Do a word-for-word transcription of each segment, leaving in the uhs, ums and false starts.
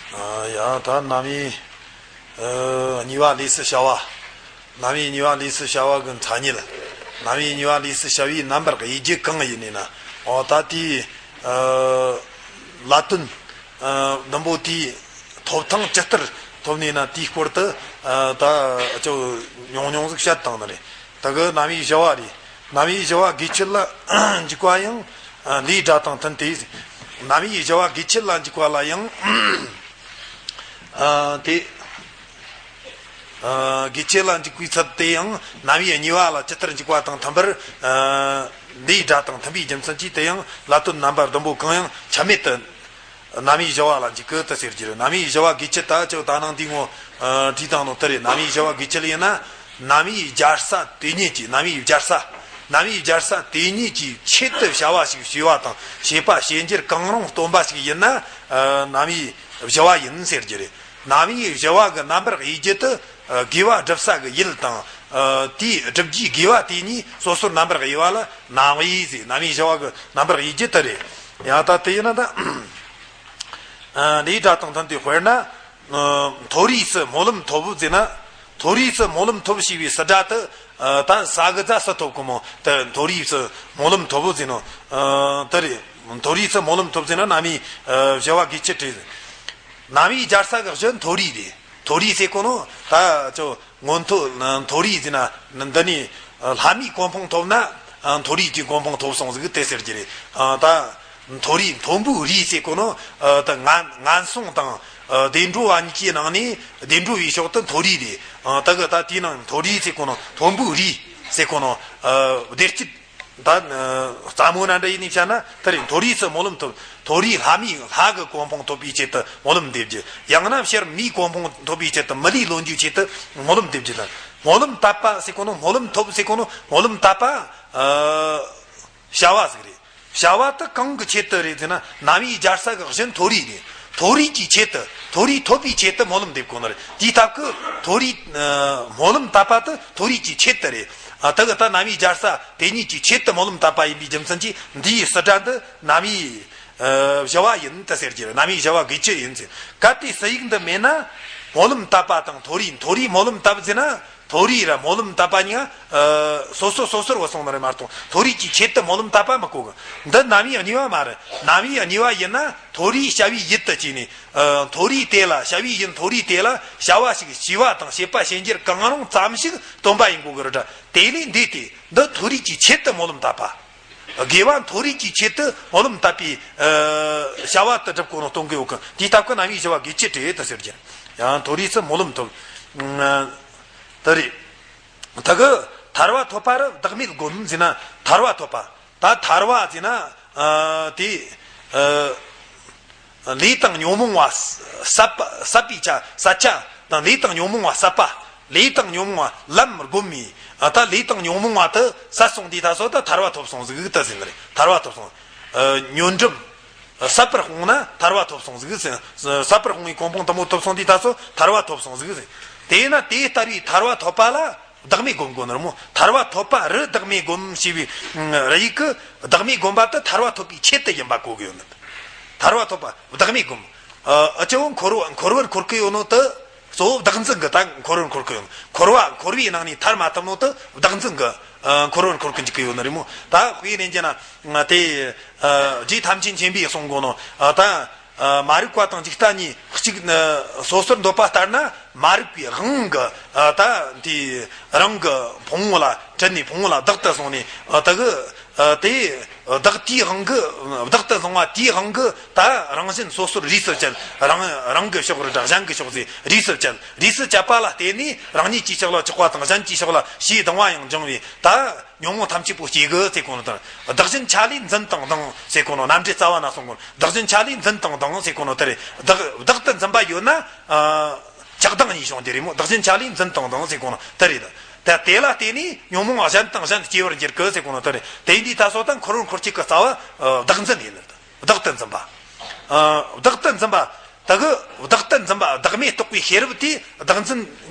ཡང་ད་རྣམ་དབྱེ་གཉིས་པ་ལས་སུ་བྱ་བ། རྣམ་དབྱེ་གཉིས་པ་ལས་སུ་བྱ་བ་གི་མཚན་ཉིད། རྣམ་དབྱེ་གཉིས་པ་ལས་སུ་བྱ་བའི་རྣམ་པར་དབྱེ་རྒྱུ་གང་ཡིན་ནས་ན། འོ་ད་དེའི་ལ་དོན་བདུན་པོ་དེའི་ཐོབ་ཐང་ཇི་ལྟར་ཐོབ་ནས་ན། དེའི་སྐོར་དུ་ད་ཅོ་ཉུང་ཉུང་ཟིག་བཤད་བཏང་ནི་རེད། ད་གི་རྣམ་དབྱེ་བཞི་བ་རེད། རྣམ་དབྱེ་བཞི་བ་དགེ་ཆེ་ལ་འཇུག་པ་ཡང་ལས་སྒྲ་དང་མཐུན་ཏེ། རྣམ་དབྱེ་བཞི་བ་དགེ་ཆེ་ལ་འཇུག་པ་ལ་ཡང་དེ། དགེ་ཆེ་ལ་འཇུག་པའི་ཚུལ་དེ་ཡང་རྣམ་དབྱེ་གཉིས་པ་ལ་ཇི་ལྟར་འཇུག་པ་དང་མཐུན་པར། ལས་སྒྲ་དང་མཐུན་པའི་རྒྱུ་མཚན་གྱིས་དེ་ཡང་ལ་དོན་རྣམ་པ་བདུན་པོ་གང་ཡང་ཆ་མེད་དུ། རྣམ་དབྱེ་བཞི་བ་ལ་འཇུག་གི་དེ་ཟེར་རྒྱུ་རེད། རྣམ་དབྱེ་བཞི་བ་དགེ་ཆེ་ད་ཅོ་ད་ནང་འདི་ངོ་བྲིས་བཏང་ནོ་དེ་རེད། རྣམ་དབྱེ་བཞི་བ་དགེ་ཆེ་ལ་ཡིན་ན། རྣམ་དབྱེ་སྦྱར་ས་དེ་ཉིད་ཀྱིས། རྣམ་དབྱེ་སྦྱར་ས། རྣམ་དབྱེ་སྦྱར་ས་དེ་ཉིད་ཀྱི་ཆེད་དུ་བྱ་བ་ཞིག་བྱས་པ་དང་བྱེད་པ་བྱེད་འགྱུར་གང་རུང་སྟོན་པ་ཞིག་ཡིན་ན། རྣམ་དབྱེ་བཞི་བ་ཡིན་ཟེར་རྒྱུ་རེད། རྣམ་དབྱེ་བཞི་བ་གི་རྣམ་པར་དབྱེ་རྒྱུ་དེ། དགེ་བ་སྒྲུབ་ས་གི་ཡུལ་དང་། དེའི་སྒྲུབ་རྒྱུའི་དགེ་བ་དེ་གཉིས་སོ་སོར་རྣམ་པར་དབྱེ་བ་ལ་རྣམ་དབྱེ་ཟེར། རྣམ་དབྱེ་བཞི་བ་གི་རྣམ་པར་དབྱེ་རྒྱུ་དེ་རེད། ཡང་ད་དེ་ཡིན་ན་ད། ལས་སྒྲ་དང་མཐུན་ཏེ། དཔེར་ན། མཐོ་རིས་སུ་སྨོན་ལམ་ཐོབ་ཟེར་ན། མཐོ་རིས་སུ་སྨོན་ལམ་ཐོབ་ཞེས་པའི་སུ་སྒྲ་དེ། ད་ས་གི་རྫ་སུ་ཐོབ་གི་མོ་དེ་མཐོ་རིས་སུ་སྨོན་ལམ་ཐོབ་ཟེར་ནོ། དེ་རེད། མཐོ་རིས་སུ་སྨོན་ལམ་ཐོབ་ཟེར་ན་རྣམ་དབྱེ་བཞི་བ་དགེ་ཆེ་བྲིས། རྣམ་དབྱེ་སྦྱར་ས་གི་གཞི་མཐོ་རིས་རེད། མཐོ་རིས་ཟེར་གོ་ནོ་ད་ཅོ། མངོན་མཐོ་མཐོ་རིས་ཟེར་ན་འདི་ནས་ལྷ་མིའི་གོ་འཕང་ཐོབ་ན་མཐོ་རིས་ཀྱི་གོ་འཕང་ཐོབ་སོང་ཟིག་དེ་ཟེར་གྱི་རེད། ད་མཐོ་རིས་མཐོན་པོའི་རིས་ཟེར་གོ་ནོ་ད་ངན་ངན་སོང་དང་བདེ་འགྲོ་བ་གཉིས་ཀྱི་ནང་ནས་བདེ་འགྲོ་བའི་ཕྱོགས་དུ་མཐོ་རིས་རེད། ད་གི་ད་དེའི་ནང་མཐོ་རིས་ཟེར་གོ་ནོ་མཐོན་པོའི་རིས་ཟེར་གོ་ནོ་བདེ་སྐྱིད། ད་རྩ་མོ་ན་འདྲ་ཡིན་ནི་བྱ་ན་དེ་རེད། མཐོ་རིས་སུ་སྨོན་ལམ་ཐོབ། མཐོ་རིས་ལྷ་མིའི་ལྷ་གི་གོ་འཕང་ཐོབ་པའི་ཆེད་དུ་སྨོན་ལམ་འདེབས་རྒྱུ། ཡང་ན་ཕྱིར་མིའི་གོ་འཕང་ཐོབ་པའི་ཆེད་དུ་མི་ལུས་ལོན་རྒྱུའི་ཆེད་དུ་སྨོན་ལམ་འདེབས་རྒྱུ་དང་། སྨོན་ལམ་བཏབ་པ་ཟེར་གོ་ནོ། སྨོན་ལམ་ཐོབ་ཟེར་གོ་ནོ། སྨོན་ལམ་བཏབ་པ། བྱ་བ་ཟིག་རེད། བྱ་བ་དེ་གང་གི་ཆེད་དུ་རེད་ཟེར་ན། རྣམ་དབྱེ་སྦྱར་ས་གི་གཞི་མཐོ་རིས་རེད། མཐོ་རིས་ཀྱི་ཆེད་དུ། མཐོ་རིས་ཐོབ་པའི་ཆེད་དུ་སྨོན་ལམ་འདེབས་དགོས་ནི་རེད། དེའི་སྟབས་ཀྱིས་མཐོ་རིས། སྨོན་ལམ་བཏབ་པ་དེ་མཐོ་རིས་ཀྱི་ཆེད་དུ་རེད། ད་གི་ད་རྣམ་དབྱེ་སྦྱར་ས་དེ་ཉིད་ཀྱི་ཆེད་དུ་སྨོན་ལམ་བཏབ་པ་ཡིན་པའི་རྒྱུ་མཚན་གྱིས་འདིའི་སུ་སྒྲ་འདི་རྣམ་དབྱེ་བཞི་བ་ཡིན་དུ་ཟེར་གྱི་རེད། རྣམ་དབྱེ་བཞི་བ་དགེ་ཆེ་ཡིན་ཟེར། གལ་ཏེ་སུ་ཡིག་འདི་མེད་ན། སྨོན་ལམ་བཏབ་པ་དང་མཐོ་རིས། མཐོ་རིས་སྨོན་ལམ་བཏབ་ཟེར་ན། མཐོ་རིས་ར་སྨོན་ལམ་བཏབ་པ་གཉིས་ཀ་སོ་སོ་སོ་སོར་བུད་སོང་ནི་རེད་མ་གཏོགས། མཐོ་རིས་ཀྱི་ཆེད་དུ་སྨོན་ལམ་བཏབ་པ་མི་གོ་གི། འདི་རྣམ་དབྱེ་གཉིས་པ་མ་རེད། རྣམ་དབྱེ་གཉིས་པ་ཡིན་ན་མཐོ་རིས་བྱ་བའི་ཡུལ་དུ་བྱས་ནས། མཐོ་རིས་དེ་ལ། བྱ་བའི་ཡུལ་མཐོ་རིས་དེ་ལ་བྱ་བ་ཞིག་བྱས་པ་དང་བྱེད་པ་བྱེད་འགྱུར་གང་རུང་ཙམ་ཞིག་སྟོན་པ་ཡིན་དགོས་གི་རེད་དྲ། དེ་ལས་འདས་ཏེ་འདི་མཐོ་རིས་ཀྱི་ཆེད་དུ་སྨོན་ལམ་བཏབ་པ། དགེ་བ་མཐོ་རིས་ཀྱི་ཆེད་དུ་སྨོན་ལམ་བཏབ་པའི་བྱ་བ་དེ་སྒྲུབ་དགོས་ནོ་སྟོན་གི་ཡོད་གི། དེའི་སྟབས་ཀྱིས་རྣམ་དབྱེ་བཞི་བ་དགེ་ཆེ་བྲིས་དུ་ཟེར་གྱི། ཡང་མཐོ་རིས་སུ་སྨོན་ལམ་ཐོབ། དེ་རེད། ད་གི་ཐར་བ་ཐོབ་པ་རུ་བདག་མེད་བསྒོམ་ཟེར་ན་ཐར་བ་ཐོབ་པ། ད་ཐར་བ་ཟེར་ན་དེ། ལས་དང་ཉོན་མོངས་པ་ཟད་པ། ཟད་པའི་ཆ། ཟད་ཆ་དང་། ལས་དང་ཉོན་མོངས་པ་ཟད་པ། ལས་དང་ཉོན་མོངས་པ་ལམ་བསྒོམ་མི། ད་ལས་དང་ཉོན་མོངས་པ་དེ་ཟད་སོང་དུས་ད་སོ་ད་ཐར་བ་ཐོབ་སོང་ཟིག་ད་ཟེར་ནི་རེད། ཐར་བ་ཐོབ་སོང་། ཉོན་སྒྲིབ་ཟད་པར་སྤངས་ན་ཐར་བ་ཐོབ་སོང་ཟིག་ཟེར། ཟད་པར་སྤངས་པའི་གོ་འཕང་དེ་མོ་ཐོབ་སོང་དུས་ད་སོ་ཐར་བ་ཐོབ་སོང་ཟིག་ཟེར། དེས་ན་དེ་ལྟ་བུའི་ཐར་བ་ཐོབ་པ་ལ་བདག་མེད་བསྒོམ་དགོས་ནི་རེད་མོ། ཐར་བ་ཐོབ་པ་རུ་བདག་མེད་བསྒོམ་ཞེས་པའི་རིགས་ཀྱི་བདག་མེད་བསྒོམ་པ་དེ་ཐར་བ་ཐོབ་པའི་ཆེད་དུ་ཡིན་པ་གོ་གི་ཡོད་ནི། ཐར་བ་ཐོབ་པ་བདག་མེད་བསྒོམ། ཨ་ཅོ་འཁོར་བ་འཁོར་བར་འཁོར་གི་ཡོད་ནོ་དེ། གཙོ་བོ་བདག་འཛིན་གྱི་ད་འཁོར་བར་འཁོར་གི་ཡོད། འཁོར་བ་འཁོར་བའི་ནང་ནས་ཐར་མ་ཐུབ་ནོ་དེ་བདག་འཛིན་གྱི་འཁོར་བར་འཁོར་གི་འཇུག་གི་ཡོད་ནི་རེད་མོ། ད་དཔེ་ལེན་རྒྱུ་ན་དེ་རྗེ་ཐམས་ཅད་མཁྱེན་པས་གསུང་གོ་ནོ། ད་མ་རིག་པ་དང་འཇིག་ལྟ་གཉིས་གཅིག་སོ་སོར་འདོད་པ་ལྟར་ན། མ་རིག་པའི་དབང་གིས་ད་དེ་རང་གི་ཕུང་པོ་ལ་དྲན་ནས་ཕུང་པོ་ལ་བདག་ཏུ་བཟུང་ནས་ད་གི་དེ། བདག་དེའི་དབང་གིས། བདག་ཏུ་བཟུང་བ་དེའི་དབང་གིས་ད་རང་བཞིན་སོ་སོར་རིས་སུ་བཅད། རང་རང་གི་ཕྱོགས་རེ་དང་གཞན་གྱི་ཕྱོགས་ཟེར་རིས་སུ་བཅད། རིས་སུ་བཅད་པ་ལ་བརྟེན་ནས་རང་ཉིད་ཀྱི་ཕྱོགས་ལ་ཆགས་པ་དང་། གཞན་གྱི་ཕྱོགས་ལ་ཞེ་སྡང་བ་ཡང་འབྱུང་བས། ད་ཉོན་མོངས་ཐམས་ཅད་པོ་སྐྱེ་གི་ཟེར་གོ་ནོ་དང་། བདག་གཞན་ཆ་ལས་འཛིན་དང་སྡང་ཟེར་གོ་ནོ། རྣམ་འགྲེལ་རྩ་བ་ན་གསུང་གོ་ནོ། བདག་གཞན་ཆ་ལས་འཛིན་དང་སྡང་ཟེར་གོ་ནོ་དེ་རེད། བདག་བདག་ཏུ་འཛིན་པ་ཡོད་ན། ཆགས་སྡང་གཉིས་བྱུང་དེ་རེད་མོ། བདག་གཞན་ཆ་ལས་འཛིན་དང་སྡང་ཟེར་གོ་ནོ་དེ་རེད། ད་དེ་ལ་བརྟེན་ནས་ཉོན་མོངས་གཞན་དང་གཞན་སྐྱེ་བར་འགྱུར་གི་ཟེར་གོ་ནོ་དེ་རེད། དེ་འདི་ད་སོ་ད་འཁོར་བར་འཁོར་བྱེད་ཀྱི་རྩ་བ་བདག་འཛིན་ཡིན་ནི། བདག་ཏུ་འཛིན་པ། བདག་ཏུ་འཛིན་པ། ད་གི་བདག་ཏུ་འཛིན་པ་བདག་མེད་རྟོགས་པའི་ཤེས་རབ་དེ་བདག་འཛིན།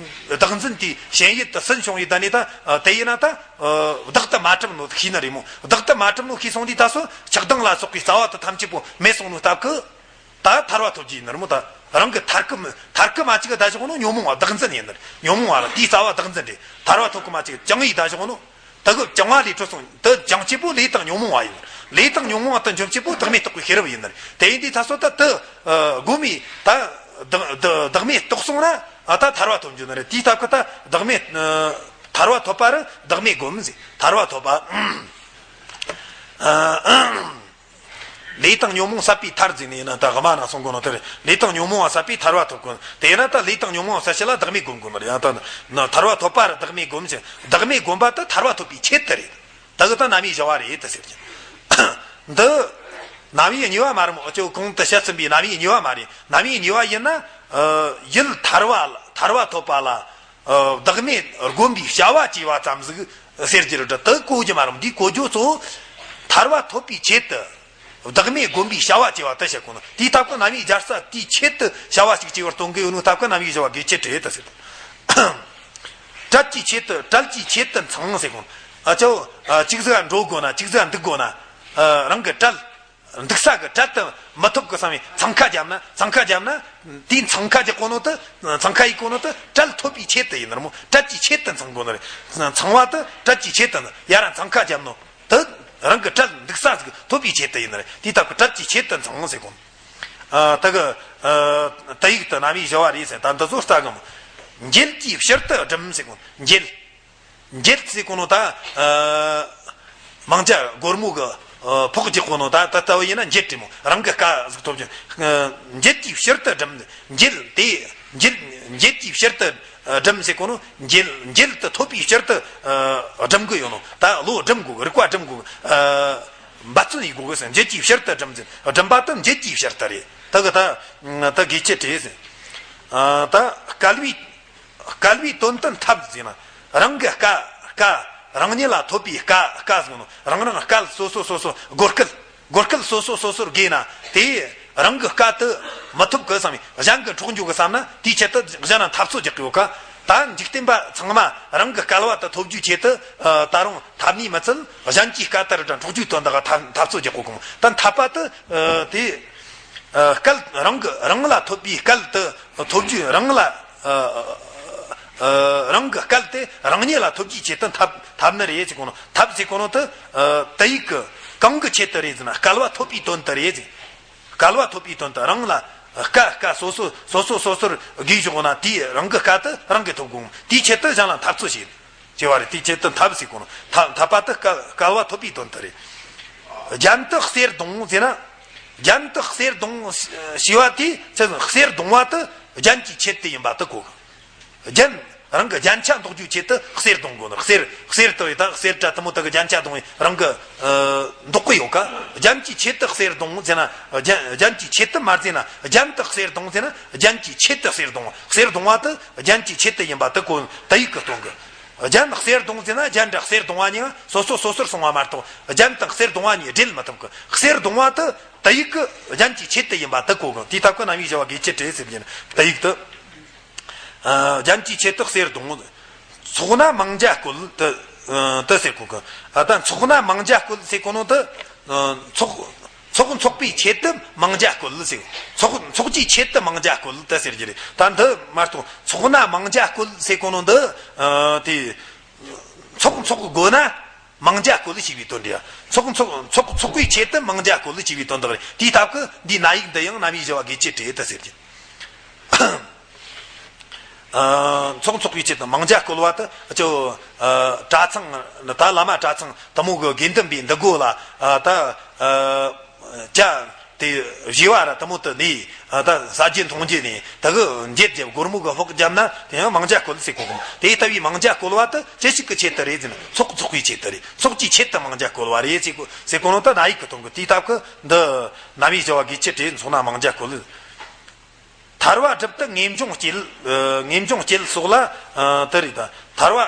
བདག་འཛིན་དེའི་ཞེན་ཡུལ་དུ་སུན་བྱུང་བའི་ད་ནི་ད་དེ་ཡིན་ན་ད་བདག་ཏུ་མ་གྲུབ་ནོ་ཤེས་ནི་རེད་མོ། བདག་ཏུ་མ་གྲུབ་ནོ་ཤེས་སོང་དུས་ད་སོ་ཆགས་སྡང་ལ་སོགས་པའི་རྩ་བ་དེ་ཐམས་ཅད་པོ་མེད་སོང་ནོ་སྟབས་ཀྱིས། ད་ཐར་བ་ཐོབ་རྒྱུ་ཡིན་ནི་རེད་མོ། ད་ རང་གི་ཐར་གི་མི་ཐར་གི་མ་ཅིག་གི་ད་ཞོག་ནོ་ཉོན་མོངས་པ་བདག་འཛིན་ཡིན་ནི། ཉོན་མོངས་པ་ལ་དེའི་རྩ་བ་བདག་འཛིན་རེད། ཐར་བ་ཐོབ་གི་མ་ཅིག་ཅང་ཡིག་ད་ཞོག་ནོ། ད་གི་ཅང་བ་ལས་གྲོལ་སོང་དུ་ཅང་ཆེ་པོ་ལས་དང་ཉོན་མོངས་པ་ཡིན་ནི། ལས་དང་ཉོན་མོངས་པ་དུ་འཇོམས་ཆེ་པོ་བདག་མེད་རྟོགས་པའི་ཤེས་རབ་ཡིན་ནི། དེ་ཡིན་དུས་ད་སོ་ད་དུ་སྒོམ་མི་ད་བདག་བདག་མེད་རྟོགས་སོང་ན་ཨ་ད་ཐར་བ་ཐོབ་འཇུག་ནི་རེད། དེའི་སྟབས་ཀྱི་ད་བདག་མེད་ཐར་བ་ཐོབ་པ་རུ་བདག་མེད་སྒོམ་ཟེར། ཐར་བ་ཐོབ་པ། ལས་དང་ཉོན་མོངས་ཟད་པའི་ཐར་ཟེར་ནས་ཡིན་ན་ད་ག་མ་ན་སོང་གོ་ནོ་དེ་རེད། ལས་དང་ཉོན་མོངས་པ་ཟད་པའི་ཐར་བ་ཐོབ་གོ་དེ་ཡིན་ན་ད་ལས་དང་ཉོན་མོངས་པ་ཟད་ཕྱིར་ལ་བདག་མེད་སྒོམ་དགོས་ནི་རེད། ཡང་ད་ན་ཐར་བ་ཐོབ་པ་རུ་བདག་མེད་སྒོམ་ཞིང་བདག་མེད་སྒོམ་པ་དེ་ཐར་བ་ཐོབ་པའི་ཆེད་དུ་རེད། ད་གི་ད་རྣམ་དབྱེ་བཞི་བ་རེད་དུ་ཟེར་གྱི། འདི་རྣམ་དབྱེ་གཉིས་པ་མ་རེད་མོ། ཨ་ཅོ་གོང་དུ་བཤད་ཟིན་པའི་རྣམ་དབྱེ་གཉིས་པ་མ་རེད། རྣམ་དབྱེ་གཉིས་པ་ཡིན་ན། ཡུལ་ཐར་བ་ལ་ཐར་བ་ཐོབ་པ་ལ། བདག་མེད་སྒོམ་པའི་བྱ་བ་བྱས་པ་ཙམ་ཟིག་ཟེར་གྱི་རེད། དེ་གོ་རྒྱུ་མ་རེད། འདིའི་གོ་རྒྱུ་གཙོ་བོ་ཐར་བ་ཐོབ་པའི་ཆེད་དུ་བདག་མེད་སྒོམ་པའི་བྱ་བ་བྱས་པ་དེ་བཤད་གོ་ནོ། དེའི་སྟབས་ཀྱི་རྣམ་དབྱེ་སྦྱར་ས་དེའི་ཆེད་དུ་བྱ་བ་ཞིག་བྱས་པར་སྟོན་གི་ཡོད་ནོ་སྟབས་ཀྱི་རྣམ་དབྱེ་བཞི་བ་དགེ་ཆེ་དྲེད་དུ་ཟེར། བྲལ་གྱི་ཆེད་དུ་བྲལ་གྱི་ཆེད་དུ་འཚང་ཟེར་གོ་ནོ། ཨ་ཅོ། ཅིག་ཟིག་འགྲོ་དགོས་ན་ཅིག་ཟིག་འདུག་དགོས་ན། རང་གི་བྲལ། འདུག་ས་གི་བྲལ་དུ་མི་ཐུབ་གི་བསམ་པའི་འཚང་ཁ་བརྒྱབ་ན་འཚང་ཁ་བརྒྱབ་ན། དེའི་འཚང་ཁ་རྒྱག་གོ་ནོ་དེ། འཚང་ཁ་ཡེད་གོ་ནོ་དེ་བྲལ་ཐོབ་པའི་ཆེད་དུ་ཡིན་ནི་རེད་མོ། བྲལ་གྱི་ཆེད་དུ་འཚང་དགོས་ནི་རེད། འཚང་བ་དེ་བྲལ་གྱི་ཆེད་དུ་ཡ་ར་འཚང་ཁ་བརྒྱབ་ནོ་དེ་རང་གི་བྲལ་འདུག་ས་ཟིག་ཐོབ་པའི་ཆེད་དུ་ཡིན་ནི་རེད། དེའི་སྟབས་ཀྱི་བྲལ་གྱི་ཆེད་དུ་འཚང་ཟེར་གོ་ནོ། ཨ་ད་གི་ཨ་ད་ཡིག་ཏུ་རྣམ་དབྱེ་བཞི་བ་རེད་ཟེར། ད་འདི་ཚོ་ལྟ་གི་མོ། འགྱེལ་གྱི་ཕྱིར་དུ་སྒྲིམ་ཟེར་གོ་ནོ། འགྱེལ། འགྱེལ་ཟེར་གོ་ནོ་ད། ཨ་མང་ཇ་སྒོར་མོ་གི་ཨ་ཕོག་རྒྱག་གོ་ནོ་ད་ད་ལྟ་བུ་ཡིན་ན་འགྱེལ་དྲི་མོ་རང་གི་སྐ་ཟིག་ཐོབ་ཀྱི། ཨ་འགྱེལ་གྱི་ཕྱིར་དུ་སྒྲིམ། འགྱེལ་དེ་འགྱེལ་འགྱེལ་གྱི་ཕྱིར་དུ་ཨ་སྒྲིམ་ཟེར་གོ་ནོ། འགྱེལ་འགྱེལ་དུ་ཐོབ་པའི་ཕྱིར་དུ་ཨ་སྒྲིམ་གི་ཡོད་ནོ། ད་བློ་སྒྲིམ་དགོས་གི། རིག་པ་སྒྲིམ་དགོས་གི། ཨ་འབད་བརྩོན་ཡེད་དགོས་གི་ཟེར། འགྱེལ་གྱི་ཕྱིར་དུ་སྒྲིམ་ཟེར། སྒྲིམ་པ་དེ་འགྱེལ་གྱི་ཕྱིར་དུ་རེད། ད་གི་ད་ད་དགེ་ཆེ་དྲེད་ཟེར། ཨ་ད་བསྐལ་པའི་བསྐལ་པའི་དོན་དུ་འཐབ་ཟེར་ན། རང་གི་སྐ་སྐ་རང་ཉིད་ལ་ཐོབ་པའི་སྐ་སྐ་ཟེར་ནོ། རང་རང་བསྐལ་སོ་སོ་སོ་སོ་སྒོ་སྐལ་སྒོ་སྐལ་སོ་སོ་སོ་སོར་བགོས་ན་དེ་རང་གི་སྐ་དེ་མི་ཐོབ་གི་བསམ་ནས་གཞན་གྱི་འཕྲོག་འཇུག་གི་བསམ་ན་དེའི་ཆེད་དུ་གཞན་ལ་འཐབ་རྩོད་རྒྱག་གི་ཡོད་ཀ། ད་འཇིག་རྟེན་པ་ཚང་མ་རང་གི་བསྐལ་བ་དེ་ཐོབ་རྒྱུའི་ཆེད་དུ་ཨ་ད་རུང་འཐབ་ནི་མི་ཚད་གཞན་གྱི་སྐ་དེ་ར་འཕྲོག་རྒྱུའི་དོན་དག་ག་འཐབ་འཐབ་རྩོད་རྒྱག་གོ་གི་མོ། ད་འཐབ་པ་དེ་ཨ་དེ། ཨ་སྐལ་རང་གི་རང་ལ་ཐོབ་པའི་སྐལ་དེ་ཐོབ་རྒྱུ་རང་ལ་ཨ་ཨ་རང་གི་སྐལ་དེ་རང་ཉིད་ལ་ཐོབ་རྒྱུའི་ཆེད་དུ་འཐབ་འཐབ་ནི་རེད་ཟེར་གོ་ནོ། འཐབ་ཟེར་གོ་ནོ་དེ་ཨ་དེ་ཡིག་གི་གང་གི་ཆེད་དུ་རེད་ཟེར་ན་བསྐལ་བ་ཐོབ་པའི་དོན་དུ་རེད་ཟེར། བསྐལ་བ་ཐོབ་པའི་དོན་དུ་རང་ལ་སྐ་སྐ་སོ་སོ་སོ་སོ་སོ་སོར་བགོས་བཞག་ན་དེའི་རང་གི་སྐ་དེ་རང་གིས་ཐོབ་དགོས། དེའི་ཆེད་དུ་གཞན་ལ་འཐབ་རྩོད་བྱེད། ཅེས་པ་རེད། དེའི་ཆེད་དུ་འཐབ་ཟེར་གོ་ནོ། འཐབ་འཐབ་པ་དེ་བསྐལ་བསྐལ་བ་ཐོབ་པའི་དོན་དུ་རེད། རྒྱན་དུ་གསེར་གདུང་ཟེར་ན། རྒྱན་དུ་གསེར་གདུང་ཞེས་པ་དེའི་ཚེ་གསེར་གདུང་བ་དེ་རྒྱན་གྱི་ཆེད་དུ་ཡིན་པ་དེ་གོ་གི། རྒྱན་རང་གི་རྒྱན་ཆ་འདོགས་རྒྱུའི་ཆེད་དུ་གསེར་གདུང་དགོས་ནོ། གསེར་གསེར་དུ་ཡི་ད་གསེར་དྲ་དེ་མོ་དེ་གི་རྒྱན་ཆ་གདུང་བའི་རང་གི་ཨ་འདོགས་གི་ཡོད་ཀ། རྒྱན་གྱི་ཆེད་དུ་གསེར་གདུང་ཟེར་ན་རྒྱན་རྒྱན་གྱི་ཆེད་དུ་མ་ཟེར་ན་རྒྱན་དུ་གསེར་གདུང་ཟེར་ན་རྒྱན་གྱི་ཆེད་དུ་གསེར་གདུང་བ། གསེར་གདུང་བ་དེ་རྒྱན་གྱི་ཆེད་དུ་ཡིན་པ་དེ་གོ་དེ་ཡིག་གིས་སྟོན་གི། རྒྱན་གསེར་གདུང་ཟེར་ན་རྒྱན་དྲ་གསེར་གདུང་བ་གཉིས་སོ་སོ་སོ་སོར་སོང་བ་མ་གཏོགས་རྒྱན་དང་གསེར་གདུང་བ་གཉིས་སྦྲེལ་མི་ཐུབ་གི། གསེར་གདུང་བ་དེ་དེ་ཡིག་གི་རྒྱན་གྱི་ཆེད་དུ་ཡིན་པ་དེ་གོ་གི། དེའི་སྟབས་ཀྱི་རྣམ་དབྱེ་བཞི་བ་དགེ་ཆེ་དྲེད་ཟེར་གྱི་དེ་ཡིག་དེ། ཨ་རྒྱན་གྱི་ཆེད་དུ་གསེར་གདུང་། ཚོགས་ན་མང་ཇ་བཀོལ་དེ་ཨ་དེ་ཟེར་གོ་གི། ཨ་ད་ཚོགས་ན་མང་ཇ་བཀོལ་ཟེར་གོ་ནོ་དེ། ཨ་ཚོགས་ཚོགས་འཚོགས་པའི་ཆེད་དུ་མང་ཇ་བཀོལ་ཟེར། ཚོགས་འཚོགས་ཀྱི་ཆེད་དུ་མང་ཇ་བཀོལ་དེ་ཟེར་གྱི་རེད། ད་འདི་མ་གཏོགས་ཚོགས་ན་མང་ཇ་བཀོལ་ཟེར་གོ་ནོ་འདི་ཨ་དེ་ཚོགས་འཚོགས་དགོས་ན་མང་ཇ་བཀོལ་ཞེས་པའི་དོན་དེ། ཚོགས་འཚོགས་འཚོགས་འཚོགས་པའི་ཆེད་དུ་མང་ཇ་བཀོལ་ཞེས་པའི་དོན་དག་རེད། དེའི་སྟབས་ཀྱི་འདིའི་ན་ཡིག་འདི་ཡང་རྣམ་དབྱེ་བཞི་བ་དགེ་ཆེ་དྲེད་དེ་ཟེར་གྱི། ཨ་ཚོགས་འཚོགས་པའི་ཆེད་དུ་མང་ཇ་བཀོལ་བ་དེ་ཅོ་ཨ་གྲྭ་ཚང་ད་བླ་མ་གྲྭ་ཚང་དེ་མོ་གི་དགེ་འདུན་པའི་འདུ་སྒོ་ལ་ཨ་ད་ཨ་ཇ་དེ་བཞེས་པ་ར་དེ་མོ་དེ་ལས་ཨ་ད་ཟ་རྒྱུ་འཐུང་རྒྱུ་ནས་དེ་གི་འགྱེད་རྒྱབ་སྒོར་མོ་གི་ཕོགས་བརྒྱབ་ན་དེ་ཡང་མང་ཇ་བཀོལ་ཟེར་གོ་གི། དེ་ལྟ་བུའི་མང་ཇ་བཀོལ་བ་དེ་ཅི་ཞིག་གི་ཆེད་དུ་རེད་ཟེར་ན་ཚོགས་འཚོགས་པའི་ཆེད་དུ་རེད། ཚོགས་ཀྱི་ཆེད་དུ་མང་ཇ་བཀོལ་བ་རེད་ཟེར་གོ་ཟེར་གོ་ནོ་ད་ན་ཡིག་གི་དོན་གི། དེའི་སྟབས་ཀྱི་འདི་རྣམ་དབྱེ་བཞི་བ་དགེ་ཆེ་དྲེད་ཚོགས་ན་མང་ཇ་བཀོལ། ཐར་བ་སྒྲུབ་ཏུ་ངེས་འབྱུང་སྐྱེད། ཨ་ངེས་འབྱུང་སྐྱེད་སོགས་ལ་ཨ་དེ་རེད་ད། ཐར་བ་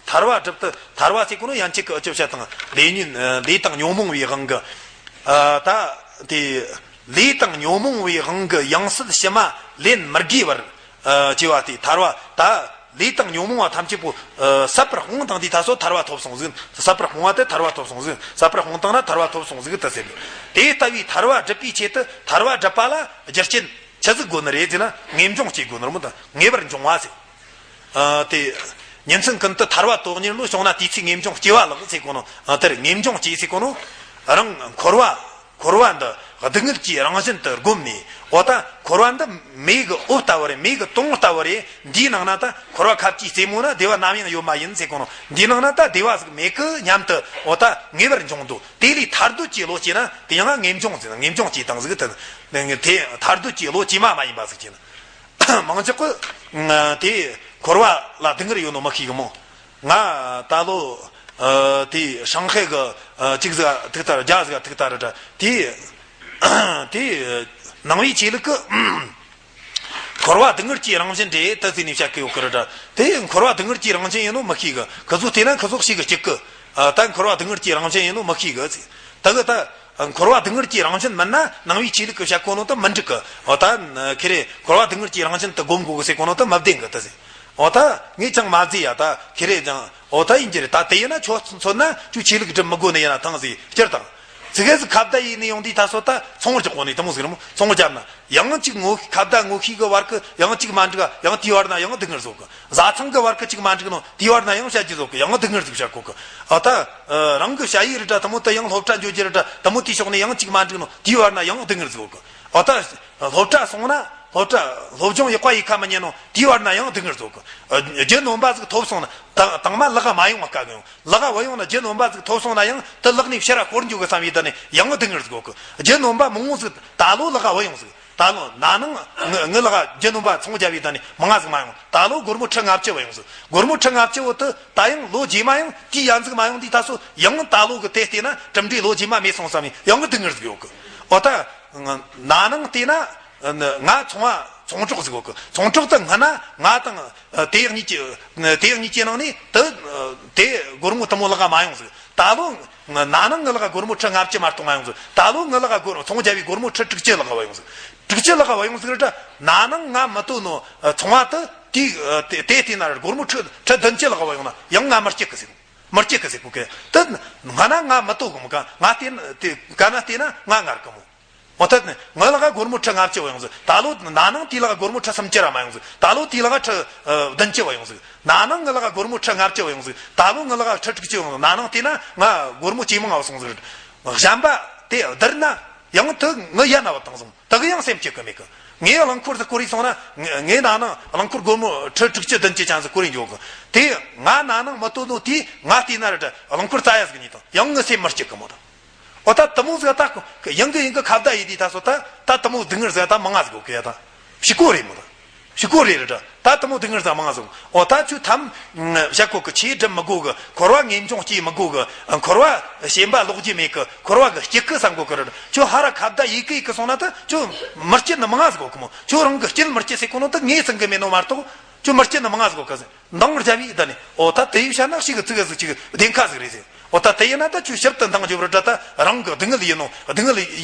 ཐར་བ་སྒྲུབ་ཏུ་ཐར་བ་ཟེར་གོ་ནོ་ཡན་ཆད་ཀྱི་ཨ་ཅོ་བཤད་དང་ལས་ཉོན་ཨ་ལས་དང་ཉོན་མོངས་པའི་དབང་གིས་ཨ་ད་དེ་ལས་དང་ཉོན་མོངས་པའི་དབང་གིས་ཡང་སྲིད་ཕྱི་མ་ལེན་མི་དགོས་པར་ཨ་བྱས་པ་དེ་ཐར་བ། ད་ལས་དང་ཉོན་མོངས་པ་ཐམས་ཅད་པོ་ཨ་ཟད་པར་སྤངས་བཏང་དུས་ད་སོ་ཐར་བ་ཐོབ་སོང་ཟིག་ཟད་པར་སྤངས་པ་དེ་ཐར་བ་ཐོབ་སོང་ཟིག་ཟད་པར་སྤངས་བཏང་ན་ཐར་བ་ཐོབ་སོང་ཟིག་ད་ཟེར། དེ་ལྟ་བུའི་ཐར་བ་སྒྲུབ་པའི་ཆེད་དུ་ཐར་བ་སྒྲུབ་པ་ལ་རྒྱུ་རྐྱེན། ད་ཟིག་དགོས་ནི་རེད་ཟེར་ན་ངེས་འབྱུང་སྐྱེ་དགོས་ནི་རེད་མོ། ད་ངེས་པར་འབྱུང་བ་ཟེར། ཨ་དེ། ཉིན་མཚན་ཀུན་ཏུ་ཐར་བ་དོན་གཉེར་ལོ། བྱུང་ན་དུས་ཚེ་ངེས་འབྱུང་སྐྱེ་བ་ལགས་ཟེར་གོ་ནོ། ཨ་དེར་ངེས་འབྱུང་སྐྱེ་ཟེར་གོ་ནོ། རང་འཁོར་བ། འཁོར་བ་འདི་སྡུག་བསྔལ་གྱི་རང་བཞིན་དུ་བསྒོམས་ནས། འོ་ད་འཁོར་བ་འདི་མེ་གི་འོད་ལྟ་བུ་རེད། མེ་གི་དུང་ལྟ་བུ་རེད། འདིའི་ནང་ན་ད་འཁོར་བ་ཁ་ཅིག་རྩེ་མོ་ན་བདེ་བ་ནམ་ཡང་ཡོད་མ་ཡིན་ཟེར་གོ་ནོ། འདིའི་ནང་ན་ད་བདེ་བ་ཟིག་མེད་གི་སྙམ་དུ་འོ་ད་ངེས་པར་འབྱུང་འདུག། དེ་ལས་ཐར་འདོད་ཀྱི་བློ་སྐྱེས་ན་དེ་ཡང་ངེས་འབྱུང་ཟེར། ངེས་འབྱུང་སྐྱེས་དང་ཟིག་དེ་དེ་ཐར་འདོད་ཀྱི་བློ་ཇི་མ་མ་ཡིན་པ་ཟིག་སྐྱེས་ན། མང་ཆོག་གི་དེ་འཁོར་བ་ལ་སྡུག་བསྔལ་ཡོད་ནོ་མི་ཤེས་གི་མོ། ང་ད་ལོ་ཨ་དེ་ཧྲང་ཧའེ་གི་ཨ་གཅིག་ཟིག་ཐུག་ལྟ་ར། བརྒྱ་ཟིག་ཐུག་ལྟ་ར་འདྲ། དེ་དེ་ནང་པའི་ཆོས་ལུགས་གི་འཁོར་བ་སྡུག་བསྔལ་གྱི་རང་བཞིན་རེད་ད་ཟེར་ནས་བཤད་གི་ཡོད་གི་ར་འདྲ། དེ་འཁོར་བ་སྡུག་བསྔལ་གྱི་རང་བཞིན་ཡིན་ནོ་མི་ཤེས་གི། ཁི་ཚོ་བལྟས་ན་ཁི་ཚོ་ཤེས་གི་སྐྱིད་གི། ཨ་ད་འཁོར་བ་སྡུག་བསྔལ་གྱི་རང་བཞིན་ཡིན་ནོ་མི་ཤེས་གི་ཟེར། ད་གི་ད། འཁོར་བ་སྡུག་བསྔལ་གྱི་རང་བཞིན་མིན་ན་ནང་པའི་ཆོས་ལུགས་ཀྱི་བཤད་གོ་ནོ་དེ་མི་འགྲིག་གི། འོ་ད་ཁེ་རེ་འཁོར་བ་སྡུག་བསྔལ་གྱི་རང་བཞིན་དུ་སྒོམ་དགོས་གི་ཟེར་གོ་ནོ་དེ་མི་བདེན་གི་ད་ཟེར། འོ་ད་ངས་ཅང་མ་བརྩིས་ཡ། ད་ཁེ་རེ་ཅང་འོ་ད་ཡིན་གྱི་རེད། ད་དེ་ཡིན་ན་ཁྱོད་མཚོན་ན་ཁྱོད་ཆོས་ལུགས་སྒྲུབ་མི་དགོས་ནི་ཡིན་ན་ཐང་ཟེར། སྤྱིར་བཏང་ཚིག་གེ་ཟིག་ཁ་བརྡ་ཡིན་ནི་ཡོང་དུས་ད་སོ་ད་ཚོང་བར་རྒྱག་གོ་ནི་དེ་མོ་ཟིག་རེད་མོ། ཚོང་བར་བརྒྱབ་ན། ཡང་གཅིག་ངོ་ཁ་བརྡ་ངོ་ཤེས་གི་བར་གི་ཡང་གཅིག་མ་འགྲིག་ཡང་དེའི་བར་ན་ཡང་སྡུག་བསྔལ་བཟོ་གི། བཟའ་ཚང་གི་བར་གི་གཅིག་མ་འགྲིག་ནོ་དེའི་བར་ན་ཡང་བཤད་རྒྱུ་བཟོ་གི། ཡང་སྡུག་བསྔལ་ཟིག་བཤད་གོ་གི། ཨ་ད་རང་གི་ཞ་ཡི་རི་དྲ་དེ་མོ་དེ་ཡང་སློབ་གྲྭ་འཇོག་རྒྱུ་རི་དྲ་དེ་མོ་དེའི་ཕྱོགས་ནས་ཡང་གཅིག་མ་འགྲིག་ནོ་དེའི་བར་ན་ཡང་སྡུག་བསྔལ་ཟིག་གོ་གི། ཨ་ད་སློབ་གྲྭ་སོང་ན་སློབ་གྲྭ་སློབ་སྦྱོང་ཡག་པ་ཡེ་ཁ་མི་ཉན་ནོ་དེའི་བར་ན་ཡང་སྡུག་བསྔལ་ཟིག་གོ་གི། རྒྱུ་ནོམ་པ་ཟིག་ཐོབ་སོང་ན་ད་དང་མ་ལག་ག་མ་ཡོང་བ་དཀའ་གི་ཡོང་། ལག་ག་བུད་ཡོང་ན་རྒྱུ་ནོམ་པ་ཟིག་ཐོབ་སོང་ན་ཡང་དེ་ལག་ནས་ཕྱིར་ར་ཤོར་འགྱོ་གི་བསམ་ཡེ་ད་ནས་ཡང་སྡུག་བསྔལ་ཟིག་གོ་གི། རྒྱུ་ནོམ་པ་མང་བོ་ཟིག་ད་ལོ་ལག་ག་བུད་ཡོང་ཟིག། ད་ལོ་ན་ནིང་ངི་ངི་ལག་ག་རྒྱུ་ནོམ་པ་ཚོང་རྒྱབ་ཡེ་ད་ནས་མང་ང་ཟིག་མ་ཡོང་། ད་ལོ་སྒོར་མོ་ཁྲི་ལྔ་བཅུ་བུད་ཡོང་ཟིག། སྒོར་མོ་ཁྲི་ལྔ་བཅུ་བོ་དེ་ད་ཡང་ལོ་རྗེས་མ་ཡང་དེའི་ཡན་ཟིག་མ་ཡོང་དུས་ད་སོ་ཡང་ད་ལོ་གི་དེ་བལྟས་ན་གྲུབ་འབྲས་ལོ་རྗེས་མ་མེད་སོང་བསམ་ཡེ་ཡང་སྡུག་བསྔལ་ཟིག་ཡོད་གི། འོ་ད་ན་ནིང་བལྟས་ན། ང་ཚོང་བ་ཚོང་གྲོགས་ཟིག་ཡོད་གི། ཚོང་གྲོགས་དེ་སྔ་ན་ང་དང་དེ་གཉིས་ཀྱི་དེ་གཉིས་ཀྱི་ནང་ནས་དེ་དེ་སྒོར་མོ་དེ་མོ་ལག་ག་མ་ཡོང་ཟིག། ད་ལོ་ན་ནིང་ངི་ལག་ག་སྒོར་མོ་ཁྲི་ལྔ་བཅུ་མ་གཏོགས་མ་ཡོང་ཟིག། ད་ལོ་ངི་ལག་ག་སྒོར་ཚོང་རྒྱབ་ཡེ་སྒོར་མོ་ཁྲི་དྲུག་ཅུ་ལག་ག་བུད་ཡོང་ཟིག། དྲུག་ཅུ་ལག་ག་བུད་ཡོང་ཟིག་རེད་དྲ། ན་ནིང་ང་མི་དོ་ནོ་ཚོང་བ་དེ་དེ་དེ་དེ་ན་ར་སྒོར་མོ་ཁྲི་ཁྲི་བདུན་ཅུ་ལག་ག་བུད་ཡོང་ན་ཡང་ང་མི་སྐྱིད་གི་ཟིག། མི་སྐྱིད་གི་ཟེར་གོ་གི། དེ་སྔ་ན་ང་མི་དོ་གི་མོ་ག། ང་དེ་དེ་ག་ན་བལྟས་ན་ང་ངར་གི་མོ། འོ་ད་ངི་ལག་ག་སྒོར་མོ་ཁྲི་ལྔ་བཅུ་བུད་ཡོང་ཟིག། ད་ལོ་ན་ནིང་དེའི་ལག་ག་སྒོར་མོ་ཁྲི་སུམ་ཅུ་ར་མ་ཡོང་ཟིག། ད་ལོ་དེའི་ལག་ག་ཁྲི་ཨ་བདུན་ཅུ་བུད་ཡོང་ཟིག། ན་ནིང་ངི་ལག་ག་སྒོར་མོ་ཁྲི་ལྔ་བཅུ་བུད་ཡོང་ཟིག། ད་ལོ་ངི་ལག་ག་ཁྲི་དྲུག་ཅུ་བུད་ཡོང་ཟིག། ན་ནིང་བལྟས་ན་ང་སྒོར་མོ་ཇེ་མང་ང་སོང་ཟིག། གཞན་པ་དེ་བསྡུར་ན་ཡང་དེ་ངི་ཡན་ན་བུད་བཏང་སོང་། དེ་གི་ཡང་སེམས་སྐྱིད་གི་མེད་གི། ངས་རླངས་འཁོར་ཟིག་བསྐོར་ཡེ་སོང་ན་ངས་ན་ནིང་རླངས་འཁོར་སྒོར་མོ་ཁྲི་དྲུག་ཅུ་བདུན་ཅུ་ཅན་ཟིག་བསྐོར་ཡེ་འགྱོ་གི། དེ་ང་ན་ནིང་མི་དོ་ནོ་དེ་ང་བལྟས་ན་ར་འདྲ་རླངས་འཁོར་རྩ་ཡ་ཟིག་ཉོས་དང་ཡང་ངི་སེམས་མི་སྐྱིད་གི་མོ་དང་། འོ་ད་དེ་མོ་ཟིག་ད་ཡང་གི་ཡང་གི་ཁ་བརྡ་ཡེ་དུས་ད་སོ་ད་ད་དེ་མོ་སྡུག་བསྔལ་ཟིག་ད་མང་ང་ཟིག་གོ་གི་ཡ་ད་ཕྱི་གོ་རེད་མོ་ད། ཕྱི་གོ་རེད་རེད་ད། དེ་མོ་སྡུག་བསྔལ་ཟིག་མང་ང་ཟིག། འོ་ད་ཁྱོད་ཐམ་བཤད་གོ་གི། ཆོས་སྒྲུབ་མི་དགོས་གི། འཁོར་བ་ངེས་འབྱུང་སྐྱེ་མི་དགོས་གི། འཁོར་བ་ཞེན་པ་ལོག་རྒྱུ་མེད་གི། འཁོར་བ་གི་སྐྱིད་གི་བསམ་གོ་གི་རེད། ཁྱོད་ཧ་ར་ཁ་བརྡ་ཡེ་གི་ཡེ་གི་སོང་ན་ད་ཁྱོད་མི་སྐྱིད་ནི་མང་ང་ཟིག་གོ་གི་མོ། ཁྱོད་རང་གི་སྐྱིད་མི་སྐྱིད་ཟེར་གོ་ནོ་ད་ངས་ཟིན་གི་མེད་ནོ་མ་གཏོགས་ཁྱོད་མི་སྐྱིད་ནི་མང་ང་ཟིག་གོ་གི་ཟིག། འདང་རྒྱབ་ཡེ་ད་ནི། འོ་ད་དེ་ཡེ་བཤད་ན་ཞིག་གི་ཙི་གེ་ཟིག་ཅིག་བདེན་ཁ་ཟིག་རེད་ཟེར། འོ་ད་དེ་ཡིན་ན་ད་ཁྱོད་ཞིབ་ཏུ་འདང་རྒྱོབ་ར་འདྲ། ད་རང་གི་སྡུག་བསྔལ་ཡིན་ནོ། སྡུག་བསྔལ་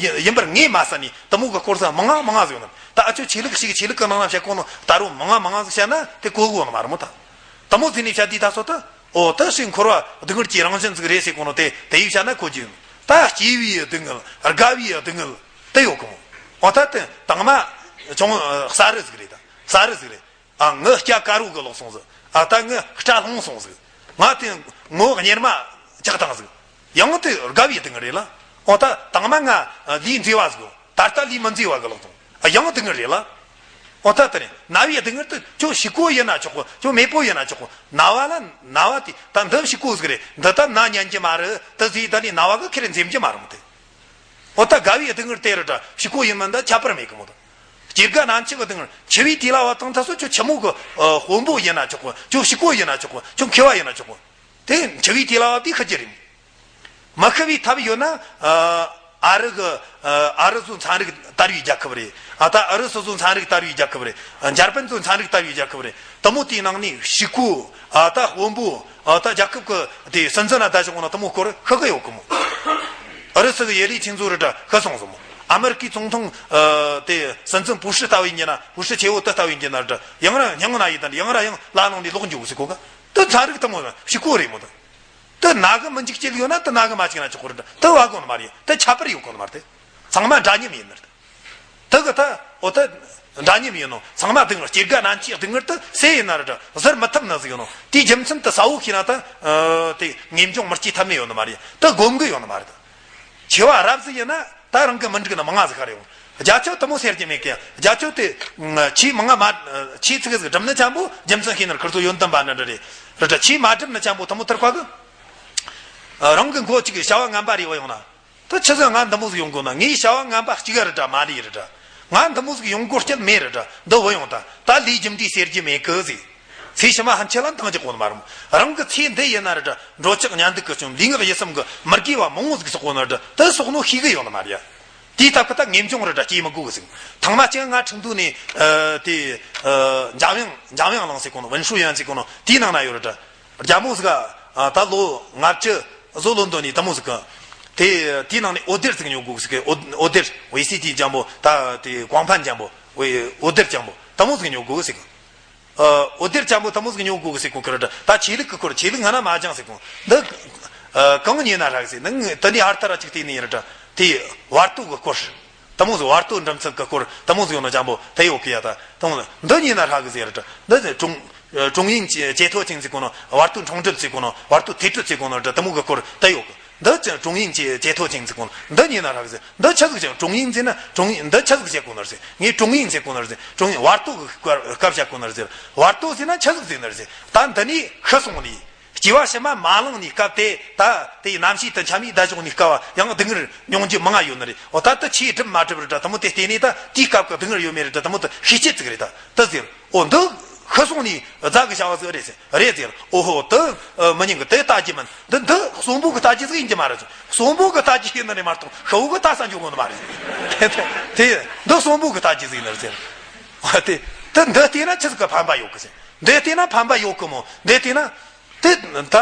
ཡིན་པར་ངས་མ་བསམ་ནི་དེ་མོ་གི་སྐོར་ཟིག་མང་ང་མང་ང་ཟིག་ཡོད་ནི། ད་ཨ་ཆོས་ཆོས་ལུགས་ཤིག་ཆོས་ལུགས་གི་ནང་ན་བཤད་གོ་ནོ་ད་རུང་མང་ང་མང་ང་ཟིག་བཤད་ན་དེ་གོ་གོ་ནི་མ་རེད་མོ་ད། དེ་མོ་ཟིག་ནས་བཤད་དུས་ད་སོ་ད། འོ་ད་ཞིག་འཁོར་བ་སྡུག་བསྔལ་གྱི་རང་བཞིན་ཟིག་རེད་ཟེར་གོ་ནོ་དེ་དེ་ཡེ་བཤད་ན་གོ་རྒྱུ་ཡིན། ད་སྐྱེ་བའི་སྡུག་བསྔལ། རྒ་བའི་སྡུག་བསྔལ་དེ་ཡོད་གི་མོ། འོ་ད་དེ་དང་མ་ཅུང་ས་རུ་ཟིག་རེད། ད་ས་རུ་ཟིག་རེད། ཨ་ངི་སྐྱ་དཀར་བོ་གི་ལོག་སོང་ཟིག། ཨ་ད་ངི་སྐྲ་ལྷུང་སོང་ཟིག། ང་དེ་ངོ་གཉེར་མ་ཆག་བཏང་ཟིག། ཡང་དེ་དགའ་བའི་སྡུག་བསྔལ་རེད་ལ། འོ་ད་དང་མ་ང་ལས་མཛེས་བ་ཟིག། ད་ལྟ་ལས་མི་མཛེས་བ་གི་ལོག་སོང་། ཨ་ཡང་སྡུག་བསྔལ་རེད་ལ། འོ་ད་དེ་རེད། ན་བའི་སྡུག་བསྔལ་དེ་ཁྱོད་ཕྱུག་པོ་ཡིན་ན་ཆོག་གོ། ཁྱོད་མེད་པོ་ཡིན་ན་ཆོག་གོ། ན་བ་ལ་ན་བ་དེ་ད་འདི་ཕྱུག་པོ་ཟིག་རེད། འདི་ད་ན་ཉན་གྱི་མ་རེད། དེ་ཟིག་ད་ནི་ན་བ་གི་ཁེ་རེ་འཛེམ་གྱི་མ་རེད་མོ་དེ། འོ་ད་དགའ་བའི་སྡུག་བསྔལ་དེ་རེད་དྲ། ཕྱུག་པོ་ཡིན་མིན་ད་ཁྱད་པར་མེད་གི་མོ་ད། སྐྱེ་རྒ་ན་འཆི་གི་སྡུག་བསྔལ། འཆི་བའི་དུས་ལ་བབ་བཏང་ད་སོ་ཁྱོད་ཆི་མོ་གི་ཨ་དཔོན་པོ་ཡིན་ན་ཆོག་གི། ཁྱོད་ཕྱུག་པོ་ཡིན་ན་ཆོག་གི། ཁྱོད་མཁས་པ་ཡིན་ན་ཆོག་གི། དེ་འཆི་བའི་དུས་ལ་བབ་དུས་ཤི་རྒྱུ་རེད། མི་ཤི་བའི་ཐབས་ཡོད་ན་ཨ་ཨ་རི་གི་ཨ་ཨ་རི་བཟོ་ཚན་རིག་དར་བའི་རྒྱལ་ཁབ་རེད། ཨ་ད་ཨ་རི་སོ་བཟོ་ཚན་རིག་དར་བའི་རྒྱལ་ཁབ་རེད། འཇར་པན་བཟོ་ཚན་རིག་དར་བའི་རྒྱལ་ཁབ་རེད། དེ་མོ་དེའི་ནང་ནས་ཕྱུག་པོ། ཨ་ད་དཔོན་པོ། ཨ་ད་རྒྱལ་ཁབ་ཀྱི་དེ་སྲིད་འཛིན་ན་ད་ཞོག་ན་དེ་མོ་སྐོར་ཤི་གི་ཡོད་གི་མོ། ཨུ་རུ་སུ་གི་ཡེ་ལི་ཚིན་ཚོ་རེ་འདྲ་ཤི་སོང་ཟིག་མོ། ཨ་མེ་རི་ཀའི་ཙུང་ཐུང་ཨ་དེ་སྲིད་འཛིན་བུ་ཤི་ལྟ་བུ་ཡིན་གྱི་ན། བུ་ཤི་ཆེ་བོ་དེ་ལྟ་བུ་ཡིན་གྱི་ན་རེ་འདྲ། ཡང་ར་སྙིང་ན་ཡི་དང་ཡང་ར་ཡང་ལ་ལོང་ནས་ལོག་འགྱོ་གི་ཟེར་གོ་ག། དེ་ཚན་རིག་དེ་མོ་ཕྱུག་པོ་རེད་མོ། དེ་དེ་ན་གི་མི་འཇིགས་ཀྱི་ཡོད་ན་དེ་ན་གི་མ་འཇིགས་ན་ཆོག་གི་རེད་འདྲ། དེ་བ་གོ་ནི་མ་རེད། དེ་ཁྱད་པར་ཡོད་གོ་ནི་མ་རེད། དེ་ཚང་མ་འདྲ་མཉམ་ཡིན་ནི་རེད། དེ་གི་ད་འོ་ད་འདྲ་མཉམ་ཡིན་ནོ། ཚང་མ་སྡུག་བསྔལ། སྐྱེ་རྒ་ན་འཆིའི་སྡུག་བསྔལ་དེ་སུ་ཡིན་ན་ར་འདྲ་ཟུར་མི་ཐུབ་ནི་ཟིག་ཡིན་ནོ། དེའི་རྒྱུ་མཚན་དེ་གསལ་བོ་ཤེས་ན་ད་དེ་ངེས་འབྱུང་མི་སྐྱེ་ཐབས་མེད་ཡོད་ནི་མ་རེད། དེ་སྒོམ་གི་ཡོད་ནི་མ་རེད། ཆེ་བ་རབ་ཟིག་ཡིན་ན་ད་རང་གི་མི་འགྲིག་ནི་མང་ང་ཟིག་ཁ་རེད། འོང་རྒྱ་ཆོ་དེ་མོ་ཟེར་གྱི་མེད་གི། རྒྱ་ཆོ་དེ་ཆེས་མང་ང་མ་ཆེས་ཚིག་ཟིག་སྒྲུབ་ནི་འཇམ་པོ། རྒྱུ་མཚན་ཤེས་ན་ཁིར་ཚོ་ཡོན་ཏན་པ་འདྲ་འདྲ་རེད། རེད་དྲ། ཆེས་མ་སྒྲུབ་ནི་འཇམ་པོ་དེ་མོ་ཐར་པ་གི། རང་གི་མགོ་གཅིག་གི་བྱ་བ་ངན་པ་རེ་བ་ཡོང་ན། ད་ཆི་ཟིག་ང་འདི་མོ་ཟིག་ཡོང་དགོས་ན། ངའི་བྱ་བ་ངན་པ་གཅིག་ར་འདྲ་མ་ལས་ར་འདྲ། ང་འདི་མོ་ཟིག་ཡོང་དགོས་རྐྱེན་མེད་ར་འདྲ། འདི་བུ་ཡོང་ད་ད་ལས་རྒྱུ་འབྲས་ཟེར་རྒྱུ་མེད་གི་ཟིག། ཚེ་ཕྱི་མ་ཕན་ཆད་ལ་འདང་རྒྱག་གོ་ནི་མ་རུང་། རང་གི་ཚེ་འདི་ཡིན་ན་ར་འདྲ། འགྲོ་འཆག་ཉལ་འདུག་གི་སྐྱོན། ལུས་ངག་ཡིད་གསུམ་གི་མི་དགེ་བ་མང་བོ་ཟིག་བསགས་གོ་ནི་ར་འདྲ། དེ་བསགས་ནོ་ཤེས་གི་ཡོད་ནི་མ་རེད་ཡ། དེའི་སྟབས་ཀྱིས་ད་ངེས་འབྱུང་ར་འདྲ་སྐྱེ་མི་དགོས་གི་ཟིག། ཐང་མ་ཅིག་ང་ཁྲིན་ཏུའུ་ནས་ཨ་དེ་ཨ་འཇམ་དབྱངས་འཇམ་དབྱངས་གླིང་ཟེར་གོ་ནོ། ཝུན་ཧྲུའུ་ཡོན་ཟེར་གོ་ནོ། དེའི་ནང་ན་ཡོད་ར་འདྲ། རྒྱ་མོ་ཟིག་ག་ད་ལོ་ལྔ་བཅུ་བཟོ་ལོན་དོ་ནི་དེ་མོ་ཟིག་གི། དེ་དེའི་ནང་ནས་འོད་སྡེར་ཟིག་ཉོ་དགོས་ཟིག་གི། འོད་འོད་སྡེར་ཝེ་སི་ཏི་འཇམ་པོ། ད་དེ་གོང་འཕེལ་འཇམ་པོ། འོད་འོད་སྡེར་འཇམ་པོ་དེ་མོ་ཟིག་ཉོ་དགོས་ཟིག་གི། འོད་སྡེར་འཇམ་པོ་དེ་མོ་ཟིག་ཉོ་དགོས་ཟིག་གོ་ཁི་ར་འདྲ། ད་ཆོས་ལུགས་ཀྱི་སྐོར། ཆོས་ལུགས་སྔ་ན་མ་སྦྱངས་ཟིག་གོ། འདི་གང་ཉོས་ན་ཧྲ་གི་ཟིག། ནང་དེ་ནས་ཧར་ཐར་ར་ཅིག་བལྟས་ནས་ཡིན་ར་འདྲ། དེ་བར་དོ་གི་སྐོར། དེ་མོ་ཟིག། བར་དོ་འབྲི་ཚུལ་གི་སྐོར་དེ་མོ་ཟིག་ཡོད་ན་འཇམ་པོ་དེ་ཡོད་གི་ཡ། ད་དེ་མོ་འདི་ཉོས་ན་ཧྲ་གི་ཟིག་ར་འདྲ། འདི་ཀྲུང་ཀྲུང་དབྱང་解脱经ཟེར་གོ་ནོ། བར་དོ་འཁྲུངས་སྒྲུབ་ཟེར་གོ་ནོ། བར་དོ་ཐེག་གྲུབ་ཟེར་གོ་ནོ་ར་འདྲ། དེ་མོ་གི་སྐོར་དེ་ཡོད་གི། འདི་ཀྲུང་དབྱང་解脱经ཟེར་གོ་ནོ། འདི་ཉོས་ན་ཧྲ་གི་ཟིག། འདི་ཆི་ཟིག་ཅང་ཀྲུང་དབྱང་ཟེར་ན། ཀྲུང་དབྱང་འདི་ཆི་ཟིག་བྱེད་གོ་ནོ་ཟེར། ངས་ཀྲུང་དབྱང་ཟེར་གོ་ནོ་ཟེར། ཀྲུང་དབྱང་བར་དོ་གི་སྐབས་བྱེད་གོ་ནོ་ཟེར། བར་དོ་ཟེར་ན་ཆི་ཟིག་ཟེར་ནི་ཟེར། ད་འདི་ནས་ཤི་སོང་ནས། སྐྱེ་བ་ཕྱི་མ་མ་བླངས་ནས་སྐབས་དེ་ད་དེའི་རྣམ་ཤེས་དེ་འཁྱམས་ནས་བསྡད་བཞག་ནས་སྐབས་ཡང་སྡུག་བསྔལ་མྱོང་རྒྱུ་མང་ང་ཡོད་ནི་རེད། འོ་ད་ལྟ་ཆོས་སྒྲུབ་མ་གྲུབ་ར་འདྲ། དེ་མོ་དེ་བལྟས་ནས་ད་དེའི་སྐབས་ཀྱི་སྡུག་བསྔལ་ཡོད་མེད་ར་འདྲ། དེ་མོ་དེ་ཤེས་ཆེད་ཅིག་རེད། ད་དེ་ཟེར། འོ་འདི་ཤི་སོང་ནས་རྫ་གི་བྱ་བ་ཟིག་རེད་ཟེར། རེད་ཟེར། འོ་ཧོ། དེ་མི་ཉན་གི། དེ་ལྟ་རྒྱུ་མིན། འདི་འདི་གསོན་པོ་གི་ལྟ་རྒྱུ་ཟིག་ཡིན་གྱི་མ་རེད་ཟེར། གསོན་པོ་གི་ལྟ་རྒྱུ་ཡིན་ནི་རེད་མ་གཏོགས་ཤི་བོ་གི་ལྟ་ས་འགྱོ་གོ་ནི་མ་རེད་ཟེར། དེ་དེ་འདི་གསོན་པོ་གི་ལྟ་རྒྱུ་ཟིག་ཡིན་ནི་རེད་ཟེར། འོ་དེ་དེ་འདི་བལྟས་ན་ཆི་ཟིག་གི་ཕན་པ་ཡོད་གི་ཟེར། འདི་བལྟས་ན་ཕན་པ་ཡོད་གི་མོ། འདི་བལྟས་ན། དེ་ད་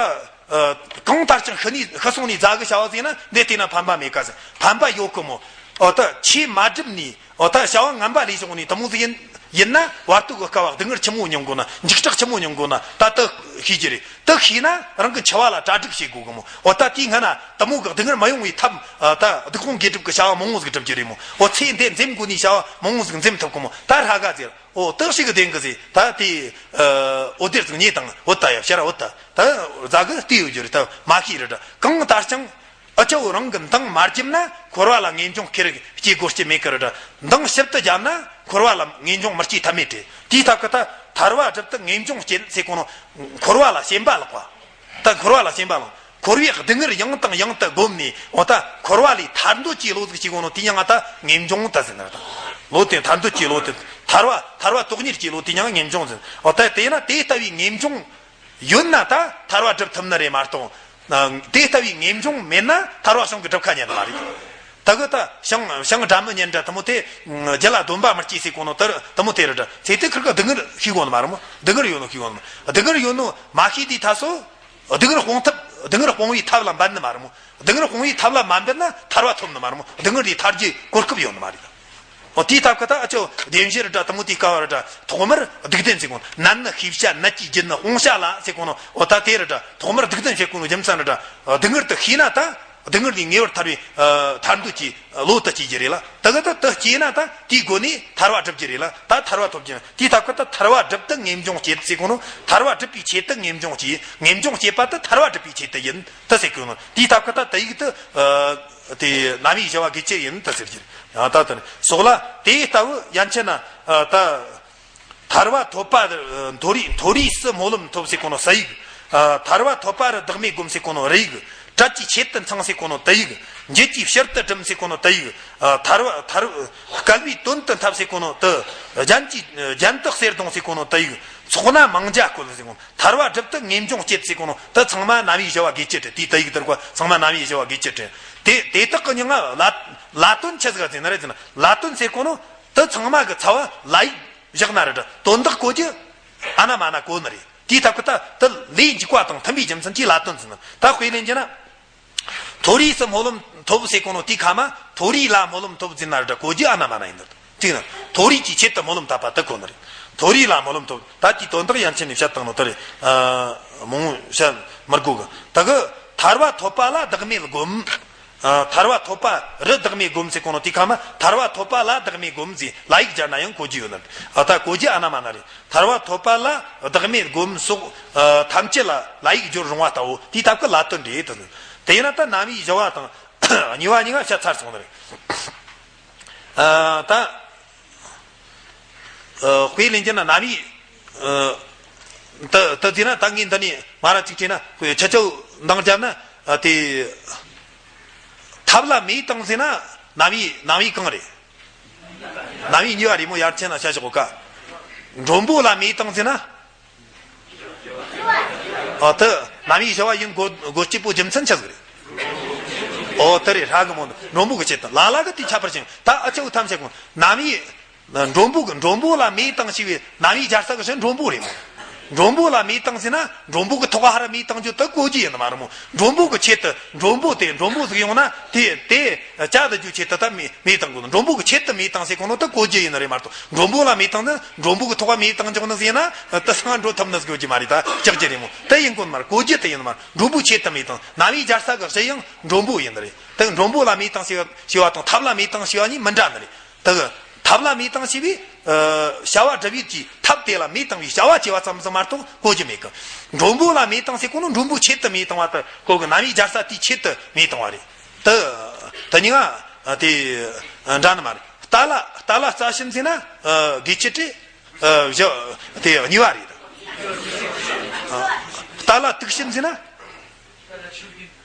ཨ་གང་ལྟར་ཀྱང་ཤི་ནས་ཤི་སོང་ནས་རྫ་གི་བྱ་བ་ཟིག་ན་འདི་བལྟས་ན་ཕན་པ་མེད་ག་ཟེར། ཕན་པ་ཡོད་གི་མོ། འོ་ད་ཆོས་མ་སྒྲུབ་ནས། འོ་ད་བྱ་བ་ངན་པ་ལས་བྱུང་ནས་དེ་མོ་ཟིག་ཡིན་ཡིན་ན། བར་དོ་གི་སྐབས་བ་སྡུག་བསྔལ་ཆི་མོ་མྱོང་དགོས་ན། འཇིགས་སྐྲག་ཆི་མོ་མྱོང་དགོས་ན་ད་དེ་ཤེས་རྒྱུ་རེད། དེ་ཤེས་ན་རང་གི་འཆི་བ་ལ་གྲ་སྒྲིག་བྱེད་དགོས་གི་མོ། འོ་ད་དེའི་སྔ་ན་དེ་མོ་གི་སྡུག་བསྔལ་མ་ཡོང་བའི་ཐབས། ཨ་ད་སྡིག་སྤོང་དགེ་སྒྲུབ་གི་བྱ་བ་མང་བོ་ཟིག་སྒྲུབ་རྒྱུ་རེད་མོ། འོ་ཚེ་འདི་འཛེམ་དགོས་ནི་བྱ་བ་མང་བོ་ཟིག་འཛེམ་ཐུབ་གི་མོ། ད་ཧྲ་ག་ཟེར། འོ་དེ་ཞིག་གི་བདེན་གི་ཟེར། ད་དེ་ཨ་འོད་སྡེར་ཟིག་ཉོས་དང་། འོ་ད་ཡ་ཕྱིར་ར་འོ་ད་ད་རྫ་གི་བལྟས་ཡོད་རྒྱུ་རེད། ད་མ་ཤེས་ར་འདྲ། གང་ལྟར་ཀྱང་ཨ་ཅོ་རང་གི་འདང་མ་བརྒྱབ་ན་འཁོར་བ་ལ་ངེས་འབྱུང་སྐྱེ་རིགས་སྐྱེ་དགོས་རྒྱུ་མེད་ཀི་ར་འདྲ། འདང་ཞིབ་ཏུ་བརྒྱབ་ན་འཁོར་བ་ལ་ངེས་འབྱུང་མི་སྐྱེ་ཐབས་མེད་རེད། དེའི་ཐབས་ཀྱིས་ད་ཐར་བ་སྒྲུབ་ཏུ་ངེས་འབྱུང་བསྐྱེད་ཟེར་གོ་ནོ། འཁོར་བ་ལ་ཞེན་པ་བརླག་པ། ད་འཁོར་བ་ལ་ཞེན་པ་བརླག། འཁོར་བའི་སྡུག་བསྔལ་ཡང་དང་ཡང་དུ་བསྒོམས་ནས། འོ་ད་འཁོར་བ་ལས་ཐར་འདོད་ཀྱི་བློ་ཟིག་སྐྱེ་གོ་ནོ། དེ་ཡང་ང་ད་ངེས་འབྱུང་ད་ཟེར་ནི་རེད། ད་བློ་དེ་ཐར་འདོད་ཀྱི་བློ་དེ། ཐར་བ་ཐར་བ་དོགས་གཉེར་གྱི་བློ་དེ་ཡང་ངེས་འབྱུང་ཟེར། འོ་ད་དེས་ན་དེ་ལྟ་བུའི་ངེས་འབྱུང་ཡོད་ན་ད་ཐར་བ་སྒྲུབ་ཐུབ་ནི་རེད་མ་གཏོགས། དེ་ལྟ་བུའི་ངེས་འབྱུང་མེད་ན་ཐར་བ་བྱང་གི་སྒྲུབ་ཁ་ཉན་ནི་མ་རེད། ད་གི་ད་བྱང་བྱང་སྒྲ་མི་སྙན་འདྲ་དེ་མོ་དེ། རྒྱུད་ལ་སྡོམ་པ་མི་སྐྱེ་ཟེར་གོ་ནོ་དེ་དེ་མོ་དེ་རེད་འདྲ། ཚེ་དེ་ཁིར་གི་སྡུག་བསྔལ་ཤེས་གོ་ནི་མ་རེད་མོ། སྡུག་བསྔལ་ཡོད་ནོ་ཤེས་གོ་ནི་མ། སྡུག་བསྔལ་ཡོད་ནོ་མ་ཤེས་དུས་ད་སོ། སྡུག་བསྔལ་སྤོང་ཐབས། སྡུག་བསྔལ་སྤོང་བའི་ཐབས་ལ་འབད་ནི་མ་རེད་མོ། སྡུག་བསྔལ་སྤོང་བའི་ཐབས་ལ་མ་འབད་ན་ཐར་བ་ཐོབ་ནི་མ་རེད་མོ། སྡུག་བསྔལ་དེ་ཐར་རྒྱུའི་གོ་སྐབས་ཡོད་ནི་མ་རེད། འོ་དེའི་སྟབས་ཀྱིས་ད་ཨ་ཅོ་བདེན་བཞི་རེད་འདྲ། དེ་མོ་དེའི་སྐབས་རེད་འདྲ། ཐོག་མར་སྡིག་ལྡན་ཟེར་གོ་ནོ། ནད་ནི་ཤེས་བྱ་ནད་ཀྱི་རྒྱུ་ནི་སྤོང་བྱ་ལ་ཟེར་གོ་ནོ། འོ་ད་དེ་རེད་འདྲ། ཐོག་མར་སྡིག་ལྡན་བྱེད་གོ་ནོ་རྒྱུ་མཚན་རེད་འདྲ། སྡུག་བསྔལ་དེ་ཤེས་ན་ད་སྡུག་བསྔལ་ལས་ངེས་པར་ཐར་བའི་ཨ་ཐར་འདོད་ཀྱི་བློ་དེ་སྐྱེ་རྒྱུ་རེད་ལ། ད་གི་ད་དེ་སྐྱེས་ན་ད་དེའི་སྒོ་ནས་ཐར་བ་སྒྲུབ་རྒྱུ་རེད་ལ། ད་ཐར་བ་ཐོབ་རྒྱུ་རེད། དེའི་སྟབས་ཀྱིས་ད་ཐར་བ་སྒྲུབ་ཏུ་ངེས་འབྱུང་བསྐྱེད་ཟེར་གོ་ནོ། ཐར་བ་སྒྲུབ་པའི་ཆེད་དུ་ངེས་འབྱུང་བསྐྱེད། ངེས་འབྱུང་བསྐྱེད་པ་དེ་ཐར་བ་སྒྲུབ་པའི་ཆེད་དུ་ཡིན་དེ་ཟེར་གོ་ནོ། དེའི་སྟབས་ཀྱིས་ད་དེ་ཡིག་དེ་ཨ་དེ་རྣམ་དབྱེ་བཞི་པ་དགེ་བཅུ་ཡིན་དེ་ཟེར་རྒྱུ་རེད། ཡང་ད་དེ་ནི་སོགས་ལ་དེ་ལྟ་བུ་ཡན་ཆད་ན་ཨ་ད། ཐར་བ་ཐོབ་པ་མཐོ་རིས་མཐོ་རིས་སུ་སྨོན་ལམ་ཐོབ་ཟེར་གོ་ནོ་ས་ཡིག། ཐར་བ་ཐོབ་པ་རུ་བདག་མེད་བསྒོམ་ཟེར་གོ་ནོ་རུ་ཡིག། བྲལ་གྱི་ཆེད་དུ་འཚང་ཟེར་གོ་ནོ་ཏུ་ཡིག། འགྱུར་གྱི་ཕྱིར་དུ་སྒྲིམ་ཟེར་གོ་ནོ་ཏུ་ཡིག། ཐར་བ་ཐར་བ་སྐལ་བའི་དོན་དུ་འཐབ་ཟེར་གོ་ནོ་ཏུ། རྒྱན་གྱི་རྒྱན་དུ་གསེར་གདུང་ཟེར་གོ་ནོ་ཏུ་ཡིག། ཚོགས་ན་མང་བརྒྱ་བཀོལ་ཟེར་གོ་ནོ། ཐར་བ་སྒྲུབ་ཏུ་ངེས་འབྱུང་བསྐྱེད་ཟེར་གོ་ནོ་ཏུ་ཚང་མ་རྣམ་དབྱེ་བཞི་པ་དགེ་བཅུ་སྟེ། དེའི་ཏུ་ཡིག་དེར་གོ་ཚང་མ་རྣམ་དབྱེ་བཞི་པ་དགེ་བཅུ་སྟེ། དེ་དེ་དག་གི་མྱིང་ང་ལ་ལ་དོན་ཆི་ཟིག་ཟེར་ན་རེད་ཟེར་ན། ལ་དོན་ཟེར་གོ་ནོ་ཏུ་ཚང་མ་གི་ཚ་བ་ལ་ཡིག་བཞག་ན་རེད་འདྲ། དོན་དག་གོ་རྒྱུ་ཨ་ན་མ་ན་གོ་ནི་རེད། དེའི་སྟབས་ཀྱིས་ད་དེ་ལས་འཇུག་པ་དང་མཐུན་པའི་རྒྱུ་མཚན་གྱིས་ལ་དོན་ཟེར་ནི། ད་དཔེ་ལེན་རྒྱུ་ན། མཐོ་རིས་སུ་སྨོན་ལམ་ཐོབ་ཟེར་གོ་ནོ་དེའི་ཁ་མ་མཐོ་རིས་ལ་སྨོན་ལམ་ཐོབ་ཟེར་ན་རེད་འདྲ། གོ་རྒྱུ་ཨ་ན་མ་ན་ཡིན་ནོ། གཅིག་ནི་མཐོ་རིས་ཀྱི་ཆེད་དུ་སྨོན་ལམ་བཏབ་པ་དེ་གོ་ནི་རེད། མཐོ་རིས་ལ་སྨོན་ལམ་ཐོབ། ད་དེའི་དོན་དག་ཡན་ཆད་ནས་བཤད་བཏང་ནོ་དེ་རེད། ཨ་མང་བོ་བཤད་མི་དགོས་གི། ད་གི་ཐར་བ་ཐོབ་པ་ལ་བདག་མེད་བསྒོམ། ཨ། ཐར་པ་ཐོབ་པ་རི་བདག་མེད་སྒོམ་ཟེར་གོ་ནོ་དེ་ཁ་མ་ཐར་པ་ཐོབ་པ་ལ་བདག་མེད་སྒོམ་ཟེར་ལ་ཡིག་སྦྱར་ན་ཡང་གོ་རྒྱུ་ཡོད་ནི། ཨ། ད་གོ་རྒྱུ་ཨ་ན་མ་ན་རེད། ཐར་པ་ཐོབ་པ་ལ་བདག་མེད་སྒོམ་སོགས། ཨ། ཐམས་ཅད་ལ་ལ་ཡིག་སྦྱོར་རུང་བ་ལྟ་བུ་དེའི་ཐབས་ཀྱི་ལ་དོན་རེད་དུ། དེ་ཡིན་ན་ད་རྣམ་དབྱེ་བཞི་བ་དང་གཉིས་པ་གཉིས་ཀ་བཤད་ཚར་སོང་ནི་རེད། ཨ། ད། ཨ། དཔེ་ལེན་རྒྱུ་ན་རྣམ་དབྱེ། ཨ། ད་ད་དེ་ན་ད་ངས་འདི་ནས་མ་ར་གཅིག་བྲིས་ན་ཁོས་ཁྱེད་ཚོ་འདང་བརྒྱབ་ན། ཨ། དེ་ཐབས་ལ་མེ་བཏང་ཟེར་ན་རྣམ་དབྱེ་རྣམ་དབྱེ་གང་རེད། རྣམ་དབྱེ་གཉིས་པ་རེད་མོ། ཡར་ཆེན་ན་བཤད་ཆོག་ག་མགྲོན་པོ་ལ་མེ་བཏང་ཟེར་ན། ཨོ་ད་རྣམ་དབྱེ་བཞི་བ་ཡིན་དགོས་དགོས་གཅིག་པོ་རྒྱུ་མཚན་ཆི་ཟིག་རེད། ཨོ་ད་རེད་ཧྲ་གི་མོ། མགྲོན་པོ་གི་ཆེད་དུ་ལ་ལ་གི་དེ་ཁྱད་པར་ཅན་ད་ཨ་ཆེ་བོ་ཐམས་ཅད་གོ་རྣམ་དབྱེ། མགྲོན་པོ་གི་མགྲོན་པོ་ལ་མེ་བཏང་ཞེས་པའི་རྣམ་དབྱེ་སྦྱར་ས་གི་ཕྱིར་མགྲོན་པོ་རེད་མོ། མགྲོན་པོ་ལ་མེ་བཏང་ཟེར་ན་མགྲོན་པོ་གི་ཐོག་ཧ་ར་མེ་བཏང་རྒྱུ་དེ་གོ་རྒྱུ་ཡིན་ནི་མ་རེད་མོ། མགྲོན་པོ་གི་ཆེད་དུ་མགྲོན་པོ་དེ་མགྲོན་པོ་ཟིག་ཡོང་ན་དེ་དེ་བཅད་རྒྱུའི་ཆེད་དུ་ད་མེ་མེ་བཏང་དགོས་ནི། མགྲོན་པོ་གི་ཆེད་དུ་མེ་བཏང་ཟེར་གོ་ནོ་དེ་གོ་རྒྱུ་ཡིན་ནི་རེད་མ་གཏོགས། མགྲོན་པོ་ལ་མེ་བཏང་ན་མགྲོན་པོ་གི་ཐོག་མེ་བཏང་འཇོག་ནི་ཟེར་ན་ད་སང་འགྲོ་ཐུབ་ནི་ཟིག་ཡོད་ཀྱི་མ་རེད། ད་ཅག་ཅི་རེད་མོ། དེ་ཡིན་དགོས་ནི་མ་རེད། གོ་རྒྱུ་དེ་ཡིན་ནི་མ་རེད། མགྲོན་པོའི་ཆེད་དུ་མེ་བཏང་། རྣམ་དབྱེ་སྦྱར་ས་གི་གཞི་ཡང་མགྲོན་པོ་ཡིན་ནི་རེད། དེ་མགྲོན་པོ་ལ་མེ་བཏང་ཞེས་པ་ཞེས་པ་དང་ཐབས་ལ་མེ་བཏང་ཞེས་པ་གཉིས་མི་འདྲ་ནི་རེད། དེ་གི་ཐབས་ལ་མེ་བཏང་ཞེས་པའི། ཨ། བྱ་བ་སྒྲུབ་ཡུལ་གྱི་ཐབས་དེ་ལ་མེ་བཏང་བའི་བྱ་བ་བྱས་པ་ཙམ་ཟིག་མ་གཏོགས་གོ་རྒྱུ་མེད་གི་མགྲོན་པོ་ལ་མེ་བཏང་ཟེར་གོ་ནོ་མགྲོན་པོའི་ཆེད་དུ་མེ་བཏང་བ་དེ་གོ་གི་རྣམ་དབྱེ་སྦྱར་ས་དེའི་ཆེད་དུ་མེ་བཏང་བ་རེད། དེ་དེ་གཉིས་ཀ་དེ་འདྲ་ནི་མ་རེད། རྟ་ལ་རྟ་ལ་རྩྭ་ཞིམ་ཟེར་ན་དགེ་ཆེ་སྟེ། ཨ། བཞི་དེ་གཉིས་པ་རེད། ཨ། རྟ་ལ་དུག་ཞིམ་ཟེར་ན།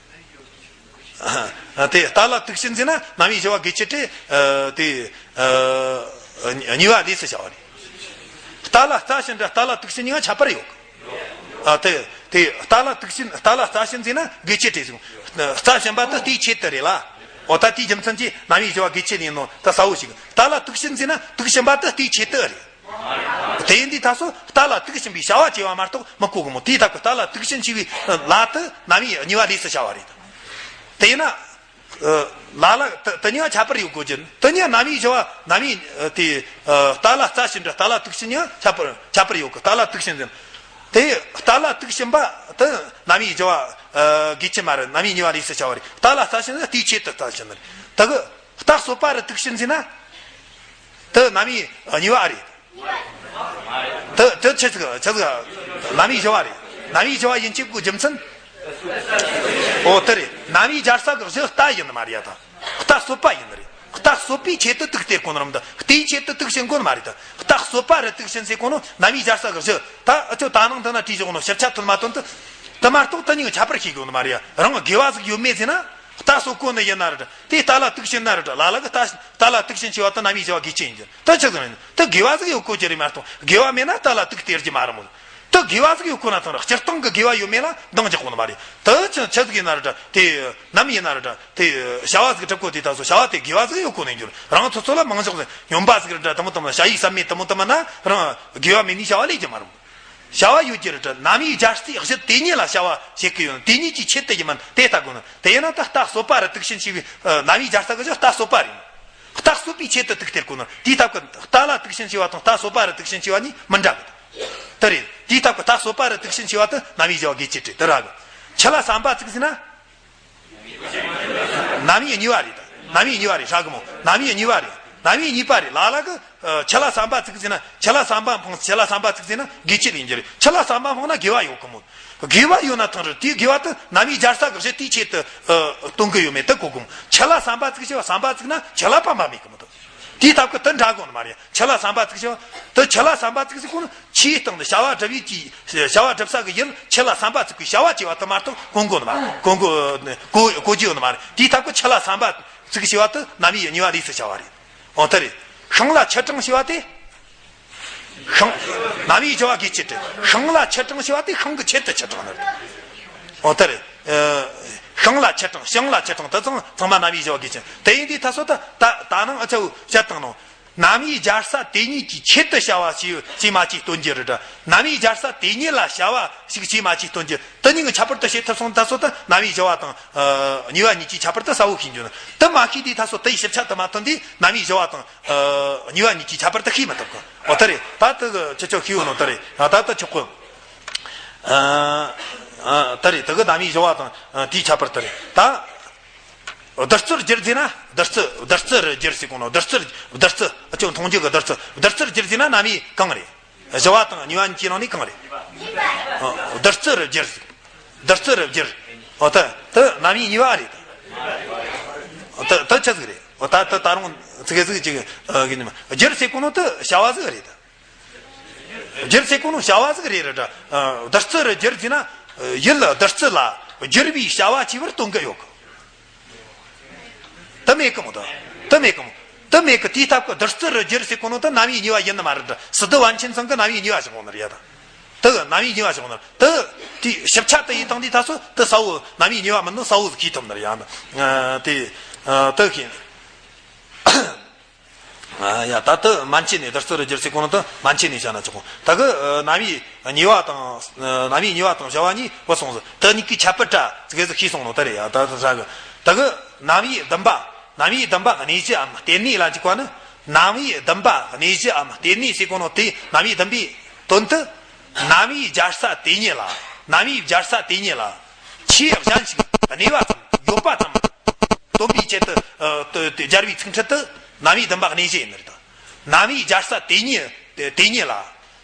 ཨ། དེ་རྟ་ལ་དུག་ཞིམ་ཟེར་ན་རྣམ་དབྱེ་བཞི་བ་དགེ་ཆེ་སྟེ། ཨ། དེ་ཨ་གཉིས་པ་ལས་སུ་བྱ་བ་རེད། རྟ་ལ་རྩྭ་ཞིམ་དང་རྟ་ལ་དུག་ཞིམ་གཉིས་ཀ་ཁྱད་པར་ཡོད་གི་ཨ། དེ་དེ་རྟ་ལ་དུག་ཞིམ་རྟ་ལ་རྩྭ་ཞིམ་ཟེར་ན་དགེ་ཆེ་སྟེ་ཟེར། རྩྭ་ཞིམ་པ་དེ་རྟའི་ཆེད་དུ་རེད་ལ། འོ་ད་དེའི་རྒྱུ་མཚན་གྱིས་རྣམ་དབྱེ་བཞི་བ་དགེ་ཆེ་ཡིན་ནོ་ད་གསལ་བོ་ཞིག་རྟ་ལ་དུག་ཞིམ་ཟེར་ན་དུག་ཞིམ་པ་དེ་རྟའི་ཆེད་དུ་རེད། དེ་ཡིན་དུས་ད་སོ་རྟ་ལ་དུག་ཞིམ་པའི་བྱ་བ་བྱས་པ་མ་གཏོགས་མི་གོ་གི་མོ། དེའི་སྟབས་ཀྱིས་རྟ་ལ་དུག་ཞིམ་ཞེས་པའི་ལ་དེ་རྣམ་དབྱེ་གཉིས་པ་ལས་སུ་བྱ་བ་རེད། དེ་ཡིན་ན། ལ་ལ་དེ་དེ་གཉིས་ཀ་ཁྱད་པར་ཡོད་དགོས་ཀྱི། དེ་གཉིས་ཀ་རྣམ་དབྱེ་བྱ་བ་རྣམ་དབྱེ་དེ་རྟ་ལ་རྩྭ་ཞིམ་དང་རྟ་ལ་དུག་ཞིམ་གཉིས་ཀ་ཁྱད་པར་ཁྱད་པར་ཡོད་གི་རྟ་ལ་དུག་ཞིམ་ཟེར། དེ་རྟ་ལ་དུག་ཞིམ་པ་དེ་རྣམ་དབྱེ་བྱ་བ་དགེ་ཆེ་མ་རེད། རྣམ་དབྱེ་གཉིས་པ་ལས་སུ་བྱ་བ་རེད། རྟ་ལ་རྩྭ་ཞིམ་ཟེར་ན་དེའི་ཆེད་དུ་རྩྭ་ཞིམ་རེད། དེ་གི་རྟ་གསོད་པ་རེད་དུག་ཞིམ་ཟེར་ན། དེ་རྣམ་དབྱེ་གཉིས་པ་རེད། དེ་དེ་ཆི་ཟིག་ཆི་ཟིག་རྣམ་དབྱེ་བཞི་བ་རེད། རྣམ་དབྱེ་བཞི་བ་ཡིན་གཅིག་པུའི་རྒྱུ་མཚན། ཨོ་དེ་རེད། རྣམ་དབྱེ་སྦྱར་ས་གི་གཞི་རྟ་ཡིན་ནི་མ་རེད་ཡ། ད་རྟ་གསོད་པ་ཡིན་ནི་རེད། རྟ་གསོད་པའི་ཆེད་དུ་དུག་སྟེར་གོ་ནི་རེད་མོ། ད་རྟའི་ཆེད་དུ་དུག་ཞིམ་གོ་ནི་མ་རེད། ད་རྟ་གསོད་པ་རེད་དུག་ཞིམ་ཟེར་གོ་ནོ་རྣམ་དབྱེ་སྦྱར་ས་གི་གཞི། ད་ཨ་ཆོ་ད་ནང་འདི་ན་བྲིས་བཞག་ནོ་ཞིབ་ཆ་དོན་མ་དོན་དུ། དེ་མ་གཏོགས་དེ་གཉིས་ཀྱི་ཁྱད་པར་ཤེས་དགོས་ནི་མ་རེད་ཡ། རང་དགེ་བ་ཟིག་ཡོད་མེད་ཟེར་ན། རྟ་གསོད་གོ་ནི་ཡིན་ན་རེད། དེ་རྟ་ལ་དུག་ཞིམ་ན་རེད། ལ་ལ་གི་རྟ་རྟ་ལ་དུག་ཞིམ་ཞེས་པ་དེ་རྣམ་དབྱེ་བཞི་བ་དགེ་ཆེ་ཡིན་གྱི། དེ་ཆི་ཟིག་ཡིན། དེ་དགེ་བ་ཟིག་ཡོད་དགོས་ཀྱི་རེད་མ་གཏོགས་དགེ་བ་མེད་ན་རྟ་ལ་དུག་སྟེར་རྒྱུ་མ་རེད་མོ། དེ་དགེ་བ་ཟིག་ཡོད་དགོས་ན་ཐང་རེད། སྤྱིར་བཏང་གི་དགེ་བ་ཡོད་མེད་ལ་འདང་རྒྱག་དགོས་ནི་མ་རེད། དེ་ཆི་ཆི་ཟིག་ཡིན་ན་རེད། དེ་ནམ་ཡིན་ན་རེད། དེ་བྱ་བ་ཟིག་སྒྲུབ་དགོས་དུས་ད་སོ་བྱ་བ་དེ་དགེ་བ་ཟིག་ཡོད་དགོས་ནི་འགྱུར། རང་ཚོ་ཚོ་ལ་མང་ཕྱོགས་ཟིག་སྨྱོན་པ་ཟིག་རེད་དྲ་དེ་མོ་དེ་མོ་བྱ་ཡི་བསམ་མེད་དེ་མོ་དེ་མོ་ན་རང་དགེ་བ་མེད་ནི་བྱ་བ་ལས་རྒྱུ་མ་རེད་མོ། བྱ་བ་ཡོད་ཀྱི་རེད་དྲ། རྣམ་དབྱེ་སྦྱར་སའི་གཞི་དེ་ཉིད་ལ་བྱ་བ་བྱེད་ཀྱི་ཡོད་ན་དེ་ཉིད་ཀྱི་ཆེད་དུ་ཡིན་མིན་དེ་ལྟ་དགོས་ན། དེ་ཡིན་ན་ད་རྟ་གསོད་པ་རེད་དུག་ཞིམ་ཞེས་པའི་རྣམ་དབྱེ་སྦྱར་ས་གི་གཞི་རྟ་གསོད་པ་རེད། རྟ་གསོད་པའི་ཆེད་དུ་དུག་སྟེར་དགོས་ན་དེའི་སྟབས་ཀྱིས་རྟ་ལ་དུག་ཞིམ་ཞེས་པ་དང་རྟ་གསོད་པ་རེད་དུག་ཞིམ་ཞེས་པ་གཉིས་མི་འདྲ་གི། དེ་རེད། དེའི་སྟབས་ཀྱིས་རྟ་གསོད་པ་རེད་དུག་ཞིམ་ཞེས་པ་དེ་རྣམ་དབྱེ་བྱ་བ་དགེ་ཆེ་སྟེ་དེ་ར་གི། ཆུ་ལ་ཟམ་པ་བཙུགས་ཟེར་ན། རྣམ་དབྱེ་གཉིས་པ་རེད་ད། རྣམ་དབྱེ་གཉིས་པ་རེད་ཧྲ་གི་མོ། རྣམ་དབྱེ་གཉིས་པ་རེད། རྣམ་དབྱེ་གཉིས་པ་རེད། ལ་ལ་གི་ཨ་ཆུ་ལ་ཟམ་པ་བཙུགས་ཟེར་ན། ཆུ་ལ་ཟམ་པ་འཕངས། ཆུ་ལ་ཟམ་པ་བཙུགས་ཟེར་ན་དགེ་ཆེ་ལས་འགྱུར་རེད། ཆུ་ལ་ཟམ་པ་འཕངས་ན་དགེ་བ་ཡོད་གི་མོ། དགེ་བ་ཡོད་ན་ཐང་རེད། དེའི་དགེ་བ་དེ་རྣམ་དབྱེ་སྦྱར་ས་གི་གཞི་དེའི་ཆེད་དུ་ཨ་སྟོན་གི་ཡོད་མེད་དེ་གོ་གི་མོ། ཆུ་ལ་ཟམ་པ་བཙུགས་ཞེས་པ་ཟམ་པ་བཙུགས་ན་ཆུ་ལ་པ་མ་མེད་གི་མོ་དེ། དེའི་སྟབས་ཀྱིས་དེ་འདྲ་དགོས་ནི་མ་རེད། ཆུ་ལ་ཟམ་པ་བཙུགས་ཞེས་པ་དེ་ཆུ་ལ་ཟམ་པ་བཙུགས་ཟེར་གོ་ནི་ཆུའི་སྟེང་དུ་བྱ་བ་སྒྲུབ་ཡུལ་གྱི་བྱ་བ་སྒྲུབ་ས་གི་ཡུལ་ཆུ་ལ་ཟམ་པ་བཙུགས་པའི་བྱ་བ་བྱས་པ་དེ་མ་གཏོགས་གོ་གོ་ནི་མ་གོ་གོ་གོ་གོ་རྒྱུ་ཡོད་ནི་མ་རེད། དེའི་སྟབས་ཀྱིས་ཆུ་ལ་ཟམ་པ་བཙུགས་ཞེས་པ་དེ་རྣམ་དབྱེ་གཉིས་པ་ལས་སུ་བྱ་བ་རེད། འོ་དེ་རེད། ཤིང་ལ་ཆུ་དྲངས་ཞེས་པ་དེ། ཤིང་། རྣམ་དབྱེ་བྱ་བ་དགེ་ཆེ་སྟེ། ཤིང་ལ་ཆུ་དྲངས་ཞེས་པ་དེ་ཤིང་གི་ཆེད་དུ་ཆུ་དྲངས་ནི་རེད། འོ་དེ་རེད། ཨ་ཤིང་ལ་ཆུ་དྲངས། ཤིང་ལ་ཆུ་དྲངས་དེ་ཚང་ཚང་མ་རྣམ་དབྱེ་བྱ་བ་དགེ་ཆེ། དེ་ཡིན་དུས་ད་སོ་ད་ད་ད་ནང་ཨ་ཆ་བོ་བཤད་བཏང་ནོ། རྣམ་དབྱེ་སྦྱར་ས་དེ་ཉིད་ཀྱི་ཆེད་དུ་བྱ་བ་ཞིག་ཅིག་མ་ཅིག་སྟོན་རྒྱུ་རེད་དྲ། རྣམ་དབྱེ་སྦྱར་ས་དེ་ཉིད་ལ་བྱ་བ་ཞིག་ཅིག་མ་ཅིག་སྟོན་རྒྱུ། དེ་གཉིས་ཀྱི་ཁྱད་པར་དེ་ཤེས་ཐུབ་སོང་ད་སོ་ད་རྣམ་དབྱེ་བྱ་བ་དང་ཨ་གཉིས་པ་གཉིས་ཀྱི་ཁྱད་པར་དེ་གསལ་བོ་ཤེས་རྒྱུ་ནི། དེ་མ་ཤེས་དུས་ད་སོ་དེའི་ཞིབ་ཆ་དེ་མ་ཐོན་དུས་རྣམ་དབྱེ་བྱ་བ་དང་ཨ་གཉིས་པ་གཉིས་ཀྱི་ཁྱད་པར་དེ་ཤེས་མི་ཐུབ་གི། འོ་ད་རེད། ད་དེ་གི་ཁྱེད་ཆོ་ཤེས་ཡོད་ནོ་ད་རེད། ད་ད་ཆོག་གི། ཨ་ཨ་ད་རེད། དེ་གི་རྣམ་དབྱེ་བྱ་བ་དང་ཨ་དེའི་ཁྱད་པར་དེ་རེད་ད། བདུད་རྩིར་བསྒྱུར་ཟེར་ན། བདུད་རྩི། བདུད་རྩིར་བསྒྱུར་ཟེར་གོ་ནོ། བདུད་རྩིར། བདུད་རྩི། ཨ་ཅོ་མཐོང་རྒྱུ་གི་བདུད་རྩི། བདུད་རྩིར་བསྒྱུར་ཟེར་ན་རྣམ་དབྱེ་གང་རེད། བཞི་བ་དང་གཉིས་པ་གཉིས་ཀྱི་ནང་ནས་གང་རེད། ཨ། བདུད་རྩིར་བསྒྱུར། བདུད་རྩིར་བསྒྱུར། ཨོ་ད་དེ་རྣམ་དབྱེ་གཉིས་པ་རེད། ད་ད་ཆི་ཟིག་རེད། ཨོ་ད་ད་ད་རུང་ཚིག་ཟིག་ཅིག་ཨ་གི་ནི་མ་བསྒྱུར་ཟེར་གོ་ནོ་དེ་བྱ་བ་ཟིག་རེད། ད་བསྒྱུར་ཟེར་གོ་ནོ་བྱ་བ་ཟིག་རེད་རེད། ད་བདུད་རྩིར་བསྒྱུར་ཟེར་ན་ཡུལ་བདུད་རྩི་ལ་བསྒྱུར་བའི་བྱ་བ་བྱས་པར་སྟོན་གི་ཡོད་གི། དེ་མེད་གི་མོ། དེ་དེ་མེད་གི་མོ། དེ་མེད་གི། དེའི་སྟབས་ཀྱིས་བདུད་རྩིར་བསྒྱུར་ཟེར་གོ་ནོ་དེ་རྣམ་དབྱེ་གཉིས་པ་ཡིན་ནི་མ་རེད། ད་སི་ཏུ་པཎ་ཆེན་ཚང་གི་རྣམ་དབྱེ་གཉིས་པ་བཞག་གོ་ནི་རེད་ཡ། ད་དེ་གི་རྣམ་དབྱེ་གཉིས་པ་བཞག་གོ་ནི་རེད། དེ་དེའི་ཞིབ་ཆ་དེ་ཡིན་དང་དེའི་ད་སོ་དེ་གསལ་བོ་རྣམ་དབྱེ་གཉིས་པ་མིན་ནོ་གསལ་བོ་ཟིག་ཤེས་ཐུབ་ནི་རེད་ཡ། ད་དེ་དེ་གི། ཨ་ཡ། ད་དེ་མན་ཆད་ནས། བདུད་རྩིར་བསྒྱུར་ཟེར་གོ་ནོ་དེ་མན་ཆད་ནས་བྱས་ན་ཆོག་གོ། ད་གི་ཨ་རྣམ་དབྱེ་གཉིས་པ་དང་། ཨ་རྣམ་དབྱེ་གཉིས་པ་དང་བྱ་བ་གཉིས་བུད་སོང་ཟིག། དེ་གཉིས་ཀྱི་ཁྱད་པར་ར་ཙི་གེ་ཟིག་ཤེས་སོང་ནོ་དེ་རེད་ཡ། ད་དེ་ཧྲ་གི། ད་གི་རྣམ་དབྱེ་བདུན་པ། རྣམ་དབྱེ་བདུན་པ་གནས་གཞིའམ་རྟེན་གནས་ལ་འཇུག་པ་ནི། རྣམ་དབྱེ་བདུན་པ་གནས་གཞིའམ་རྟེན་གནས་ཟེར་གོ་ནོ་དེ། རྣམ་དབྱེ་བདུན་པའི་དོན་དེ། རྣམ་དབྱེའི་སྦྱར་ས་དེ་ཉིད་ལ། རྣམ་དབྱེའི་སྦྱར་ས་དེ་ཉིད་ལ། ཆོས་གཞན་ཞིག་གནས་པ་ཙམ་ཡོད་པ་ཙམ་སྟོན་པའི་ཆེད་དུ། ཨ། དེ་དེ་སྦྱར་བའི་ཚིག་ཕྲད་དེ་རྣམ་དབྱེ་བདུན་པ་གནས་གཞི་ཡིན་ནི་རེད། ད་རྣམ་དབྱེའི་སྦྱར་ས་དེ་ཉིད་དེ་དེ་ཉིད་ལ།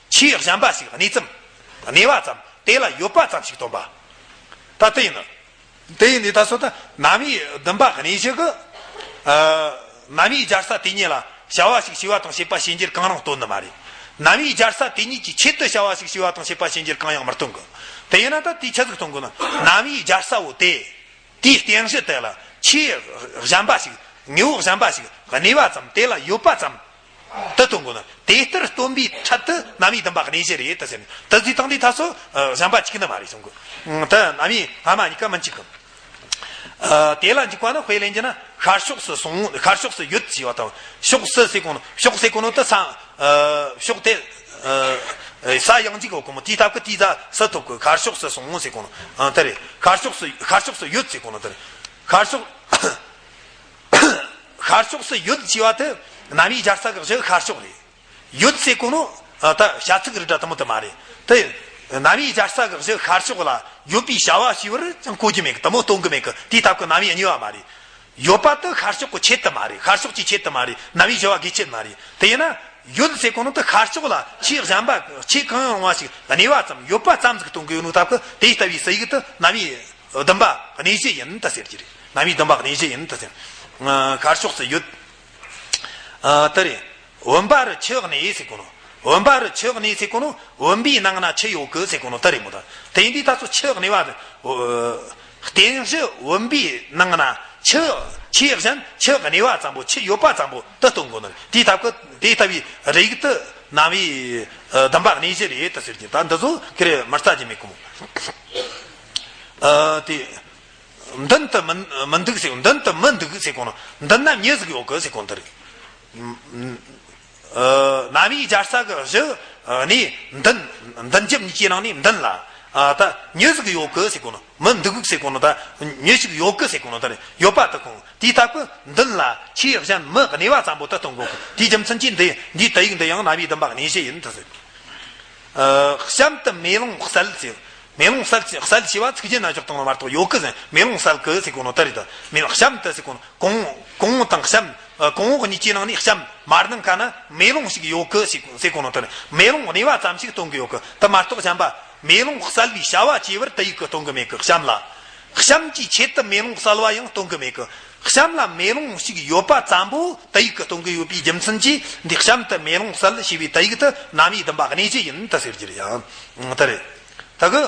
ཆོས་གཞན་པ་ཞིག་གནས་ཙམ། གནས་པ་ཙམ། དེ་ལ་ཡོད་པ་ཙམ་ཞིག་སྟོན་པ། ད་དེ་ཡིན་ནི། དེ་ཡིན་དུས་ད་སོ་ད་རྣམ་དབྱེ་བདུན་པ་གནས་གཞི་གི། ཨ། རྣམ་དབྱེའི་སྦྱར་ས་དེ་ཉིད་ལ་བྱ་བ་ཞིག་བྱས་པ་དང་བྱེད་པ་བྱེད་འགྱུར་གང་རུང་སྟོན་ནི་མ་རེད། རྣམ་དབྱེའི་སྦྱར་ས་དེ་ཉིད་ཀྱི་ཆེད་དུ་བྱ་བ་ཞིག་བྱས་པ་དང་བྱེད་པ་བྱེད་འགྱུར་གང་ཡང་མི་སྟོན་གི། དེ་ཡིན་ན་ད་དེས་ཆི་ཟིག་སྟོན་གོ་ན། རྣམ་དབྱེའི་སྦྱར་ས་བོ་དེ། དེའི་རྟེན་གཞི་དེ་ལ་ཆོས་གཞན་པ་ཞིག། དངོས་པོ་གཞན་པ་ཞིག་གནས་པ་ཙམ། དེ་ལ་ཡོད་པ་ཙམ། དེ་སྟོན་གོ་ནི། དེ་ལྟར་སྟོན་པའི་ཕྲད་དེ་རྣམ་དབྱེ་བདུན་པ་གནས་གཞི་རེད་དེ་ཟེར་ནས། དེ་ཟིག་དང་དེའི་ད་སོ་གཞན་པ་གཅིག་ནི་མ་རེད་གསུང་གི། དེ་རྣམ་དབྱེ་སྔ་མ་གཉིས་ཀ་མི་གཅིག་གི། ཨ། དེ་ལ་འཇུག་པ་ནི། དཔེ་ལེན་རྒྱུ་ན། ཤར་ཕྱོགས་སུ་སོང་། ཤར་ཕྱོགས་སུ་ཡོད་ཅེས་པ་དང་། ཕྱོགས་སུ་ཟེར་གོ་ནོ། ཕྱོགས་ཟེར་གོ་ནོ་དེ་ས། ཨ། ཕྱོགས་དེ། ཨ། ས་ཡང་འཇིག་གོ་གི་མོ། དེའི་སྟབས་ཀྱིས་དེའི་ས་སུ་ཐོབ་གི། ཤར་ཕྱོགས་སུ་སོང་ཟེར་གོ་ནོ། ཨ། དེ་རེད། ཤར་ཕྱོགས་སུ། ཤར་ཕྱོགས་སུ་ཡོད་ཟེར་གོ་ནོ་དེ་རེད། ཤར་ཕྱོགས། ཤར་ཕྱོགས་སུ་ཡོད་ཅེས་པ་དེ་རྣམ་དབྱེའི་སྦྱར་ས་གི་གཞི་ཤར་ཕྱོགས་རེད། ཡོད་ཟེར་གོ་ནོ། ཨ། ད་བྱ་ཚིག་རེད་དྲ་དེ་མོ་དེ་མ་རེད། དེ་རྣམ་དབྱེའི་སྦྱར་ས་གི་གཞི་ཤར་ཕྱོགས་ལ་ཡོད་པའི་བྱ་བ་བྱས་པར་ཅང་གོ་རྒྱུ་མེད་གི། དེ་མོ་སྟོན་གི་མེད་གི། དེའི་སྟབས་ཀྱིས་རྣམ་དབྱེ་གཉིས་པ་མ་རེད། ཡོད་པ་དེ་ཤར་ཕྱོགས་ཀྱི་ཆེད་དུ་མ་རེད། ཤར་ཕྱོགས་ཀྱི་ཆེད་དུ་མ་རེད། རྣམ་དབྱེའི་བྱ་བ་དགོས་ཆེད་མ་རེད། དེ་ཡིན་ན་ཡོད་ཟེར་གོ་ནོ་དེ་ཤར་ཕྱོགས་ལ་ཆོས་གཞན་པ། ཆོས་གང་ཡང་རུང་བ་ཞིག་གནས་པ་ཙམ། ཡོད་པ་ཙམ་ཟིག་སྟོན་གི་ཡོད་ནོ་སྟབས་ཀྱིས། དེ་ལྟ་བུའི་སུ་ཡིག་དེ་རྣམ་དབྱེ་བདུན་པ་གནས་གཞི་ཡིན་ད་ཟེར་གྱི་རེད། རྣམ་དབྱེ་བདུན་པ་གནས་གཞི་ཡིན་ད་ཟེར། ཨ། ཤར་ཕྱོགས་སུ་ཡོད། ཨ། དེ་རེད། བུམ་པ་རུ་ཆུ་གནས་ཟེར་གོ་ནོ། བུམ་པ་རུ་ཆུ་གནས་ཟེར་གོ་ནོ། བུམ་པའི་ནང་ན་ཆུ་ཡོད་གི་ཟེར་གོ་ནོ་དེ་རེད་མོ། ད་དེ་ཡིན་དུས་ད་སོ་ཆུ་གནས་པ། རྟེན་གཞི་བུམ་པའི་ནང་ན་ཆུ། ཆོས་གཞན་ཆུ་གནས་པ་ཙམ་པོ། ཆུ་ཡོད་པ་ཙམ་པོ་དེ་སྟོན་གོ་ནི། དེའི་སྟབས་ཀྱིས་དེ་ལྟ་བུའི་རིགས་དེ་རྣམ་དབྱེ་བདུན་པ་གནས་གཞི་རེད་ད་ཟེར་གྱི། ད་འདི་ཚོ་ཁེར་མི་རྩ་རྒྱུ་མེད་གི་མོ། ཨ། དེ། མདུན་དུ་མི་མི་འདུག་ཟེར། མདུན་དུ་མི་འདུག་ཟེར་གོ་ནོ། མདུན་ན་མྱི་ཟིག་ཡོད་གི་ཟེར་གོ་ནོ་དེ་རེད། ཨ། རྣམ་དབྱེའི་སྦྱར་ས་གི་གཞི་ནས་མདུན། མདུན་རྒྱབ་གཉིས་ཀྱི་ནང་ནས་མདུན་ལ། ཨ། ད་མྱི་ཟིག་ཡོད་གི་ཟེར་གོ་ནོ། མི་འདུག་ཟེར་གོ་ནོ། ད་མྱི་ཞིག་ཡོད་གི་ཟེར་གོ་ནོ་དེ་རེད། ཡོད་པ་དེ་གོ། དེའི་སྟབས་ཀྱིས་མདུན་ལ་ཆོས་གཞན་མི་གནས་པ་ཙམ་པོ་དེ་སྟོན་གོ་གི། དེའི་རྒྱུ་མཚན་གྱིས་འདི། འདིའི་དུ་ཡིག་འདི་ཡང་རྣམ་དབྱེ་བདུན་པ་གནས་གཞི་ཡིན་ད་ཟེར། ཨ། གཤམ་དུ་མེ་ལོང་གསལ་ཟེར། མེ་ལོང་གསལ་ཟེར། གསལ་ཞེས་པ་ཚིག་རྒྱན་ན་འཇོག་སྟངས་ལ་མ་གཏོགས་ཡོད་གི་ཟེར། མེ་ལོང་གསལ་གི་ཟེར་གོ་ནོ་དེ་རེད། ད་མེ་ལོང་གཤམ་དུ་ཟེར་གོ་ནོ། གོང་། གོང་འོག་དང་གཤམ། ཨ། གོང་འོག་གཉིས་ཀྱི་ནང་ནས་གཤམ་མར་ནང་ཁ་ན་མེ་ལོང་ཞིག་ཡོད་གི་ཟེར་གོ། ཟེར་གོ་ནོ་དེ་རེད། མེ་ལོང་གནས་པ་ཙམ་ཞིག་སྟོན་གི་ཡོད་གི། དེ་མ་གཏོགས་གཞན་པ་མེ་ལོང་གསལ་བའི་བྱ་བ་བྱས་པར་དུ་ཡིག་གིས་སྟོན་གི་མེད་གི། གཤམ་ལ། གཤམ་གྱི་ཆེད་དུ་མེ་ལོང་གསལ་བ་ཡང་སྟོན་གི་མེད་གི། གཤམ་ལ་མེ་ལོང་ཞིག་ཡོད་པ་ཙམ་པོ་དུ་ཡིག་གིས་སྟོན་གི་ཡོད་པའི་རྒྱུ་མཚན་གྱིས། འདི་གཤམ་དུ་མེ་ལོང་གསལ་ཞེས་པའི་དུ་ཡིག་དེ་རྣམ་དབྱེ་བདུན་པ་གནས་གཞི་ཡིན་ད་ཟེར་རྒྱུ་རེད་ཡ། དེ་རེད། ད་གི།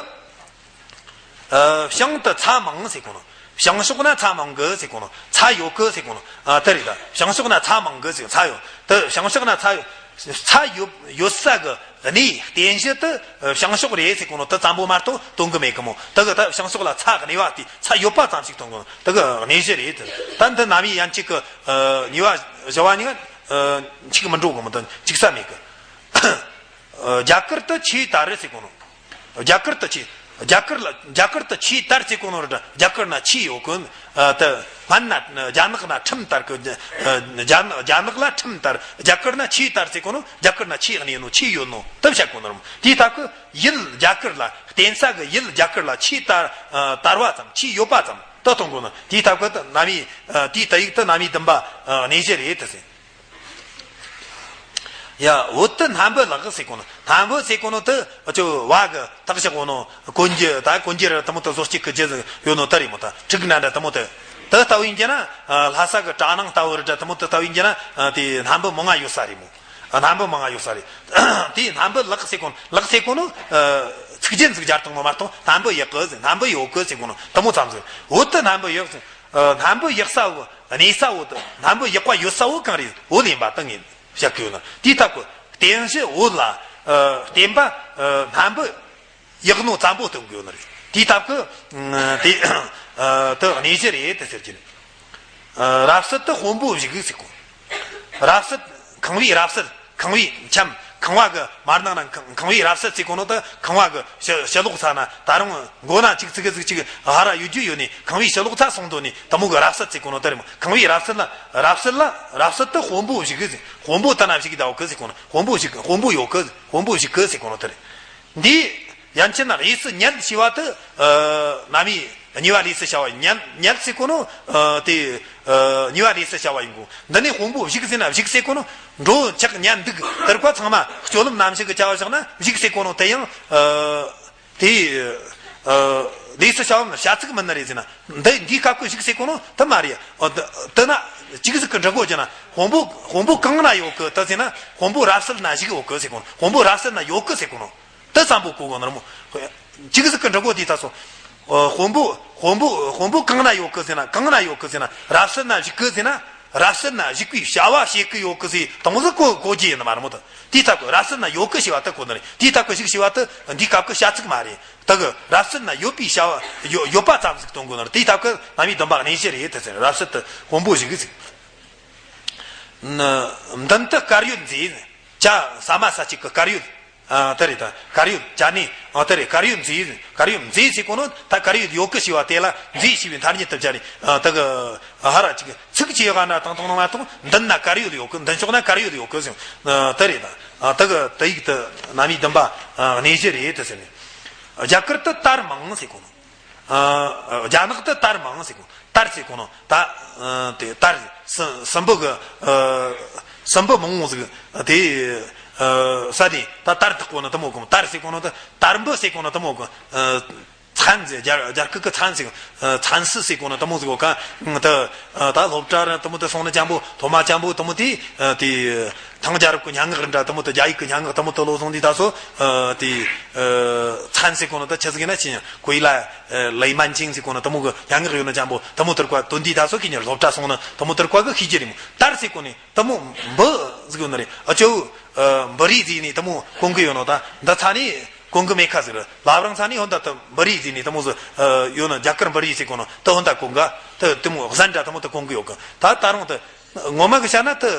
ཨ། བྱང་དུ་ཚྭ་མང་ཟེར་གོ་ནོ། བྱང་ཕྱོགས་ན་ཚྭ་མང་གི་ཟེར་གོ་ནོ། ཚྭ་ཡོད་གི་ཟེར་གོ་ནོ། ཨ། དེ་རེད། ད་བྱང་ཕྱོགས་ན་ཚྭ་མང་གི་ཟེར། ཚྭ་ཡོད། དེ་བྱང་ཕྱོགས་ན་ཚྭ་ཡོད། ཚྭ་ཡོད། ཡོད་ས་གི་གནས་རྟེན་གཞི་དེ་བྱང་ཕྱོགས་རེད་ཟེར་གོ་ནོ་དེ་ཙམ་པོ་མ་གཏོགས་སྟོན་གི་མེད་གི་མོ། དེ་གི་ད་བྱང་ཕྱོགས་ལ་ཚྭ་གནས་པ་དེ། ཚྭ་ཡོད་པ་ཙམ་ཞིག་སྟོན་གོ་ནོ། དེ་གི་གནས་གཞི་རེད། ད་འདི་རྣམ་དབྱེ་ཡན་ཆད་ཀྱི། ཨ། གཉིས་པ་བཞི་བ་གཉིས་ཀ། ཨ། གཅིག་མི་འགྲོ་གི་མོ། དེ་གཅིག་ས་མེད་གི། ཨ། རྒྱ་གར་དུ་ཆོས་དར་ཟེར་གོ་ནོ། རྒྱ་གར་དུ་ཆོས། རྒྱ་གར་ལ། རྒྱ་གར་དུ་ཆོས་དར་ཟེར་གོ་ནོ་རེད། རྒྱ་གར་ན་ཆོས་ཡོད་གི། ཨ། དེ་སྔན་ན་རྒྱ་ནག་ན་ཁྲིམས་དར་གི། ཨ། རྒྱ་ནག་རྒྱ་ནག་ལ་ཁྲིམས་དར། རྒྱ་གར་ན་ཆོས་དར་ཟེར་གོ་ནོ། རྒྱ་གར་ན་ཆོས་གནས་ནོ། ཆོས་ཡོད་ནོ་དེ་བཤད་གོ་ནོ་རེད། དེའི་སྟབས་ཀྱིས་ཡུལ་རྒྱ་གར་ལ། རྟེན་ས་གི་ཡུལ་རྒྱ་གར་ལ་ཆོས་དར། ཨ། དར་བ་ཙམ། ཆོས་ཡོད་པ་ཙམ། ད་གཏོང་དགོས་ནི་དེའི་ཐབས་ཀྱི་ད་རྣམ་དབྱེ་དེའི་ད་ཡིག་ཏུ་རྣམ་དབྱེ་བདུན་པ་གནས་གཞི་རེད་ད་ཟེར། ཡ། བོད་དུ་སྣམ་བུ་ལག་ཟེར་གོ་ནོ། སྣམ་བུ་ཟེར་གོ་ནོ་དེ་ཅོ་བ་གི་ཐག་བཞག་གོ་ནོ་གོན་རྒྱུ་ད་གོན་རྒྱུ་ར་དེ་མོ་དེ་བཟོ་སྤྱད་གི་རྒྱུ་ཡོད་ནོ་དེ་རེད་མོ། ད་ཕྲུ་གུ་འདྲ་འདྲ་དེ་མོ་དེ་དེ་ལྟ་བུ་ཡིན་རྒྱུ་ན། ལྷ་ས་གི་གྲ་ནང་ལྟ་བུ་ར་འདྲ་དེ་མོ་དེ་ལྟ་བུ་ཡིན་རྒྱུ་ན་དེ་སྣམ་བུ་མང་ང་ཡོད་ས་རེད་མོ། སྣམ་བུ་མང་ང་ཡོད་ས་རེད། དེ་སྣམ་བུ་ལག་ཟེར་གོ་ནོ་ལག་ཟེར་གོ་ནོ་ཚིག་རྒྱན་ཟིག་སྦྱར་བཏང་ནོ་མ་གཏོགས་སྣམ་བུ་ཡག་གི་ཟེར་སྣམ་བུ་ཡོད་གི་ཟེར་གོ་ནོ་དེ་མོ་ཙམ་ཟིག་བོད་དུ་སྣམ་བུ་ཡག་ཟེར། སྣམ་བུ་ཡག་ས་བོ་གནས་ས་བོ་དེ་སྣམ་བུ་ཡག་པ་ཡོད་ས་བོ་གང་རེད། བོད་ཡིན་པ་དེ་ངས་བཤད་གི་ཡོད་ན། དེའི་སྟབས་ཀྱི་བསྟན་བཞི་བོད་ལ་བསྟན་པ་སྣམ་བུ་ཡག་ནོ་ཙམ་པོ་སྟོན་གི་ཡོད་ནི་རེད། དེའི་སྟབས་ཀྱི་དེ་དེ་གནས་གཞི་རེད་དེ་ཟེར་གྱི་ནི། རབ་གསལ་དུ་དཔོན་པོ་བཞུགས་ཟེར་གོ། རབ་གསལ། ཁང་བའི་རབ་གསལ། ཁང་བའི་འཆམ། ཁང་བ་གི་མར་ནང་ན་ཁང་ཁང་བའི་རབ་གསལ་ཟེར་གོ་ནོ་ད་ཁང་བ་གི་ཕྱི་ཕྱི་ལོགས་ས་ན་ད་རུང་མགོ་ན་ཅིག་ཙི་གི་ཟིག་ཅིག་ཧ་ར་ཡོད་རྒྱུ་ཡོད་ནི་ཁང་བའི་ཕྱི་ལོགས་ས་སོང་དོ་ནི་དེ་མོ་གི་རབ་གསལ་ཟེར་གོ་ནོ་ད་རེད་མོ། ཁང་བའི་རབ་གསལ་ལ་རབ་གསལ་ལ་རབ་གསལ་དུ་དཔོན་པོ་བཞུགས་གི་ཟེར། དཔོན་པོ་ད་ན་བཞུགས་གི་ད་ཡོད་གི་ཟེར་གོ་ནོ། དཔོན་པོ་བཞུགས་གི་དཔོན་པོ་ཡོད་གི་དཔོན་པོ་བཞུགས་གི་ཟེར་གོ་ནོ་ད་རེད། འདི་ཡན་ཆད་ན་གཡས་སུ་ཉལ་ཞེས་པ་དེ་རྣམ་དབྱེ་གཉིས་པ་ལས་སུ་བྱ་བ་ཉལ་ཉལ་ཟེར་གོ་ནོ་དེ་གཉིས་པ་ལས་སུ་བྱ་བ་ཡིན་གོ། འདི་ནས་དཔོན་པོ་བཞུགས་ཟེར་ན་བཞུགས་ཟེར་གོ་ནོ་འགྲོ་འཆག་ཉལ་འདུག་དེར་ཀ་ཚང་མ་སྤྱོད་ལམ་རྣམ་བཞི་གི་བྱ་བ་བཞག་ན་བཞུགས་ཟེར་གོ་ནོ་དེ་ཡང་དེ་ལས་སུ་བྱ་བ་བྱ་ཚིག་མིན་ནི་རེད་ཟེར་ན་འདི་འདིའི་སྐབས་ཀྱི་བཞུགས་ཟེར་གོ་ནོ་དེ་མ་རེད། དེ་ན་ཅིག་ཟིག་གི་འདྲི་གོ་རྒྱུ་ན་དཔོན་པོ་དཔོན་པོ་གང་ན་ཡོད་གི་དེ་ཟེར་ན་དཔོན་པོ་རབ་གསལ་ན་བཞུགས་ཡོད་གི་ཟེར་གོ་ནོ། དཔོན་པོ་རབ་གསལ་ན་ཡོད་གི་ཟེར་གོ་ནོ། དེ་ཙམ་པོ་གོ་གོ་ནོར་མོ། ཅིག་ཟིག་གི་འདྲི་གོ་དེ་ད་སོ། དཔོན་པོ་དཔོན་པོ་དཔོན་པོ་གང་ན་ཡོད་གི་ཟེར་ན་གང་ན་ཡོད་གི་ཟེར་ན་རབ་གསལ་ན་བཞུགས་གི་ཟེར་ན་རབ་གསལ་ན་བཞུགས་པའི་བྱ་བ་བྱེད་གི་ཡོད་གི་ཟེར་དང་ཟིག་གོ་གོ་རྒྱུ་ཡིན་ནི་མ་རེད་མོ། ད་དེའི་སྟབས་ཀྱི་རབ་གསལ་ན་ཡོད་གི་ཞེས་པ་དེ་གོ་ནི་རེད། དེའི་སྟབས་ཀྱི་བཞུགས་ཞེས་པ་དེ་འདིའི་སྐབས་ཀྱི་བྱ་ཚིག་མ་རེད། དེ་གི་རབ་གསལ་ན་ཡོད་པའི་བྱ་བ་ཡོད་ཡོད་པ་ཙམ་ཟིག་སྟོན་གོ་ནི་རེད། དེའི་སྟབས་ཀྱི་རྣམ་དབྱེ་བདུན་པ་གནས་གཞི་རེད་དེ་ཟེར། རབ་གསལ་དུ་དཔོན་པོ་བཞུགས་ཟེར། མདུན་དུ་དཀར་ཡོལ་མཛེས། ཇ་ཟ་མ་ཟ་བྱེད་ཀྱི་དཀར་ཡོལ། ཨ། དེ་རེད་ད། དཀར་ཡོལ་ཇ་ནི། ཨ། དེ་རེད། དཀར་ཡོལ་མཛེས། དཀར་ཡོལ་མཛེས་ཟེར་གོ་ནོ་ད་དཀར་ཡོལ་ཡོད་གི་ཞེས་པ་དེ་ལ་མཛེས་ཞེས་པའི་ཐ་སྙད་དུ་སྦྱར་ནས། ཨ། དེ་གི་ཧ་ར་ཅིག་ཚིག་ཅིག་ཡོད་ག་ན་དང་དང་མ་གཏོགས་མདུན་ན་དཀར་ཡོལ་ཡོད་གི། མདུན་ཕྱོགས་ན་དཀར་ཡོལ་ཡོད་གི་ཟེར། ཨ། དེ་རེད་ད། ཨ། དེ་གི་དེ་ཡིག་དེ་རྣམ་དབྱེ་བདུན་པ་གནས་གཞི་རེད་དེ་ཟེར་ནས། རྒྱ་གར་དུ་དར་མང་ཟེར་གོ་ནོ། ཨ། རྒྱ་ནག་ཏུ་དར་མང་ཟེར་གོ། དར་ཟེར་གོ་ནོ་ད། ཨ། དེ་དར་སྲིན་སྲིན་པོ་གི། ཨ། སྲིན་པོ་མང་བོ་ཟིག་དེ། ཨ། ས་དེ་ད་དར་ཐག་པོ་ནི་དེ་མོ་གོ། དར་ཟེར་གོ་ནོ་ད་དར་འབུ་ཟེར་གོ་ནོ་དེ་མོ་གོ། ཨ། མཚན་ཟེར། རྒྱ་རྒྱ་སྐད་ཀྱི་མཚན་ཟེར། ཨ། མཚན་སྲིད་ཟེར་གོ་ནོ་དེ་མོ་ཟིག་གོ་ག། ད་ད་སློབ་གྲྭ་ར་དེ་མོ་དེ་སོང་ནི་ཅན་པོ་ཐོག་མ་ཅན་པོ་དེ་མོ་དེ། ཨ། དེ། ཐང་རྒྱལ་རབས་ཀྱི་སྙན་ངག་རེ་འདྲ་དེ་མོ་དེ་རྒྱ་ཡིག་གི་སྙན་ངག་དེ་མོ་དེ་ལོ་སོང་དུས་ད་སོ། ཨ། དེ། ཨ། མཚན་ཟེར་གོ་ནོ་ད་ཆི་ཟིག་ཡིན་ན་ཅི་ཡང་གོ་ཡི་ལ། ཨ། ལེ་མན་ཅིང་ཟེར་གོ་ནོ་དེ་མོ་གི་སྙན་ངག་ཡོད་ནོ་ཅན་པོ་དེ་མོ་དེར་ཀ་དོན་དུས་ད་སོ་ཁི་ཉེར་སློབ་གྲྭ་སོང་ནི་དེ་མོ་དེར་ཀ་གི་ཤེས་རྒྱུ་རེད་མོ། དར་ཟེར་གོ་ནི་དེ་མོ་འབུ་ཟིག་ཡོད་ནི་རེད། ཨ་ཅོ། ཨ། འབུ་རི་ཟིག་ནི་དེ་མོ་གོང་གི་ཡོད་ནོ་ད་འདི་ཚ་ནི་གོང་གི་མེ་ཁ་ཟིག་རེད། ལབ་རང་ཚ་ནི་ཧོན་ད་དེ་འབུ་རི་ཟིག་ནི་དེ་མོ་ཟིག་ཨ། ཡོད་ནོ་རྒྱ་གར་འབུ་རི་ཟེར་གོ་ནོ་དེ་ཧོན་ད་གོང་ག་དེ་དེ་མོ་གཟན་འདྲ་དེ་མོ་དེ་གོང་གི་ཡོད་གི། ད་ད་རུང་དེ། ངོ་མ་གི་བཤད་ན་དེ།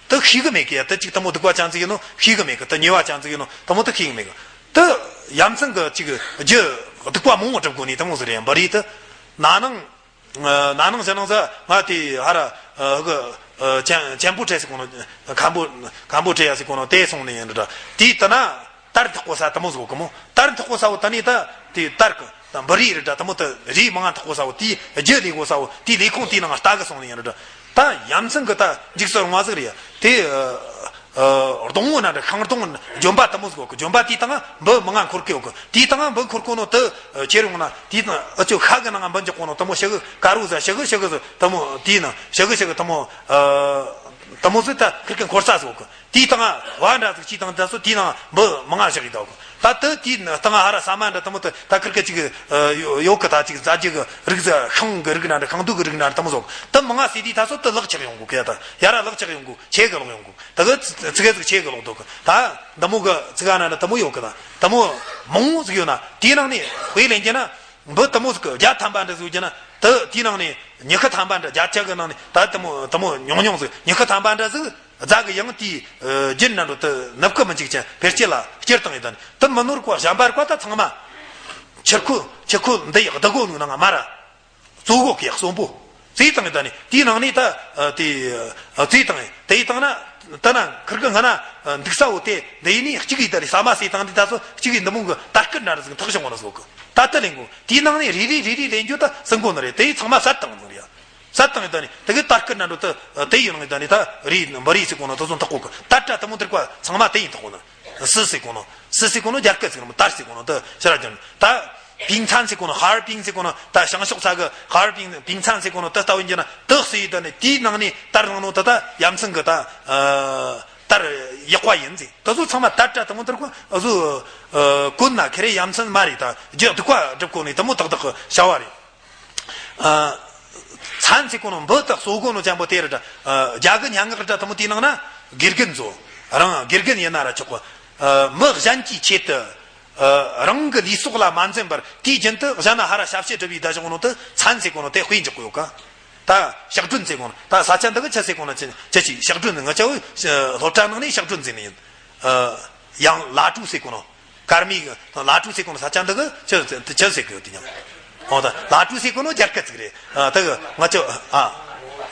དེ་ཤེས་གི་མེད་གི། དེ་ཅིག་དེ་མོ་སྡུག་པ་ཅན་ཟིག་ཡིན་ནོ་ཤེས་གི་མེད་གི། དེ་ཉེས་པ་ཅན་ཟིག་ཡིན་ནོ་དེ་མོ་དེ་ཤེས་གི་མེད་གི། དེ་ཡ་མཚན་གི་ཅིག་རྒྱུ་སྡུག་པ་མང་བོ་སྒྲུབ་དགོས་ནི་དེ་མོ་ཟིག་རེད། འབུ་རི་དེ་ན་ནིང་། ཨ། ན་ནིང་ཟེར་ནང་ཟ་ང་དེ་ཧ་ར། ཨ། གི། ཨ། ཅན་ཅན་པོ་ཁྲེ་ཟེར་གོ་ནོ། ཁམ་བུ་ཁམ་བུ་ཁྲེ་ཡ་ཟེར་གོ་ནོ་དེ་སོང་ནི་ཡིན་འདྲ། དེ་དེ་ན། དར་ཐག་པོ་ས་དེ་མོ་ཟིག་གོ་གི་མོ། དར་ཐག་པོ་ས་བོ་ད་ནི་ད་དེ་དར་གི་ད་འབུ་རི་རེད་འདྲ། དེ་མོ་ད་རི་མང་ང་ཐག་པོ་ས་བོ་དེའི་རྒྱུ་ལས་གོ་ས་བོ་དེའི་ལས་ཁུངས་དེའི་ནང་ལྟ་གི་སོང་ནི་ཡིན་འདྲ། ད་ཡ་མཚན་གི་ད་འཇིགས་སུ་རུང་བ་ཟིག་རེད་ཡ། དེ་ཨ་ཨ་སྡོང་བོ་ན་འདྲ། ཤིང་སྡོང་ལྗོན་པ་དེ་མོ་ཟིག་གོ་གི། ལྗོན་པ་དེའི་སྟེང་འབུ་མང་ང་འཁོར་གི་ཡོད་གི། དེའི་སྟེང་འབུ་འཁོར་གོ་ནོ་དེ་ཁྱེར་ཡོང་ན་དེའི་སྟེང་ཨ་ཅོ་ཤ་གི་ནང་འབུ་འཇོག་གོ་ནོ་དེ་མོ་ཤ་གི་དཀར་བོ་ཟ། ཤ་གི་ཤ་གི་ཟ་དེ་མོ། དེའི་ནང་ཤ་གི་ཤ་གི་དེ་མོ། ཨ་དེ་མོ་ཟིག་ད་ཁིར་ཀི་འཁོར་ས་ཟིག་གོ་གི། དེའི་སྟེང་བ་འདྲ་ཟིག་ཅིག་དང་ད་སོ་དེའི་ནང་འབུ་མང་ང་བཞག་གི་འདུག་གི། ད་དེ་དེའི་སྟེང་ཧ་ར་ས་མ་འདྲ་དེ་མོ་དེ་ད་ཁིར་ཀི་ཅིག་ཨ་ཡོད་གི། ད་ཅིག་ཟ་རྒྱུ་གི་རིགས་ཟ། ཤིང་གི་རིགས་འདྲ་འདྲ། ཤིང་སྡོང་གི་རིགས་འདྲ་འདྲ་དེ་མོ་ཟིག་དེ་མང་ང་ཟོས་དུས་ད་སོ་དེ་ལག་ཆགས་ཡོང་གོ་གི། ཡ་ད་ཡ་ར་ལག་ཆགས་ཡོང་གོ། ཆེ་གི་ལོག་ཡོང་གོ། ད་གི་ཙི་གེ་ཟིག་ཆེ་གི་ལོག་འདུག་གི། ད་འདི་མོ་གི་ཙི་གེ་ན་འདྲ་དེ་མོ་ཡོད་གི། ད་དེ་མོ་མང་ཟིག་ཡོད་ན་དེའི་ནང་ནས་དཔེ་ལེན་རྒྱུ་ན་འབུ་དེ་མོ་ཟིག་གི་བརྒྱ་ཐམ་པ་འདྲ་ཟིག་ཡོད་རྒྱུ་ན་དེ་དེའི་ནང་ནས་ཉི་ཤུ་ཐམ་པ་འདྲ། བརྒྱ་ཆ་གི་ནང་ནས་ད་དེ་མོ་དེ་མོ་ཉུང་ཉུང་ཟིག་ཉི་ཤུ་ཐམ་པ་འདྲ་ཟིག་རྫ་གི་ཡང་དེའི་རྒྱུན་ན་འགྲོ་དུ་ནུབ་ཀི་མི་འཇིག་ཅན་བེར་སྐྱི་ལ་སྐྱུར་བཏང་ཡོད། ད་ནི་དེ་མི་ནོར་བ་གཞན་པར་བ་ད་ཚང་མ་ཆུ་ཁོལ་ཆུ་ཁོལ་འདི་ཡག་བདག་གོ་ནུ་ནང་མ་ར་གཙོ་བོ་གི་གསོན་པོ་བཙས་བཏང་ཡོད། ད་ནི་དེའི་ནང་ནས་ད་དེ་བཙས་བཏང་ཡོད། དེ་ཡི་བཏང་ན་ད་ན་ཁིར་གི་ང་ན་འདུག་ས་བོ་དེ་འདི་ཡིན་ནི་གཅིག་གིས་ད་རེ་ས་མ་ཟོས་བཏང་དུས་ད་སོ་གཅིག་གིས་འདི་མོ་གི་ད་སྐུ་འདྲ་ར་ཟིག་ཐག་བྱུང་བ་ན་ཟོ་གི། ད་ལྟ་ལེན་གོ། དེའི་ནང་ནས་རེ་རེ་རེ་རེ་ལེན་རྒྱུ་ད་སྲིད་གོ་ནི་རེད། དེ་ཚང་མ་བསད་བཏང་ཟིག་རེད་ཡ། བསད་བཏང་ཡོད་ད་ནི་དེ་གི་དར་སྐུད་འདྲ་འགྲོ་ད་དེ་ཡོད་ནི་ད་ནི་ད་རེ་འབུ་རེ་ཟེར་གོ་ནོ་དེ་ཚོ་འཐག་གོ་གི། ད་སྐྲ་དེ་མོ་དེར་གོ་ཚང་མ་དེ་ཡིན་འཐག་གོ་ནི། སི་ཟེར་གོ་ནོ། སི་ཟེར་གོ་ནོ་རྒྱ་སྐད་ཟིག་རེད་མོ། དར་ཟེར་གོ་ནོ་ད་ཕྱི་ར་རྒྱ་ནི་ད། པིང་ཚན་ཟེར་གོ་ནོ། ཧར་པིང་ཟེར་གོ་ནོ་ད་བྱང་ཕྱོགས་ས་གི་ཧར་པིང་པིང་ཚན་ཟེར་གོ་ནོ་ད་ལྟ་བུ་ཡིན་གྱི་ན་དེ་སི་ཡིན་ད་ནི་དེའི་ནང་ནས་དར་ནང་ནོ་ད་ད་ཡ་མཚན་གི་ད། དར་ཡག་པ་ཡིན་ཟིག། དེ་ཚོ་ཚང་མ་དར་སྐྲ་དེ་མོ་དེར་གོ་ཨ་ཟུ། ཨ་གོན་ན་ཁེ་རེ་ཡ་མཚན་མ་རེད། ད་རྒྱུ་སྡིག་པ་སྒྲུབ་གོ་ནི་དེ་མོ་དག་དག་གི་བྱ་བ་རེད། ཨ་ཚན་ཟེར་གོ་ནོ་འབུ་དག་གསོ་གོ་ནོ་ཅན་པོ་དེ་རེད། ཨ་རྒྱ་གི་སྙན་ངག་རེད། དེ་མོ་དེའི་ནང་ན་དགེ་རྒན་ཚོ་རང་དགེ་རྒན་ཡིན་ན་ར་ཆོག་གི། ཨ་མི་གཞན་གྱི་ཆེད་དུ་ཨ་རང་གི་ལུས་སྲོག་ལ་མ་འཛེམ་པར་དུས་རྒྱུན་དུ་གཞན་ལ་ཧ་ར་ཞབས་ཕྱི་སྒྲུབ་པའི་ད་བཞག་ནོ་དེ་ཚན་ཟེར་གོ་ནོ་དེ་དཔེ་འཇོག་གི་ཡོད་ཀ། ད་ཞག་སྒྲོན་ཟེར་གོ་ནོ་ད་ས་ཆ་འདི་གི་ཆི་ཟེར་གོ་ནོ་ཆི་ཆི་ཞག་སྒྲོན་ཟེར། ང་ཅའོ་སློབ་གྲྭ་ནང་ནས་ཞག་སྒྲོན་ཟེར་ནི་ཡིན། ཡང་ལ་ཀྲུ་ཟེར་གོ་ནོ། ཀརྨའི་ལ་ཀྲུ་ཟེར་གོ་ནོ་ས་ཆ་འདི་གི་ཆི་ཆི་ཟེར་གི་ཡོད་དེ་ཉམས། འོ་ད་ལ་ཀྲུ་ཟེར་གོ་ནོ་རྒྱ་སྐད་ཅིག་རེད། ད་གི་ང་ཅའོ་ཨ།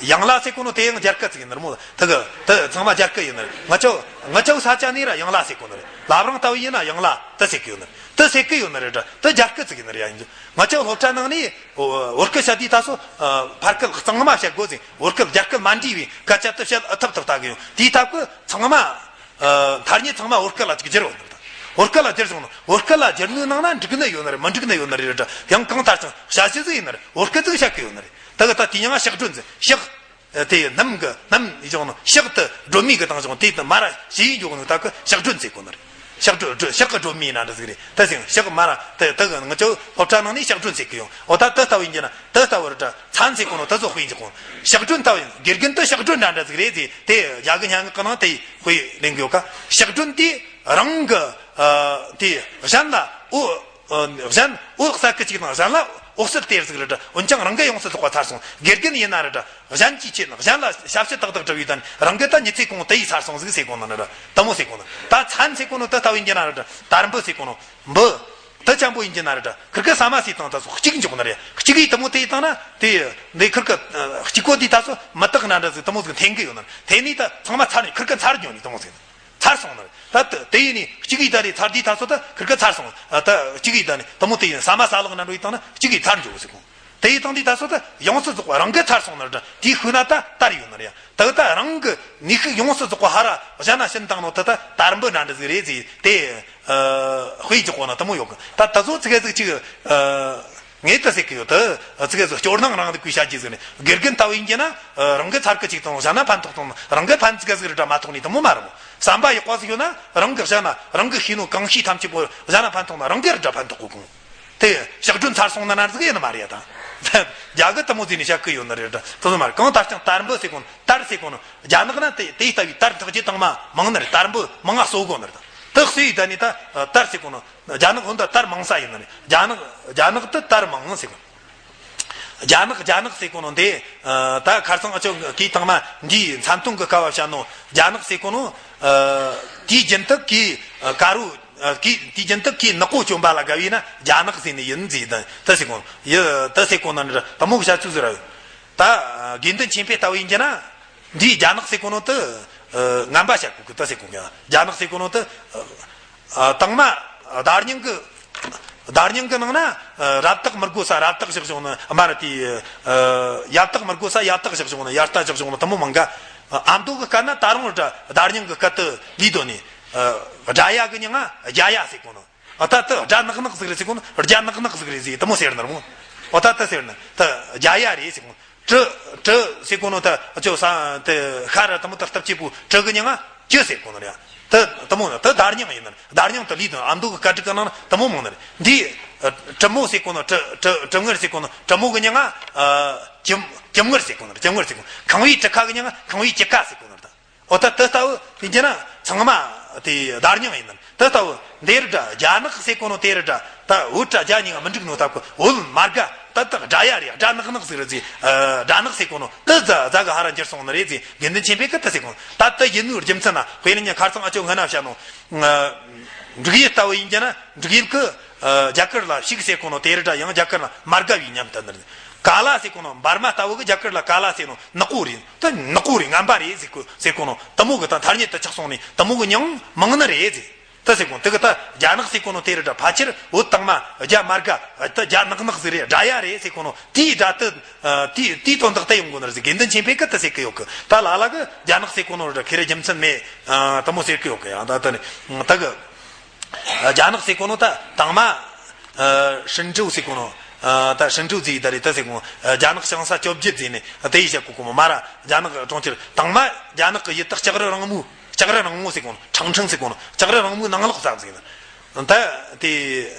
ཡང་ལ་ཟེར་གོ་ནོ་དེ་ཡང་རྒྱ་སྐད་ཅིག་ཡིན་ནི་རེད་མོ། ད་གི་ད་ཚང་མ་རྒྱ་སྐད་ཡིན་ནི་རེད། ང་ཅའོ་ང་ཅའོ་ས་ཆ་ནས་ར་ཡང་ལ་ཟེར་གོ་ནི་རེད། ལ་རང་ལྟ་བུ་ཡིན་ན་ཡང་ལ་ད་ཟེར་གི་ཡོད་ནི་རེད། ད་ཟེར་གི་ཡོད་ནི་རེད། ད་རྒྱ་སྐད་ཅིག་ཡིན་ནི་རེད་ཡ། ཡིན་རྒྱུ་ང་ཅའོ་སློབ་གྲྭ་ནང་ནས་བོད་སྐད་བཤད་དུས་ད་སོ་ཕར་སྐད་གཙང་མ་བཤད་དགོས་ཟིན། བོད་སྐད་རྒྱ་སྐད་མ་འདྲེས་པའི་སྐད་ཆ་དེ་བཤད་ཨ་ཐབས་ཐབས་ལྟ་གི་ཡོད། དེའི་ཐབས་ཀྱི་ཚང་མ། ཨ་ཐ་སྙད་ཚང་མ་བོད་སྐད་ལ་ཅིག་བསྒྱུར་བ་ནི་རེད། བོད་སྐད་ལ་བསྒྱུར་སོང་ན་བོད་སྐད་ལ་བསྒྱུར་ནི་ནང་ན་འགྲིག་ནི་ཡོད་ནི་རེད། མི་འགྲིག་ནི་ཡོད་ནི་རེད། ཡང་གང་ལྟར་ཀྱང་བྱ་བྱེད་ཟིག་ཡིན་ནི་རེད། བོད་སྐད་ཟིག་བཤད་གི་ཡོད་ནི་རེད། ད་གི་ད་དེ་ཡང་ཞག་སྒྲོན་ཟེར་ཞག་དེ་སྣུམ་གི་སྣུམ་ཡིན་ཀྱང་ནི་ཞག་དེ་སྒྲོན་མེ་གི་བཏང་ཀྱང་དེ་དུ་མ་ར་ཞེ་ཡིན་འཇོག་ནི་ད་གི་ཞག་སྒྲོན་ཟེར་གོ་ནི་རེད། ཞག་སྒྲོན་ཞག་གི་སྒྲོན་མེ་ན་འདྲ་ཟིག་རེད། ད་ཟེར་ཞག་མ་ར་དེ་ད་གི་ང་ཅའོ་སློབ་གྲྭ་ནང་ནས་ཞག་སྒྲོན་ཟེར་གི་ཡོང་། འོ་ད་དེ་ལྟ་བུ་ཡིན་གྱི་ན་དེ་ལྟ་བུ་རེད། ད་ཚན་ཟེར་གོ་ནོ་དེ་ཚོ་དཔེ་འཇོག་གོ། ཞག་སྒྲོན་ལྟ་བུ་ཡིན། དགེ་རྒན་དེ་ཞག་སྒྲོན་འདྲ་འདྲ་ཟིག་རེད་ཟེར། དེ་རྒྱ་གི་སྙན་ངག་གི་ནང་དེ་དཔེ་ལེན་གི་ཡོད་ཀ། ཞག་སྒྲོན་དེ་རང་གི་ཨ་དེ་གཞན་ལ་འོ་ཨ་གཞན་འོ་ཟེར་གི་ཅིག་དང་གཞན་ལ་འོ་ཟེར་དེ་ཟིག་རེད། འོན་ཀྱང་རང་གི་ཡོངས་སུ་རྫོགས་པ་ཚར་སོང་། དགེ་རྒན་ཡིན་ན་རེད། གཞན་གྱི་ཆེད་ནི་གཞན་ལ་ཞབས་ཕྱི་ཏག་ཏག་སྒྲུབ་པའི་དོན་རང་གི་ད་མྱི་ཚེ་གང་དེ་ཡིས་ཚར་སོང་ཟིག་ཟེར་གོ་ནི་རེད། དེ་མོ་ཟེར་གོ་ནི། ད་ཚན་ཟེར་གོ་ནོ་དེ་ལྟ་བུ་ཡིན་གྱི་ན་རེད། དར་འབུ་ཟེར་གོ་ནོ་འབུ། དེ་ཅན་པོ་ཡིན་གྱི་ན་རེད། ཁིར་ཀི་ས་མ་སི་དང་ད་སོགས་གཅིག་འཇོག་ནི་རེད། གཅིག་གིས་དེ་མོ་དེ་ཡི་དང་ན་དེ་འདི་ཁིར་ཀི་གཅིག་གོ་འདི་ད་སོ་མི་དག་ན་འདྲ་ཟིག་དེ་མོ་ཟིག་འཐེན་གི་ཡོད་ནི་རེད། འཐེན་ནི་ད་ཚང་མ་ཚར་ནི། ཁིར་ཀི་ཚར་འཇོག་ནི་དེ་མོ་ཟིག་ཚར་སོང་ནི་རེད། ད་དེ་ཡིན་ནི་གཅིག་གིས་ད་རེ་ཚར་འདི་ད་སོ་ད་ཁིར་ཀི་ཚར་སོང་། ད་གཅིག་གིས་ད་ནི་དེ་མོ་དེ་ཡིན་ས་མ་ས་ལོག་ན་འགྲོ་ཡི་དང་ན་གཅིག་གིས་ཚར་འཇོག་ཟིག་གོ། དེ་ཡི་དང་དེ་ད་སོ་ད་ཡོངས་སུ་རྫོགས་པ་རང་གི་ཚར་སོང་ནི་རེད། དེའི་ཤུལ་ན་ད་དར་ཡོད་ནི་རེད། ད་ད་རང་གི་ནུས་ཤུགས་ཡོངས་སུ་རྫོགས་པ་ཧ་ར་གཞན་ན་ཕྱིན་བཏང་ནོ་ད་ད་དར་འབུ་འདྲ་འདྲ་ཟིག་རེད་ཟེར་དེ། ཨ་དཔེ་འཇོག་གོ་ན་དེ་མོ་ཡོད་གི། ད་ད་ཚོ་ཙི་གེ་ཟིག་ཅིག་ཨ་ངས་ད་ཟེར་གི་ཡོད། ད་ཙི་གེ་ཟིག་སྐྱོར་སྣང་རང་ལུགས་ཀྱི་བྱ་རྒྱུ་ཟིག་ནི། དགེ་རྒན་ལྟ་བུ་ཡིན་གྱི་ན་ཨ་རང་གི་ཚར་གི་ཅིག་བཏང་གཞན་ན་ཕན་ཐོགས་བཏང་ན་རང་གི་ཕན་ཙི་གེ་ཟིག་རི་འདྲ་མ་ཐོགས་ནི་དེ་མོ་མ་རེད་མོ། བསམ་པ་ཡག་པ་ཟིག་ཡོད་ན་རང་གི་གཞན་ན་རང་གི་ཤེས་ནོ་གང་ཤེས་ཐམས་ཅད་པོ་གཞན་ན་ཕན་ཐོགས་ན་རང་གི་རི་འདྲ་ཕན་ཐོགས་གོ་གོ། དེ་ཞག་སྒྲོན་ཚར་སོང་ན་ན་ཟིག་ཡིན་ནི་མ་རེད་ཡ། ད་རྒྱ་གི་དེ་མོ་ཟིག་ནི་བཤད་གི་ཡོད་ནི་རེད། དེ་ཚོ་མ་རེད། གང་ལྟར་ཀྱང་དར་འབུ་ཟེར་གོ་ནོ་དར་ཟེར་གོ་ནོ་རྒྱ་ནག་ན་དེ་དེ་ལྟ་བུའི་དར་འཐག་རྒྱུ་དང་མ་མང་ནི་རེད། དར་འབུ་མང་ང་གསོ་གོ་ནི་རེད། དེ་གསོས་ཡི་ད་ནི་ད་དར་ཟེར་གོ་ནོ་རྒྱ་ནག་ཧོན་ད་དར་མང་ས་ཡིན་ནི་རེད། རྒྱ་ནག་རྒྱ་ནག་ཏུ་དར་མང་ཟེར་གོ་ནོ། རྒྱ་ནག་རྒྱ་ནག་ཟེར་གོ་ནོ་འདི་ད་ཁར་སང་ཨ་ཅོ་གིས་ཐང་མ་འདིའི་མཚན་ཐུང་གི་སྐབས་བཤད་ནོ། རྒྱ་ནག་ཟེར་གོ་ནོ་དེའི་རྒྱུན་དུ་གི་དཀར་རུ། ཨ་གི་དུས་རྒྱུན་དུ་གི་ནག་པོ་གྱོན་པ་ལ་དགའ་བས་ན་རྒྱ་ནག་ཟེར་ནི་ཡིན་ཟེར། ད་ད་ཟེར་གོ་ཡི་ད་ཟེར་གོ་ན་ནི་དེ་མོ་གི་བྱ་ཚུལ་ཟེར་ར་ཡོད། ད་དགེ་འདུན་ཆོས་འཕེལ་ལྟ་བུ་ཡིན་གྱི་ན་འདིའི་རྒྱ་ནག་ཟེར་གོ་ནོ་དེ་ངན་པ་བྱ་གོ་གི་ད་ཟེར་གོ་གི། རྒྱ་ནག་ཟེར་གོ་ནོ་དེ་དང་མ་བརྡ་རྙིང་གི་བརྡ་རྙིང་གི་ནང་ན་རབ་བཏགས་མི་དགོས་ས་རབ་བཏགས་བཞག་བྱུང་ནི་མ་རེད། དེ་ཡབ་བཏགས་མི་དགོས་ས་ཡབ་བཏགས་བཞག་བྱུང་ནི་ཡར་ལྟ་བཞག་བྱུང་ནི་དེ་མོ་མང་ག། ཨ་མདོ་གི་སྐད་ན་ད་རུང་བརྡ་རྙིང་གི་སྐད་དུ་ལུས་དོ་ནི། སྒྲ་ཡ་གི་མྱིང་ང་རྒྱ་ཡ་ཟེར་གོ་ནོ། ཨ་ད་ད་སྒྲ་ནག་ནག་ཟིག་རེད་ཟེར་གོ་ནོ། རྒྱ་ནག་ནག་ཟིག་རེད་ཟེར་དེ་མོ་ཟེར་ནི་རེད་མོ། ཨོ་ད་ད་ཟེར་ནི་ད་རྒྱ་ཡ་རེད་ཟེར་གོ་ནོ། གྲི་གྲི་ཟེར་གོ་ནོ་ད་ཅོ་ས་དེ་ཤ་ར་དེ་མོ་ད་སྟབས་ཅིག་པུ་གྲི་གི་མྱིང་ང་གྲི་ཟེར་གོ་ནོ་རེད། ད་དེ་མོ་ད་བརྡ་རྙིང་ཡིན་ནི་རེད། བརྡ་རྙིང་ད་ལུས་དོ་ཨ་མདོ་གི་སྐད་རིགས་གི་ནང་ན་དེ་མོ་མང་ནི་རེད། འདི་གྲི་མོ་ཟེར་གོ་ནོ་གྲི་གྲི་གྲི་ངར་ཟེར་གོ་ནོ་གྲི་མོ་གི་མྱིང་ང་གྱི་གྱི་ངར་ཟེར་གོ་ནོ་རེད། གྱི་ངར་ཟེར་གོ་ནོ། ཁང་བའི་གྲུ་ཁ་གི་མྱིང་ང་ཁང་བའི་གྱི་ཀ་ཟེར་གོ་ནོ་རེད། ད། ཨོ་ད་དེ་ལྟ་བུ་ཡིན་གྱི་ན་ཚང་མ་དེ་བརྡ་རྙིང་ཡིན་ནམ། དེ་ལྟ་བུ་འདིར་སྒྲ་རྒྱ་ནག་ཟེར་གོ་ནོ་དེར་སྒྲ་ད་འུ་སྒྲ་རྒྱ་གཉིས་ཀ་མི་འགྲིག་ནོ་ལྟ་བུ་འུལ་མ་དགའ། ད་ད་སྒྲ་ཡ་རེད། སྒྲ་ནག་ནག་ཟིག་རེད་ཟེར། སྒྲ་ནག་ཟེར་གོ་ནོ་དེ་རྫ་རྫ་གི་ཧ་ར་འགྱུར་སོང་ནི་རེད་ཟེར། དགེ་འདུན་ཆོས་འཕེལ་གི་དེ་ཟེར་གོ་ནོ། ད་དེ་ཡིན་ནོའི་རྒྱུ་མཚན་ན་དཔེར་ན་ཁར་སང་ཨ་ཅོ་སྔ་ན་བཤད་ནོ། འབྲུག་ཡུལ་ལྟ་བུ་ཡིན་གྱི་ན་འབྲུག་ཡུལ་གི་རྒྱ་གར་ལ་ཤིག་ཟེར་གོ་ནོ་དེར་སྒྲ་ཡང་རྒྱ་གར་ལ་མ་དགའ་བའི་ཉམས་དུ་ནི་རེད། ཀ་ལ་ཟེར་གོ་ནོ་འབར་མ་ལྟ་བུ་གི་རྒྱ་གར་ལ་ཀ་ལ་ཟེར་ནོ་ནག་པོ་རེད། དེ་ནག་པོ་རེད། ངན་པ་རེད་ཟེར་གོ་ཟེར་གོ་ནོ་དེ་མོ་གི་ད་ཐ་སྙད་དུ་ཆགས་སོང་ནི་དེ་མོ་གི་མྱིང་མང་ནི་རེད་ཟེར། ད་ཟེར་གོ་ནོ་དེ་གི་ད་རྒྱ་ནག་ཟེར་གོ་ནོ་དེ་རེད་ད། ཕལ་ཆེར་བོད་དང་མ་རྒྱ་མ་དགའ་ད་རྒྱ་ནག་ནག་ཟིག་རེད། དགྲ་ཡ་རེད་ཟེར་གོ་ནོ་དེའི་སྒྲ་དེ། ཨ། དེའི་དེའི་དོན་དག་དེ་ཡོང་གོ་ནོ་རེད་ཟེར། དགེ་འདུན་ཆོས་འཕེལ་གིས་དེ་ཟེར་གི་ཡོད་གི། ད་ལ་ལ་གིས་རྒྱ་ནག་ཟེར་གོ་ནོ་རེད་ད། ཁེར་རྒྱུ་མཚན་མེད། ཨ། དེ་མོ་ཟེར་གི་ཡོད་གི། ཡང་ད་དེ་ནི་ད་གི། ཨ། རྒྱ་ནག་ཟེར་གོ་ནོ་ད་དང་མ། ཨ། ཧྲིན་ཀྲོའུ་ཟེར་གོ་ནོ། ཨ། ད་ཧྲིན་ཀྲོའུ་ཟེར་ཡི་ད་རེད། ད་ཟེར་གོ་ནོ། ཨ། རྒྱ་ནག་བྱང་ས་བཅོ་བརྒྱད་ཟེར་ནས་དེ་ཡི་བཤད་གོ་གོ་མོ་མ་ར། རྒྱ་ནག་གྲོང་ཁྱེར་དང་མ་རྒྱ་ནག་གི་ཡུལ་ད་ལྕགས་རི་རིང་མོ། ལྕགས་རི་རིང་མོ་ཟེར་གོ་ནོ། ཁྲང་ཁྲང་ཟེར་གོ་ནོ། ལྕགས་རི་རིང་མོའི་ནང་ལོགས་ཙམ་ཟིག་ཡིན། ད་དེ།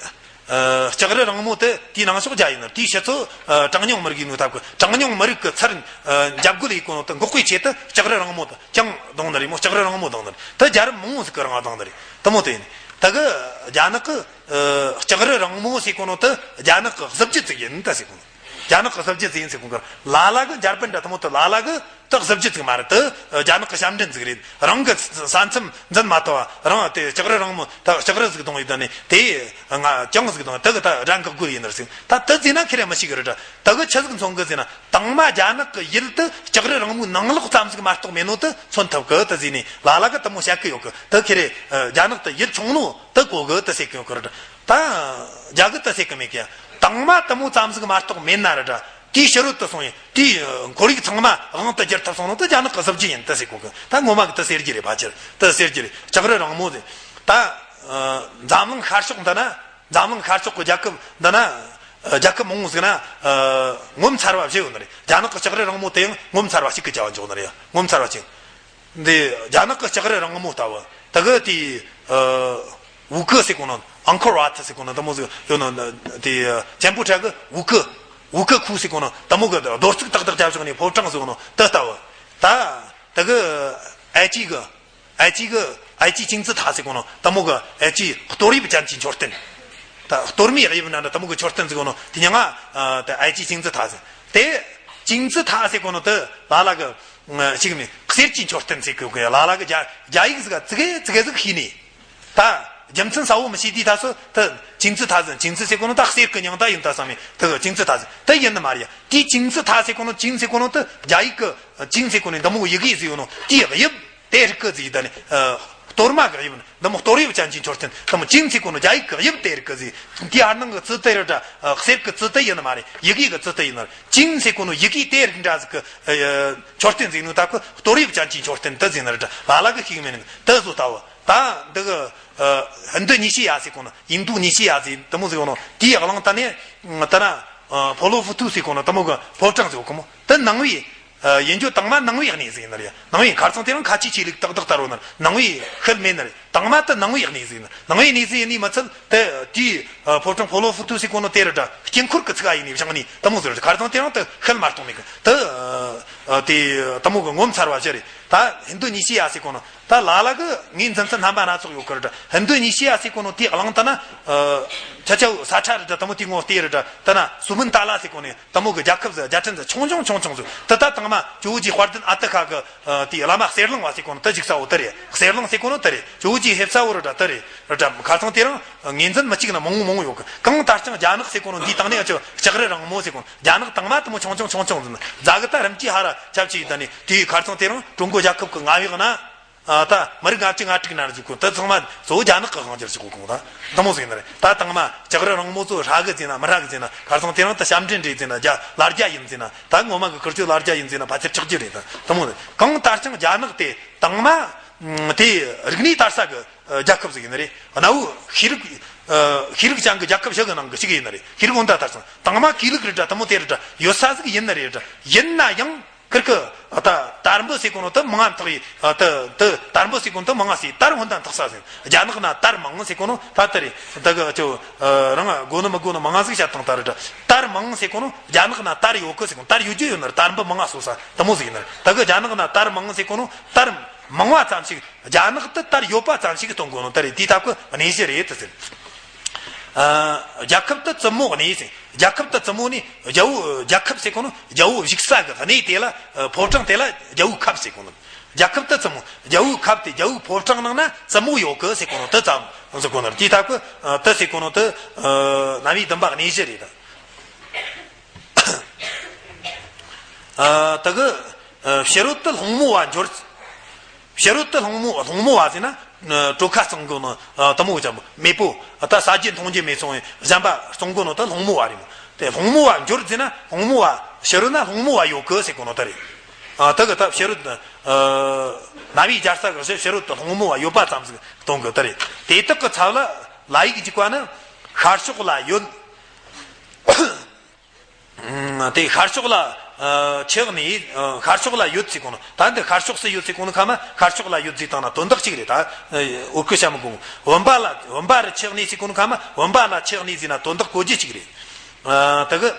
ཨ། ལྕགས་རི་རིང་མོ་དེ་དེའི་ནང་ཕྱོགས་རྒྱ་ཡིན་ནོ། དེའི་ཕྱི་ཚོ། ཨ། གྲངས་ཉུང་མི་རིགས་ཡིན་ནོ་ཐབས་གི། གྲངས་ཉུང་མི་རིགས་གི་ཚུར། ཨ། འཇབ་རྒོལ་ཡེད་གོ་ནོ་དེ་འགོག་པའི་ཆེད་དུ་ལྕགས་རི་རིང་མོ་དེ་ཀྱང་བརྡུངས་ནི་རེད་མོ། ལྕགས་རི་རིང་མོ་བརྡུངས་ནི་རེད། དེ་རྒྱལ་རབས་མང་བོ་ཟིག་གི་རིང་ལ་བརྡུངས་ནི་རེད། དེ་མོ་དེ་ཡིན། ད་གི་རྒྱ་ནག་གི། ཨ། ལྕགས་རི་རིང་མོ་ཟེར་གོ་ནོ་དེ་རྒྱ་ནག་གི་གཟི་བརྗིད་ཅིག་ཡིན་ད་ཟེར་གོ་ནོ། རྒྱ་ནག་གི་གཟི་བརྗིད་ཟིག་ཡིན་ཟེར་གོ་གི། ལ་ལ་གི་འཇར་པན་འདྲ་དེ་མོ་དེ་ལ་ལ་གི་ད་གཟི་བརྗིད་ཟིག་མ་རེད། དེ་རྒྱ་ནག་གི་ཞབས་འདྲེན་ཟིག་རེད། རང་གི་ས་མཚམས་འཛིན་མ་ཐུབ་བ། རང་དེ་ལྕགས་རི་རིང་མོ་ད་ལྕགས་རི་ཟིག་བརྡུངས་ཡི་ད་ནི་དེ་ང་ཅང་ཟིག་བརྡུངས། དེ་གི་ད་དགྲ་འགོག་རྒོལ་ཡིན་ནི་རེད་ཟེར། ད་དེ་ཟེར་ན་ཁེར་རེ་མི་ཤེས་གི་རེད་ད། དེ་གི་ཆི་ཟིག་མཚོན་གི་ཟེར་ན། དང་མ་རྒྱ་ནག་གི་ཡུལ་དེ་ལྕགས་རི་རིང་མོའི་ནང་ལོགས་ཙམ་ཟིག་མ་གཏོགས་མེད་ནོ་དེ་མཚོན་ཐུབ་གི། དེ་ཟེར་ནས་ལ་ལ་གིས་དེ་མོ་བཤད་གི་ཡོད་གི། དེ་ཁེར་རེ། ཨ། རྒྱ་ནག་དེ་ཡུལ་ཆུང་ནོ་དེ་གོ་གི་དེ་ཟེར་གི་ཡོད་གི་རེད། ད་རྒྱ་གིས་དེ་ཟེར་གི་མེད་གི། དང་མ་དེ་མོ་ཙམ་ཟིག་མ་གཏོགས་མེད་ན་རེད་ད། དེའི་ཕྱི་རོལ་དུ་སོང་ཡིན། དེའི་ཁོར་ཡུག་ཚང་མ་དབང་དུ་བསྒྱུར་ཐུབ་སོང་ནོ་དེ་རྒྱ་ནག་གི་གཟི་བརྗིད་ཡིན་དེ་ཟེར་གོ་གི། ད་ངོ་མ་གི་དེ་ཟེར་རྒྱུ་རེད། ཕལ་ཆེར་དེ་ཟེར་རྒྱུ་རེད། ལྕགས་རི་རིང་མོ་ཟེར། ད། ཨ། འཛམ་གླིང་ཤར་ཕྱོགས་འདི་ན། འཛམ་གླིང་ཤར་ཕྱོགས་ཀྱི་རྒྱལ་ཁབ་འདི་ན། ཨ། རྒྱལ་ཁབ་མང་བོ་ཟིག་ན། ཨ། ངོ་མཚར་བ་བཞི་ཡོད་ནི་རེད། རྒྱ་ནག་གི་ལྕགས་རི་རིང་མོ་དེ་ཡང་ངོ་མཚར་བ་གཅིག་གི་བྱ་བ་འཇོག་ནི་རེད། ངོ་མཚར་བ་ཅིག། འདི་རྒྱ་ནག་གི་ལྕགས་རི་རིང་མོ་ལྟ་བུ་དེ་གི་དེ། ཨ། ཝུ་ཀུ་ཟེར་གོ་ནོ། ཨང་ཀོར་ཝཱད་ཟེར་གོ་ནོ་དེ་མོ་ཟིག་ཡོད་ནོ། དེ་ཅན་པོ་ཁྲ་གི་ཝུ་ཀུ། ཝུ་ཀུ་ཁུ་ཟེར་གོ་ནོ་དེ་མོ་གི་རྡོ་བརྩིགས་ཏག་ཏག་བྱ་བཞག་ནས་ཕོ་བྲང་ཟེར་གོ་ནོ་དེ་ལྟ་བུ། ད་དེ་གི་ཨའི་ཅི་གི། ཨའི་ཅི་གི། ཨའི་ཅི་ཅིང་ཙི་ཐ་ཟེར་གོ་ནོ་དེ་མོ་གི་ཨའི་ཅི་གཏོར་དབྱིབས་ཅན་གྱི་མཆོད་རྟེན། ད་གཏོར་མའི་དབྱིབས་ན་འདྲ་དེ་མོ་གི་མཆོད་རྟེན་ཟེར་གོ་ནོ་དེ་མྱིང་ང་། ཨ། དེ་ཨའི་ཅི་ཅིང་ཙི་ཐ་ཟེར། དེ་ཅིང་ཙི་ཐ་ཟེར་གོ་ནོ་དེ་ལ་ལ་གི། ཨ། ཞིག་ནི་གསེར་གྱི་མཆོད་རྟེན་ཟེར་གི་ཡོད་གི། ལ་ལ་གིས་རྒྱ་རྒྱ་ཡིག་ཟིག་ཙི་གེ་ཙི་གེ་ཟིག་ཤེས་ནས། ད་རྒྱུ་མཚན་གསལ་བོ་མི་ཤེས་དུས་ད་སོ་ད་ཅིང་ཙི་ཐ་ཟེར། ཅིང་ཙི་ཟེར་གོ་ནོ་ད་གསེར་གི་མྱིང་ད་ཡིན་ད་བསམ་ནས་ད་ཅིང་ཙི་ཐ་ཟེར། ད་ཡིན་ནི་མ་རེད་ཡ། དེ་ཅིང་ཙི་ཐ་ཟེར་གོ་ནོ། ཅིང་ཟེར་གོ་ནོ་ད་རྒྱ་ཡིག་གི། ཅིང་ཟེར་གོ་ནོ་འདི་མོ་ཡི་གེ་ཟིག་ཡོད་ནོ་དེའི་དབྱིབས་དེ་རིགས་གི་ཟིག་ད་ནི། ཨ། གཏོར་མ་གི་དབྱིབས། འདི་མོ་གཏོར་དབྱིབས་ཅན་གྱི་མཆོད་རྟེན། དེ་མོ་ཅིང་ཟེར་གོ་ནོ་རྒྱ་ཡིག་གི་དབྱིབས་དེ་རིགས་གི་ཟིག། དེའི་ཨ་ནང་གི་ཙི་དེ་རེད་ད། ཨ། གསེར་གི་ཙི་དེ་ཡིན་ནི་མ་རེད། ཡི་གེ་གི་ཙི་དེ་ཡིན་ནི་རེད། ཅིང་ཟེར་གོ་ནོ་ཡི་གེ་དེ་རིགས་འདྲ་ཟིག་གི། ཨ། མཆོད་རྟེན་ཟིག་ནོ་ད་གི་གཏོར་དབྱིབས་ཅན་གྱི་མཆོད་རྟེན་དེ་ཟེར་ནི་རེད་ད། ལ་ལ་གིས་ཤེས་གི་མེད་ནི་དེ་བཟོ་ལྟ་བུ། ད་འདི་གི། ཨ། ཧིན་དུ་ནི་ཤི་ཡ་ཟེར་གོ་ནོ། ཨིན་དུ་ནི་ཤི་ཡ་ཟེར་དེ་མོ་ཟིག་ཡོད་ནོ་དེའི་གླིང་ད་ནི། ད་ན། ཨ། ཕོ་ལོ་ཧྥུ་ཐུ་ཟེར་གོ་ནོ་དེ་མོ་གི་ཕོ་བྲང་ཟིག་ཡོད་གི་མོ། དེ་ནང་བའི། ཨ། ཡིན་རྒྱུ་དང་མ་ནང་བའི་གནས་ཟིག་ཡིན་ནི་རེད། ནང་བའི་ཁ་རྩང་དེ་རིང་ཁ་ཆེ་ཆོས་ལུགས་ཏག་ཏག་ལྟ་རོ་ནི། ནང་བའི་ཤུལ་མེད་ནི་རེད། དང་མ་དེ་ནང་བའི་གནས་ཟིག་ཡིན་ནི། ནང་བའི་གནས་ཟིག་ཡིན་ནི་མི་ཚད་དེ་དེའི། ཨ། ཕོ་བྲང་ཕོ་ལོ་ཧྥུ་ཐུ་ཟེར་གོ་ནོ་དེ་རེད་ད། དཀྱིལ་འཁོར་གི་ཚུགས་ཀ་ཡིན་ནི་བཞེངས་ནི་དེ་མོ་ཟིག་རེད། ཁ་རྩང་དེ་རིང་དེ་ཤུལ་མ་གཏོང་མེད་གི། དེ། ཨ། དེ་དེ་མོ་གི་ངོ་མཚར་བ་བཞི་རེད། ད་ཧིན་དུ་ནི་ཤི་ཡ་ཟེར་གོ་ནོ། ད་ལ་ལ་གི་ངོས་འཛིན་ཚུལ་རྣམ་པ་སྣ་ཚོགས་ཡོད་གི་རེད། ཧིན་དུ་ནི་ཤི་ཡ་ཟེར་གོ་ནོ་དེའི་གླིང་ད་ན། ཨ། ཆ་ཆ་ས་ཁྲ་རེད་ད། དེ་མོ་དེའི་ངོ་དེ་རེད་ད། ད་ན་སུ་མུན་ཏ་ལ་ཟེར་གོ་ནི་དེ་མོ་གི་རྒྱལ་ཁབ་ཟིག། རྒྱལ་ཕྲན་ཟིག་ཆུང་ཆུང་ཆུང་ཆུང་ཟིག། དེ་ད་དང་མ་ཇོ་བོ་རྗེ་དཔལ་ལྡན་ཨ་ཏི་ཤ་གི། ཨ། དེའི་བླ་མ་གསེར་གླིང་བ་ཟེར་གོ་ནོ་དེ་བཞུགས་ས་བོ་དེ་རེད། གསེར་གླིང་ཟེར་གོ་ནོ་དེ་རེད། ཇོ་བོ་རྗེ་ཕེབས་ས་བོ་རེད་ད། དེ་རེད་རེད་ད། ཁ་རྩང་དེ་རིང་ངོས་འཛིན་མི་གཅིག་ན་མང་བོ་མང་བོ་ཡོད་གི། གང་ལྟར་ཀྱང་རྒྱ་ནག་ཟེར་གོ་ནོ་འདིའི་སྟེང་ནས་ཨ་ཅོ་ལྕགས་རི་རིང་མོ་ཟེར་གོ་ནོ། རྒྱ་ནག་དང་མ་དེ་མོ་ཆུང་ཆུང་ཆུང་ཆུང་ཟིག་ནི། རྫ་གི་ད་རིམ་གྱིས་ཧ་ར་ཁྱབ་ཆེ་ཡི་ད་ནི་དེའི་ཁ་རྩང་དེ་རིང་ཀྲུང་གོ་རྒྱལ་ཁབ་གི་མངའ་འོག་ན། ཨ། ད་མི་རིགས་ལྔ་བཅུ་ང་དྲུག་ན་ཟིག་གོ། ད་ཚང་མ་གཙོ་བོ་རྒྱ་ནག་གི་དབང་སྒྱུར་ཟིག་གོ་གོང་ད་དེ་མོ་ཟིག་ནི་རེད། ད་དང་མ་ལྕགས་རི་རིང་མོ་ཚོ་ཧྲ་གི་ཟིག་ན་མི་ཧྲ་གི་ཟིག་ན། ཁ་རྩང་དེ་རིང་ད་ཞབས་འདྲེན་རེད་ཟིག་ན། རྒྱ་ལ་རྒྱ་ཡིན་ཟིག་ན། ད་ངོ་མ་གི་ཁིར་ཆོ་ལ་རྒྱ་ཡིན་ཟིག་ན། ཕལ་ཆེར་ཆགས་རྒྱུ་རེད། ད་དེ་མོ་རེད། གང་ལྟར་ཀྱང་རྒྱ་ནག་དེ་དང་མ་དེ་རིག་གནས་དར་ས་གི། ཨ། རྒྱལ་ཁབ་ཟིག་ཡིན་ནི་རེད། གནའ་བོའི་ཤེས་རིག་ཨ། ཤེས་རིག་ཅན་གི་རྒྱལ་ཁབ་ཞིག་གི་ནང་གི་ཞིག་ཡིན་ནི་རེད། ཤེས་རིག་འོན་ད་དར་སོང་། དང་མ་གུས་ལུགས་རེད་ད། དེ་མོ་དེ་རེད་ད། ཡོད་ས་ཟིག་ཡིན་ནི་རེད་ད། ཡིན་ན་ཡང་ཁིར་གི། ཨ། ད་དར་འབུ་ཟེར་གོ་ནོ་དེ་མང་ང་འཐག་ཡི། ཨ། ད་ད་དར་འབུ་ཟེར་གོ་ནོ་དེ་མང་ང་ཟིག། དར་འོན་ད་འཐག་ས་ཟིག། རྒྱ་ནག་ན་དར་མང་ཟེར་གོ་ནོ་ད་དེ་རེད། ད་གི་ཅོ། ཨ། རང་གོ་ནི་མི་གོ་ནི་མང་ང་ཟིག་བཤད་བཏང་ད་རེད་ད། དར་མང་ཟེར་གོ་ནོ་རྒྱ་ནག་ན་དར་ཡོད་གི་ཟེར་གོ་ནོ། དར་ཡོད་རྒྱུ་ཡོད་ནི་རེད། དར་འབུ་མང་ང་གསོ་ས་དེ་མོ་ཟིག་ཡིན་ནི་རེད། ད་གི་རྒྱ་ནག་ན་དར་མང་ཟེར་གོ་ནོ་དར་མང་བ་ཙམ་ཞིག། རྒྱ་ནག་ཏུ་དར་ཡོད་པ་ཙམ་ཞིག་སྟོན་དགོས་ནོ་དེ་རེད། དེའི་སྟབས་ཀྱི་གནས་གཞི་རེད་དེ་ཟེར། ཨ། རྒྱལ་ཁབ་ཏུ་བཙུན་མོ་གནས་ཟེར། རྒྱལ་ཁབ་ཏུ་བཙུན་མོ་ནི་རྒྱལ་པོ། རྒྱལ་ཁབ་ཟེར་གོ་ནོ་རྒྱལ་པོ་བཞུགས་ས་གི་གནས་དེ་ལ། ཨ། ཕོ་བྲང་དེ་ལ་རྒྱལ་པོའི་ཁབ་ཟེར་གོ་ནོ། རྒྱལ་ཁབ་ཏུ་བཙུན་མོ། རྒྱལ་པོའི་ཁབ་དེ་རྒྱལ་པོའི་ཕོ་བྲང་ནང་ན་བཙུན་མོ་ཡོད་གི་ཟེར་གོ་ནོ་དེ་ཙམ་ཟེར་གོ་ནོ། དེའི་སྟབས་ཀྱི། ཨ། དེ་ཟེར་གོ་ནོ་དེ། ཨ། རྣམ་དབྱེ་བདུན་པ་གནས་གཞི་རེད། ཨ། དེ་གི། ཨ། ཕྱི་རོལ་དུ་སློང་མོ་བ་འབྱོར། ཕྱི་རོལ་དུ་སློང་མོ། སློང་མོ་བ་ཟེར་ན་ གྲོ་ཁ་བཙོང་གོ་ནོ་དེ་མོ་ཅམ་མེད་པོ། ད་ཟ་རྒྱུ་འཐུང་རྒྱུ་མེད་སོང་བས་གཞན་པ་བཙོང་གོ་ནོ་དེ་སློང་མོ་བ་རེད་མོ། དེ་སློང་མོ་བ་འབྱོར་ཟེར་ན་སློང་མོ་བ་ཕྱི་རོལ་ན་སློང་མོ་བ་ཡོད་གི་ཟེར་གོ་ནོ་དེ་རེད། ཨ། དེ་གི་ད་ཕྱི་རོལ་ནམ་མཁའི་རྒྱལ་ས་གི་ཕྱི་ཕྱི་རོལ་དུ་སློང་མོ་བ་ཡོད་པ་ཙམ་ཟིག་སྟོན་གི་དེ་རེད། དེ་དག་གི་ཚབ་ལ་ལ་ཡིག་འཇུག་པ་ནི་ཤར་ཕྱོགས་ལ་ཡོད། དེ་ཤར་ཕྱོགས་ལ་ཨ་ཆགས་ནས་ཨ་ཤར་ཕྱོགས་ལ་ཡོད་ཟེར་གོ་ནོ། ད་འདི་ཤར་ཕྱོགས་སུ་ཡོད་ཟེར་གོ་ནོ་ཁ་མ་ཤར་ཕྱོགས་ལ་ཡོད་ཟེར་བཏང་ན་དོན་དག་གཅིག་རེད། ད་འོ་ཁུ་བྱ་མི་དགོས། བུམ་པ་ལ་བུམ་པ་རུ་ཆགས་ནས་ཟེར་གོ་ནོ་ཁ་མ་བུམ་པ་ལ་ཆགས་ནས་ཟེར་ན་དོན་དག་གོ་རྒྱུ་གཅིག་རེད། ཨ་དེ་གི་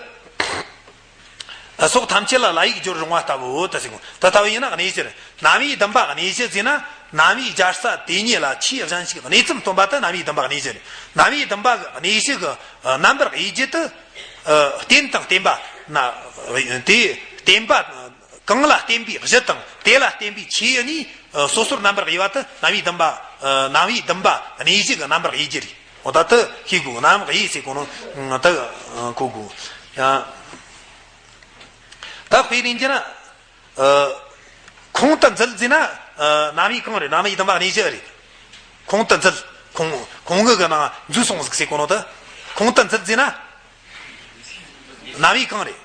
ཨ་སོགས་ཐམས་ཅད་ལ་ལ་ཡིག་སྦྱོར་རུང་བ་ལྟ་བུའོ། ད་ཟེར་གོ་ད་ལྟ་བུ་ཡིན་ན་གནས་གཞིར་རྣམ་དབྱེ་བདུན་པ་གནས་གཞི་ཟེར་ན་རྣམ་དབྱེའི་རྒྱལ་ས་དེ་ཉིད་ལ་ཆོས་གཞན་ཞིག་གནས་ཙམ་སྟོན་པ་དེ་རྣམ་དབྱེ་བདུན་པ་གནས་གཞི་རེད། རྣམ་དབྱེ་བདུན་པ་གནས་གཞི་གི་རྣམ་པར་དབྱེ་རྒྱུ་དེ། ཨ་རྟེན་དང་བརྟེན་པ་ན། དེ་བརྟེན་པ་གང་ལ་བརྟེན་པའི་གཞི་དང་དེ་ལ་བརྟེན་པའི་ཆོས་གཉིས་སོ་སོར་རྣམ་པར་དབྱེ་བ་དེ་རྣམ་དབྱེ་བདུན་པ། རྣམ་དབྱེ་བདུན་པ་གནས་གཞི་གི་རྣམ་པར་དབྱེ་རྒྱུ་རེད། འོ་ད་དེ་ཤེས་དགོས། རྣམ་དབྱེ་ཟེར་གོ་ནོ་དེ་གོ་དགོས། ཡང་ད་དཔེ་ལེན་རྒྱུ་ན། ཨ་ཁོང་དུ་འཛུལ་ཟེར་ན་ཨ་རྣམ་དབྱེ་གང་རེད། རྣམ་དབྱེ་བདུན་པ་གནས་གཞི་རེད། ཁོང་དུ་འཛུལ། ཁོང་ཁོང་གི་གི་ནང་འཛུལ་སོང་ཟིག་ཟེར་གོ་ནོ་དེ། ཁོང་དུ་འཛུལ་ཟེར་ན་རྣམ་དབྱེ་གང་རེད།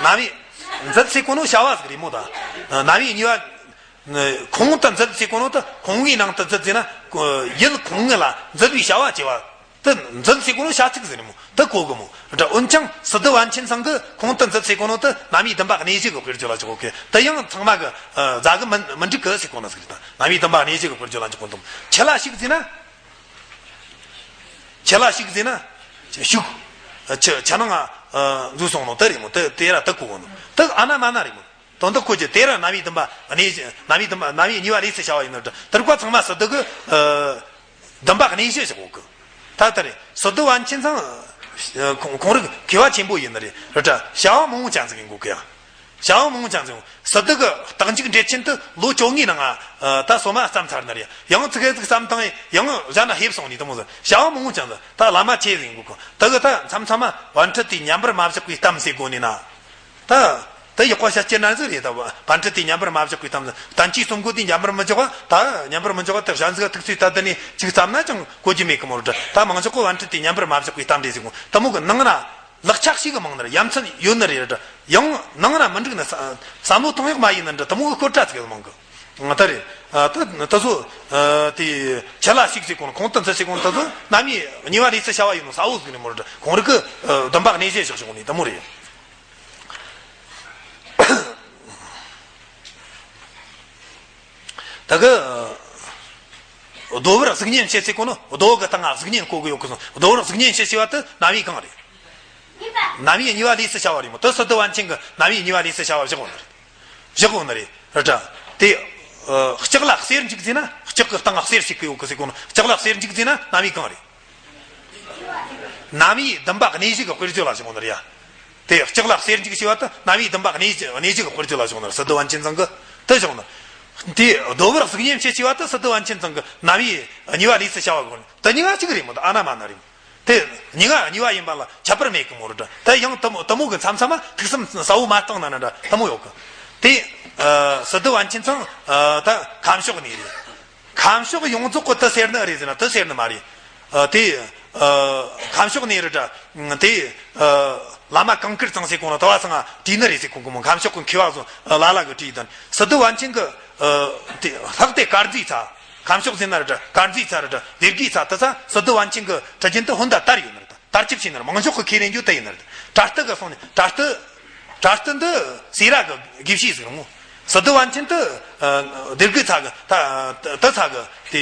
རྣམ་དབྱེ་འཛུལ་ཟེར་གོ་ནོ་བྱ་བ་ཟིག་རེད་མོ། ད་རྣམ་དབྱེ་གཉིས་པ། ཁོང་དུ་འཛུལ་ཟེར་གོ་ནོ་དེ་ཁོང་གི་ནང་དུ་འཛུལ་ཟེར་ན་ཡུལ་ཁོང་གི་ལ་འཛུལ་བའི་བྱ་བ་བྱེད་པ། དེ་འཛུལ་ཟེར་གོ་ནོ་བྱ་ཚིག་ཟེར་མོ། དེ་གོ་གི་མོ། འདྲ་འོན་ཀྱང་སི་ཏུ་པཎ་ཆེན་ཚང་གི་ཁོང་དུ་འཛུལ་ཟེར་གོ་ནོ་དེ་རྣམ་དབྱེ་བདུན་པ་གནས་གཞི་གི་དཔེར་བརྗོད་ལ་འཇོག་གོ་གི། དེ་ཡང་ཚང་མ་གི་ཨ་རྫ་གི་མི་མི་འགྲིག་གི་ཟེར་གོ་ནོ་ཟིག་རེད། ད་རྣམ་དབྱེ་བདུན་པ་གནས་གཞི་གི་དཔེར་བརྗོད་ལ་འཇོག་གོ་འདུག་ཆུ་ལ་ཞུགས་ཟེར་ན། ཆུ་ལ་ཞུགས་ཟེར་ན། ཞུགས། ཆུ་ཆུ་ནང་ང་ཨ་འཛུལ་སོང་ནོ་དེ་རེད་མོ། དེ་དེ་ར་དེ་གོ་གོ་ནོ། དེ་ཨ་ན་མ་ན་རེད་མོ། དོན་དག་གོ་རྒྱུ་དེ་ར་རྣམ་དབྱེ་བདུན་པ་གནས་གཞི། རྣམ་དབྱེ་བདུན་པ་རྣམ་དབྱེ་གཉིས་པ་ལས་སུ་བྱ་བ་ཡིན་ནོ། དེ་རིགས་པ་ཚང་མ་སི་ཏུ་གི་ཨ་བདུན་པ་གནས་གཞི་བཞག་གོ་གི། ད་ལྟ་རེད། སི་ཏུ་པཎ་ཆེན་ཚང་ཁོང་ཁོང་རིག་མཁས་པ་ཆེན་པོ་ཡིན་ནི་རེད། རེད་དྲ། བྱ་བ་མང་པོ་ཅན་ཟིག་ཡིན་གོ་གི་ཡ། བྱ་བ་མང་པོ་ཅན་ཟིག་ཡིན། སི་ཏུ་གི་རྟགས་འཇུག་འགྲེལ་ཆེན་དུ་ལོ་བཅོ་ལྔའི་ནང་ང་ད་སོ་མ་བརྩམས་ཚར་ནི་རེད། ཡང་ཙི་གེ་ཙིག་བརྩམས་བཏང་ཡང་གཞན་ན་ཧེབ་སོང་ནི་དེ་མོ་ཟིག་བྱ་བ་མང་པོ་ཅན་ཟིག་ད་བླ་མ་ཆེ་ཟིག་ཡིན་གོ་གི། ད་གི་ད་མཚམས་མཚམས་མ་བན་ཁྲི་དེ་ཉམས་པར་མ་བཞག་པའི་གཏམ་ཟེར་གོ་ནི་ན། ད། ད་ཡག་པ་བཤད་རྒྱུ་ན་ཟིག་རེད། ད་བན་ཁྲི་དེ་ཉམས་པར་མ་བཞག་པའི་གཏམ་ཟིག་བསྟན་བཅོས་རྩོམ་གོ་དེ་ཉམས་པར་མི་འཇོག་པ། ད་ཉམས་པར་མི་འཇོག་པ་དེ་གཞན་ཟིག་ཐུག་ཚུལ་ད་དེ་ནས་ཅིག་བརྩམས་ན་ཅང་གོ་རྒྱུ་མེད་གི་མོ་རེད། ད་མང་ཚོགས་གི་བན་ཁྲི་དེ་ཉམས་པར་མ་བཞག་པའི་གཏམ་རེད་ཟེར་གོ། དེ་མོ་གི་ནང་ན་ལག་ཆ་ཞིག་གི་མང་ནི་རེད། ཡ་མཚན་ཡོད་ནི་རེད། ཡང་ནང་ན་མི་འགྲིག་ནི་བསམ་བློ་གཏོང་ཡག་མ་ཡིན་ནི་འདྲ། དེ་མོ་གི་སྐོར་བྲ་ཚིག་གི་མང་གི། ད་རེད། ད་ད་ཚོ་དེ་ཆུ་ལ་ཞུགས་ཟེར་གོ་ནོ། ཁོང་དུ་འཛུལ་ཟེར་གོ་ནོ། ད་ཚོ་རྣམ་དབྱེ་གཉིས་པ་ལས་སུ་བྱ་བ་ཡིན་ནོ་གསལ་བོ་ཟིག་ནི་མོ་རེད། ཁོང་རིག་གི་བདུན་པ་གནས་གཞི་བཞག་བཞག་ནི་དེ་མོ་རེད། ད་གི་རྡོ་བར་གཟུགས་བརྙན་བྱེད་ཟེར་གོ་ནོ། རྡོ་གི་སྟེང་ང་གཟུགས་བརྙན་བཀོད་གི་ཡོད་གི་སོང་། རྡོ་བར་གཟུགས་བརྙན་བྱེད་ཟེར་བ་དེ་རྣམ་དབྱེ་གང་རེད། རྣམ་དབྱེ་གཉིས་པ་ལས་སུ་བྱ་བ་རེད་མོ། དེ་སི་ཏུ་པཎ་ཆེན་གི་རྣམ་དབྱེ་གཉིས་པ་ལས་སུ་བྱ་བ་བཞག་གོ་ནི་རེད། བཞག་གོ་ནི་རེད། རེད་དྲ། དེ་ཨ་ལྕགས་ལ་གསེར་འཇུག་ཟེར་ན་ལྕགས་གི་སྟེང་ང་གསེར་ཞིག་གི་ཡོད་གི་ཟེར་གོ་ནོ། ལྕགས་ལ་གསེར་འཇུག་ཟེར་ན་རྣམ་དབྱེ་གང་རེད། རྣམ་དབྱེ་བདུན་པ་གནས་གཞི་གི་དཔེར་བརྗོད་ལ་བཞག་གོ་ནི་རེད་ཡ། དེ་ལྕགས་ལ་གསེར་འཇུག་ཞེས་པ་དེ་རྣམ་དབྱེ་བདུན་པ་གནས་གཞི་གནས་གཞི་གི་དཔེར་བརྗོད་ལ་བཞག་ནི་རེད། སི་ཏུ་པཎ་ཆེན་ཚང་གི་དེ་བཞག་ནི། དེ་རྡོ་བར་གཟུགས་བརྙན་བྱེད་ཅེས་པ་དེ་སི་ཏུ་པཎ་ཆེན་ཚང་གི་རྣམ་དབྱེ་གཉིས་པ་ལས་སུ་བྱ་བ་གོ་ནི། དེ་གཉིས་ཀ་གཅིག་རེད་མོ། དེ་ཨ་ན་མ་ན་རེད་མོ། དེ་གཉིས་ཀ་གཉིས་པ་ཡིན་པ་ལ་ཁྱད་པར་མེད་གི་མོ་རེད་དྲ། དེ་ཡང་དེ་མོ་དེ་མོ་གི་མཚམས་མཚམས་མ་ཐུགས་བསམ་གསལ་བོ་མ་བཏང་ན་ན་འདྲ། དེ་མོ་ཡོད་གི། དེ་ཨ་སི་ཏུ་པཎ་ཆེན་ཚང་ཨ་ད་ཁམས་ཕྱོགས་ནས་རེད། ཁམས་ཕྱོགས་ཡོངས་རྫོགས་ཀྱི་དེ་ཟེར་ནི་རེད་ཟེར་ན་དེ་ཟེར་ནི་མ་རེད། ཨ་དེ་ཨ་ཁམས་ཕྱོགས་ནས་རེད་དྲ། དེ་ཨ་བླ་མ་གངས་དཀར་ཚང་ཟེར་གོ་ནོ་དེ་བ་ཚང་ང་བྲིས་ནི་རེད་ཟེར་གོ་གི་མོ། ཁམས་ཕྱོགས་ཀྱི་མཁས་པ་ཚོ་ལ་ལ་གིས་བྲིས་དང་། སི་ཏུ་པཎ་ཆེན་གི་ཨ་དེ་ལྷག་དེ་དཀར་མཛེས་ཚ། ཁམས་ཕྱོགས་ཟེར་ན་རེད་དྲ། དཀར་མཛེས་ཚ་རེད་དྲ། སྡེ་དགེ་ཚ། དེ་ཚ་སི་ཏུ་པཎ་ཆེན་གི་ཁྲི་རྒྱུན་དུ་ཧོན་ད་དར་ཡོད་ནི་རེད། དར་ཁྱབ་ཆེ་ནི་རེད། མང་ཤོས་ཀྱི་ཁས་ལེན་རྒྱུ་དེ་ཡིན་ནི་རེད། དྲ་སྟི་གི་སོང་ནས་དྲ་སྟི། དྲ་སྟི་འདི་སེ་ར་གི་དགེ་བཤེས་ཟིག་རེད་མོ། སི་ཏུ་པཎ་ཆེན་དེ་ཨ་སྡེ་དགེ་ཚ་གི་ད་ད་ཚ་གི་དེ་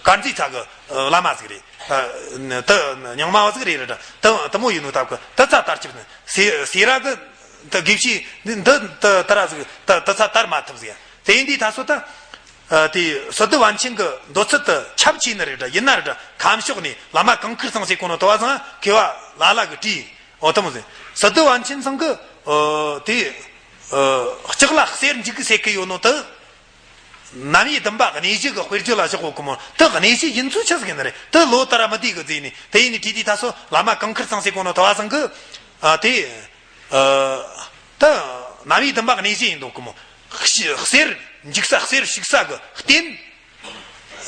དཀར་མཛེས་ཚ་གི་ཨ་བླ་མ་ཟིག་རེད། ཨ་དེ་རྙིང་མ་བ་ཟིག་རེད་རེད་དྲ། དེ་དེ་མོ་ཡིན་ནོ་སྟབས་གི་དེ་ཚ་དར་ཁྱབ་ནི། སེ་སེ་ར་གི་དེ་དགེ་བཤེས་འདི་འདི་དེ་དེ་ར་ཟིག་དེ་དེ་ཚ་དར་མ་ཐུབ་ཟིག་དེ་ཡིན་དུས་ད་སོ་ད། ཨ་དེ་སི་ཏུ་པཎ་ཆེན་གི་འདོད་ཚུལ་དེ་ཁྱབ་ཆེ་ནི་རེད་དྲ། ཡིན་ན་རེད་དྲ། ཁམས་ཕྱོགས་ནས་བླ་མ་གངས་དཀར་ཚང་ཟེར་གོ་ནོ་དེ་བ་ཚང་མཁས་པ་ལ་ལ་གིས་བྲིས། འོ་དེ་མོ་ཟེར། སི་ཏུ་པཎ་ཆེན་ཚང་གི་ཨ་དེ་ཨ་ལྕགས་ལ་གསེར་འཇུག་གི་ཟེར་གི་ཡོད་ནོ་དེ། རྣམ་དབྱེ་བདུན་པ་གནས་གཞི་གི་དཔེར་བརྗོད་ལ་བཞག་གོ་གི་མོ། དེ་གནས་གཞི་ཡིན་ཚུལ་ཆི་ཟིག་ཡིན་ནི་རེད། དེ་ལོ་ལྟར་མི་བདེ་གི་ཟེར་ནས་དེ་ཡིན་ནི་བྲིས་དུས་ད་སོ་བླ་མ་གངས་དཀར་ཚང་ཟེར་གོ་ནོ་དེ་བ་ཚང་གི་ཨ་དེ། ཨ་ད་རྣམ་དབྱེ་བདུན་པ་གནས་གཞི་ཡིན་འདུག་གི་མོ། གཤི་གསེར་འཇུག་ས་གསེར་ཞིག་ས་གི་རྟེན།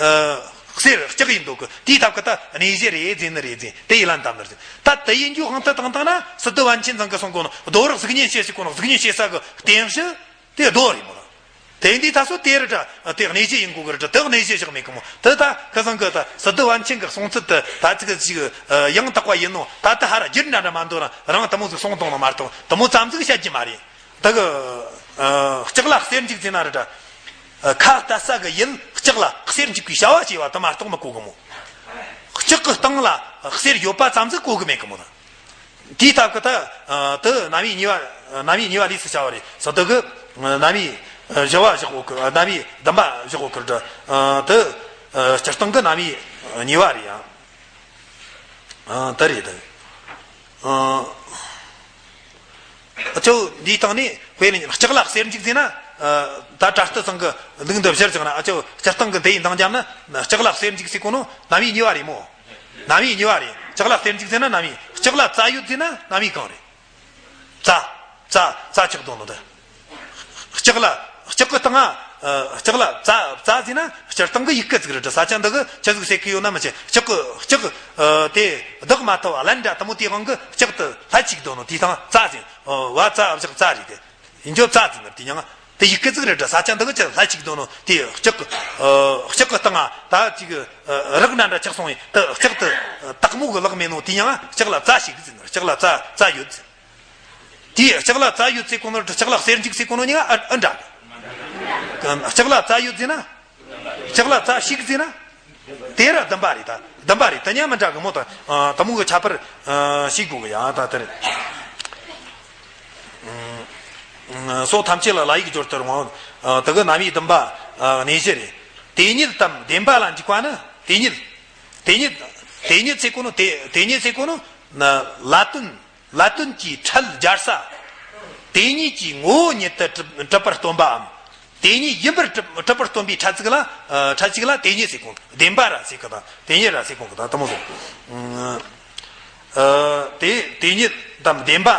ཨ། གསེར་ལྕགས་ཡིན་འདུག་གི། དེའི་ཐབས་ཀྱི་ད་གནས་གཞི་རེད་ཟེར་ནི་རེད་ཟེར། དེ་ཡི་ལན་བཏབ་ནི་རེད་ཟེར། ད་དེ་ཡིན་རྒྱུ་དབང་དུ་བཏང་བཏང་ན་སི་ཏུ་པཎ་ཆེན་ཚང་གི་གསུང་གོ་ནོ་རྡོ་རིགས་གཟུགས་བརྙན་བྱེད་ཟེར་གོ་ནོ། གཟུགས་བརྙན་བྱེད་ས་གི་རྟེན་གཞི་དེ་རྡོ་རེད་མོ། དེ་འདི་ད་སོ་དེ་རེད་དྲ། དེ་གནས་གཞི་ཡིན་དགོས་གི་རེད་དྲ། དེ་གནས་གཞི་བཞག་མེད་གི་མོ། དེ་ད་ཁ་སང་གི་ད་སི་ཏུ་པཎ་ཆེན་གི་གསུང་ཚུལ་དེ་ད་ཅིག་ཅིག་ཡང་དག་པ་ཡིན་ནོ། ད་དེ་ཧ་ར་རྒྱུད་འདྲ་འདྲ་མ་འདོད་ན་རང་དེ་མོ་ཟིག་གསུང་གཏོང་ནོ་མ་གཏོགས་དེ་མོ་ཙམ་ཟིག་བཤད་རྒྱུ་མ་རེད། ད་གི། ཨ། ལྕགས་ལ་གསེར་འཇུག་ཟེར་ན་རེད་དྲ། ཨ། ཁ་བལྟ་ས་གི་ཡུལ་ལྕགས་ལ་གསེར་འཇུག་པའི་བྱ་བ་བྱས་པ་དེ་མ་གཏོགས་མི་གོ་གི་མོ། ལྕགས་གི་སྟེང་ལ་གསེར་ཡོད་པ་ཙམ་ཟིག་གོ་གི་མེད་གི་མོ་ད། དེའི་ཐབས་ཀྱི་ད། ཨ། དེ་རྣམ་དབྱེ་གཉིས་པ། རྣམ་དབྱེ་གཉིས་པ་ལས་སུ་བྱ་བ་རེད། སོ་དེ་གི་རྣམ་དབྱེ་བཞི་བ་བཞག་གོ་གི། རྣམ་དབྱེ་བདུན་པ་བཞག་གོ་གི་རེད་དྲ། ཨ། དེ་སྤྱིར་བཏང་གི་རྣམ་དབྱེ་གཉིས་པ་རེད་ཡ། ཨ། དེ་རེད་དེ། ཨ། ཨ་ཅོ་འདིའི་སྟེང་ནས་དཔེ་ལ་ལྕགས་ལ་གསེར་འཇུག་ཟེར་ན། ཨ། ད་དྲ་སྟི་ཚང་གི་ལུགས་འདི་བཞིར་བཞག་ན། ཨ་ཅོ་སྤྱིར་བཏང་གི་འདི་ཡི་འདང་རྒྱབ་ན་ལྕགས་ལ་གསེར་འཇུག་ཟེར་གོ་ནོ་རྣམ་དབྱེ་གཉིས་པ་རེད་མོ། རྣམ་དབྱེ་གཉིས་པ་རེད། ལྕགས་ལ་གསེར་འཇུག་ཟེར་ན་རྣམ་དབྱེ། ལྕགས་ལ་རྩྭ་ཡོད་ཟེར་ན་རྣམ་དབྱེ་གང་རེད། རྩྭ། རྩྭ། རྩྭ་ཆགས་དོ་ནོ་དེ། ལྕགས་ལ། ལྕགས་གི་སྟེང་ང་། ཨ། ལྕགས་ལ་རྩྭ། རྩྭ་ཟེར་ན་སྤྱིར་བཏང་གི་ཡི་གེ་ཟིག་རེད་དྲ། ས་ཆ་འདི་གི་ཆི་ཟིག་ཟེར་གི་ཡོད་ན་མི་ཤེས། ལྕགས་གི། ལྕགས་གི། ཨ། དེ་བདག་མ་ཐུབ་བླ་འདྲ་དེ་མོ་དེའི་དབང་གིས་ལྕགས་དེ་ལྷ་ཆགས་དོ་ནོ་དེའི་སྟེང་རྩྭ་ཟེར། ཨ། བ་ཙ་བཞག་རྩྭ་རེད་དེ། ཡིན་རྒྱུ་རྩྭ་ཟེར་ནི་དེ་མྱིང་ང་། དེ་ཡི་གེ་ཟིག་རེད་དྲ། ས་ཆ་འདི་གི་ཆི་ལྷ་ཆགས་དོ་ནོ་དེ་ལྕགས་གི། ཨ། ལྕགས་གི་སྟེང་ང་ད་ཅིག། ཨ། རག་འདྲ་འདྲ་ཆགས་སོང་ཡིན། དེ་ལྕགས་དེ་སྟག་མོ་གི་ལག་མེད་ནོ་དེ་མྱིང་ང་ལྕགས་ལ་རྩྭ་ཞིག་ཟེར་ནི། ལྕགས་ལ་རྩྭ། རྩྭ་ཡོད་ཟེར། དེའི་ལྕགས་ལ་རྩྭ་ཡོད་ཟེར་གོ་ནོ་རེད་དྲ། ལྕགས་ལ་གསེར་འཇུག་ཟེར་གོ་ནོ་གཉིས་ཀ་ཨ་ཨ་འདྲ་གི། ལྕགས་ལ་རྩྭ་ཡོད་ཟེར་ན། ལྕགས་ལ་རྩྭ་ཞིག་ཟེར་ན། དེ་ར་བདུན་པ་རེད་ད། བདུན་པ་རེད། དེ་གཉིས་མི་འདྲ་གི་མོ་ད། ཨ། དེ་མོ་གི་ཁྱད་པར། ཨ། ཤེས་དགོས་གི་ཡ་ད་དེ་རེད། ཨ། སོགས་ཐམས་ཅད་ལ་ལ་ཡིག་སྦྱོར་དུ་རུང་བ། ཨ། དེ་གི་རྣམ་དབྱེ་བདུན་པ། ཨ། གནས་གཞི་རེད། དེ་ཉིད་དམ་བདེན་པ་ལ་འཇུག་པ་ནི། དེ་ཉིད། དེ་ཉིད། དེ་ཉིད་ཟེར་གོ་ནོ་དེ། དེ་ཉིད་ཟེར་གོ་ནོ། ལ་དོན། ལ་དོན་གྱི་ཕྲད་སྦྱར་ས། དེ་ཉིད་ཀྱི་ངོ་བོ་ཉིད་དུ་གྲུབ་གྲུབ་པར་སྟོན་པའམ། དེ་ཉིད་ཡིན་པར་གྲུབ་གྲུབ་པར་སྟོན་པའི་ཕྲད་ཅིག་ལ། ཨ། ཕྲད་ཅིག་ལ་དེ་ཉིད་ཟེར་གོ། བདེན་པ་ར་ཟེར་གི་དང་དེ་ཉིད་ར་ཟེར་གོ་གི་དང་དེ་མོ་ཟེར། ཨ། དེ་དེ་ཉིད་དམ་བདེན་པ་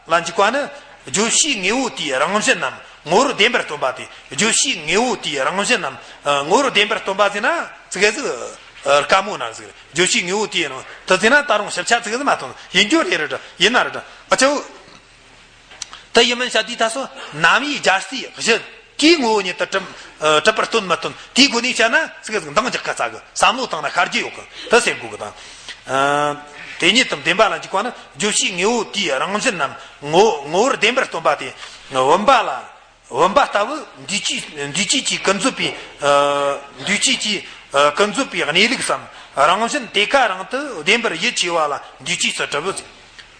ལ་འཇུག་པ་ནི། བརྗོད་བྱའི་དངོས་པོ་དེའི་རང་བཞིན་ནམ་ངོ་བོར་བདེན་པར་སྟོན་པ་སྟེ། བརྗོད་བྱའི་དངོས་པོ་དེའི་རང་བཞིན་ནམ། ཨ། ངོ་བོར་བདེན་པར་སྟོན་པ་ཟེར་ན་ཙི་གེ་ཟིག་ཨ། དཀའ་མོ་ན་ཟིག་རེད། བརྗོད་བྱའི་དངོས་པོ་དེའི་རང་དེ་ཟེར་ན་ད་རུང་ཞིབ་ཆ་ཙི་གེ་ཟིག་མ་ཐོན། ཡིན་རྒྱུ་རེད་རེད་དྲ། ཡིན་ན་རེད་དྲ། ཨ་ཅོ། དེ་ཡིན་མིན་བཤད་དུས་ད་སོ་རྣམ་དབྱེ་སྦྱར་སའི་གཞི་དེའི་ངོ་བོ་ཉིད་དུ་གྲུབ། ཨ། གྲུབ་པར་སྟོན་མི་སྟོན་དེའི་སྒོ་ནས་བཤད་ན་ཙི་གེ་ཟིག་འདང་རྒྱག་ཁ་ཚ་གི། བསམ་བློ་བཏང་ན་ཤར་རྒྱུ་ཡོད་གི། དེ་ཟེར་དགོས་གི་དང་། ཨ། དེ་ཉིད་དམ་བདེན་པ་ལ་འཇུག་པ་ནི། བརྗོད་བྱའི་དངོས་པོ་དེའི་རང་བཞིན་ནམ་ངོ་ངོ་བོར་བདེན་པར་སྟོན་པ་སྟེ། བུམ་པ་ལ། བུམ་པ་ལྟ་བུ་འདུས་བྱས་འདུས་བྱས་ཀྱིས་ཀུན་རྫོབ་པའི། ཨ། འདུས་བྱས་ཀྱིས། ཨ། ཀུན་རྫོབ་པའི་གནས་ལུགས་སམ་རང་བཞིན་དེ་ཀ་རང་དུ་བདེན་པར་ཡིད་ཆེས་པ་ལ་འདུས་བྱས་སུ་གྲུབ་བོ་ཟེར།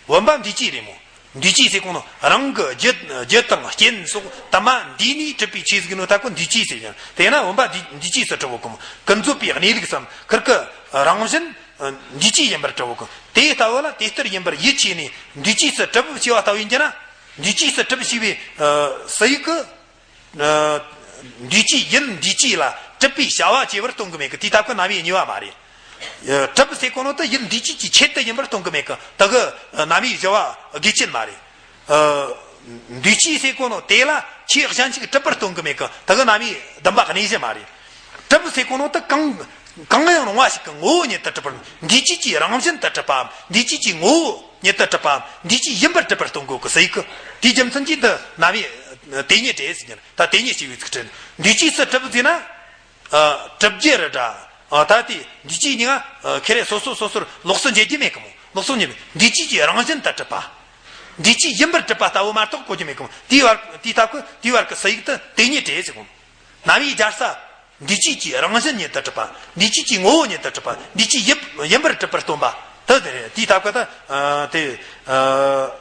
བུམ་པ་འདུས་བྱས་རེད་མོ། འདུས་བྱས་ཟེར་གོ་ནོ་རང་གི་རྒྱུ་རྒྱུ་དང་རྐྱེན་སོགས་དུ་མ་འདུས་ནས་གྲུབ་པའི་ཆོས་ཟིག་ནོ་ད་ཀོ་འདུས་བྱས་ཟེར་ཀྱང་། དེས་ན་བུམ་པ་འདུས་འདུས་བྱས་སུ་གྲུབ་བོ་གོ་མོ། ཀུན་རྫོབ་པའི་གནས་ལུགས་སམ་ཁིར་ཀི་རང་བཞིན་འདུས་བྱས་ཡིན་པར་གྲུབ་བོ་གོ། དེ་ལྟ་བུ་ལ་དེ་ལྟར་ཡིན་པར་ཡིད་ཆེས་ནས་འདུས་བྱས་སུ་གྲུབ་བོ་ཞེས་པ་ལྟ་བུ་ཡིན་གྱི་ན། འདུས་བྱས་སུ་གྲུབ་ཞེས་པའི་ཨ་སི་ཡིག་གི། ཨ། འདུས་བྱས་ཡུལ་འདུས་བྱས་ལ་གྲུབ་པའི་བྱ་བ་བྱས་པར་སྟོན་གི་མེད་གི། དེའི་སྟབས་ཀྱིས་རྣམ་དབྱེ་གཉིས་པ་མ་རེད། ཨ། གྲུབ་ཟེར་གོ་ནོ་དེ་ཡུལ་འདུས་བྱས་ཀྱི་ཆེད་དུ་ཡིན་པར་སྟོན་གི་མེད་གི། དེ་གི་རྣམ་དབྱེ་བཞི་བ་དགེ་ཆེན་མ་རེད། ཨ། འདུས་བྱས་ཟེར་གོ་ནོ་དེ་ལ་ཆོས་གཞན་ཞིག་གྲུབ་པར་སྟོན་གི་མེད་གི། དེ་གི་རྣམ་དབྱེ་བདུན་པ་གནས་གཞི་མ་རེད། གྲུབ་ཟེར་གོ་ནོ་དེ་གང་གང་ཡང་རུང་བ་ཞིག་གི་ངོ་བོ་ཉིད་དུ་གྲུབ་པར། འདུས་བྱས་ཀྱི་རང་བཞིན་དུ་གྲུབ་པའམ་འདུས་བྱས་ཀྱི་ངོ་བོ་ཉིད་དུ་གྲུབ་པའམ་འདུས་བྱས་ཡིན་པར་གྲུབ་པར་སྟོན་གོ་གི་སི་ཡིག་གི། དེའི་རྒྱུ་མཚན་གྱིས་འདི་རྣམ་དབྱེ་དེ་ཉིད་བྲིས་ཟེར་ཉིན། ད་དེ་ཉིད་ཞེས་པའི་ཚིག་བྲིས། འདུས་བྱས་སུ་གྲུབ་ཟེར་ན། ཨ། གྲུབ་རྒྱུ་རེད་དྲ། ཨ། ད་དེ་འདུས་བྱས་གཉིས་ཀ་ཨ་ཁེ་རེ་སོ་སོ་སོ་སོར་ལོགས་སུ་འབྱེད་རྒྱུ་མེད་གི་མོ། ལོགས་སུ་འབྱེད་མེད། འདུས་བྱས་ཀྱི་རང་བཞིན་དུ་གྲུབ་པ། འདུས་བྱས་ཡིན་པར་གྲུབ་པ་ལྟ་བུ་མ་གཏོགས་གོ་རྒྱུ་མེད་གི་མོ། དེའི་བར་དེའི་སྟབས་ཀྱིས་དེའི་བར་གྱི་སི་ཡིག་དེ་དེ་ཉིད་བྲིས་ཟེར་གོ། རྣམ་དབྱེ་སྦྱར་ས། འདུས་བྱས་ཀྱི་རང་བཞིན་ཉིད་དུ་གྲུབ་པ། འདུས་བྱས་ཀྱི་ངོ་བོ་ཉིད་དུ་གྲུབ་པ། འདུས་བྱས་ཡིན་ཡིན་པར་གྲུབ་པར་སྟོན་པ། དེ་དེ་རེད། དེའི་སྟབས་ཀྱིས་ད། ཨ། དེ། ཨ།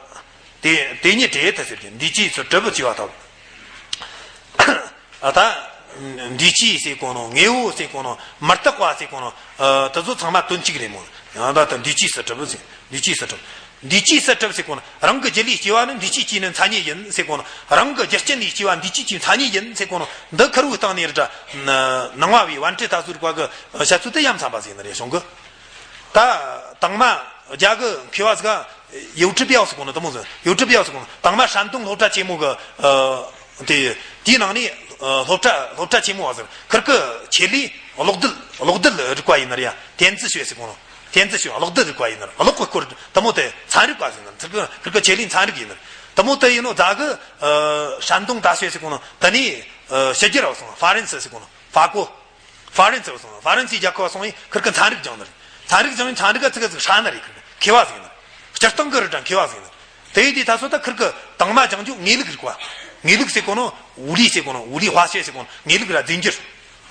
དེ་དེ་ཉིད་བྲིས་ད་ཟེར་གྱི། འདུས་བྱས་སུ་གྲུབ་བོ་ཞེས་པ་དང་། ཨ། ད་འདུས་བྱས་ཟེར་གོ་ནོ་དངོས་པོ་ཟེར་གོ་ནོ་མི་རྟག་པ་ཟེར་གོ་ནོ། ཨ། དེ་ཚོ་ཚང་མ་དོན་གཅིག་རེད་མོ། ཡང་ད་ལྟ་འདུས་བྱས་སུ་གྲུབ་བོ་ཟེར། འདུས་བྱས་སུ་གྲུབ། འདུས་བྱས་སུ་གྲུབ་ཟེར་གོ་ནོ་རང་གི་རྒྱུ་ལས་སྐྱེ་བ་ནི་འདུས་བྱས་ཀྱི་ནི་མཚན་ཉིད་ཡིན་ཟེར་གོ་ནོ། རང་གི་རྒྱུ་རྐྱེན་ལས་སྐྱེ་བ་འདུས་བྱས་ཀྱི་མཚན་ཉིད་ཡིན་ཟེར་གོ་ནོ་འདི་ཁེར་བོའི་སྟེང་ནས་རེད་དྲ། ནང་པ་བའི་པཎྜི་ཏ་ཟུར་པ་གི་བཤད་ཚུལ་དེ་ཡ་མཚན་པ་ཟིག་ནི་རེད་བྱུང་གི། ད་དང་མ་རྒྱ་གི་མཁས་པ་ཟིག་ག་ཡོ་ཀྲི་པ་ཟེར་གོ་ནོ་དེ་མོ་ཟིག་ཡོ་ཀྲི་པ་ཟེར་གོ་ནོ་དང་མ་山东་སློབ་གྲྭ་ཆེན་མོ་གི། ཨ། དེ་དེའི་ནང་ནས། ཨ། སློབ་གྲྭ་སློབ་གྲྭ་ཆེན་མོ་བ་ཟིག་ཁིར་ཀི་ཆེད་ལས། གློག་རྡུལ་གློག་རྡུལ་རིག་པ་ཡིན་ན་རེད་ཡ། 电子学 ཟེར་གོ་ནོ། 电子学 གློག་རྡུལ་རིག་པ་ཡིན་ན་རེད། གློག་གི་སྐོར་དེ་མོ་དེ་ཚན་རིག་པ་ཟེར་ན་ཚིག་གི་ཁིར་གི་ཆེད་ལས་ཚན་རིག་ཡིན་ན་རེད། དེ་མོ་དེ་ཡིན་ནོ་རྫ་གི་ཨ་山东大学 ཟེར་གོ་ནོ། དེ་ནས་ཨ་ཕྱི་རྒྱལ་བ་སོང་ཧྥ་རན་སི་ཟེར་གོ་ནོ། ཧྥ་གོ་ཧྥ་རན་སི་བ་སོང་ཧྥ་རན་སིའི་རྒྱལ་ཁབ་བ་སོང་ཡིན་ཁིར་གི་ཚན་རིག་སྦྱངས་ནི་རེད། ཚན་རིག་སྦྱངས་ཡིན་ཚན་རིག་ག་ཚིག་ག་ཚིག་ཧྲ་ནི་རེད། ཁིར་གི་མཁས་པ་ཟིག་ཡིན་ནི་རེད། སྤྱིར་བཏང་གི་རེད་དྲ་མཁས་པ་ཟིག་ཡིན་ནི་རེད། དེ་ཡིན་དུས་ད་སོ་ད་ཁིར་གི་དང་མ་སྦྱངས་རྒྱུ་དངོས་ལུགས་རིག་པ། དངོས་ལུགས་ཟེར་གོ་ནོ། 物理 ཟེར་གོ་ནོ། 物理化学 ཟེར་གོ་ནོ། དངོས་ལུགས་ར་རྫས་འགྱུར།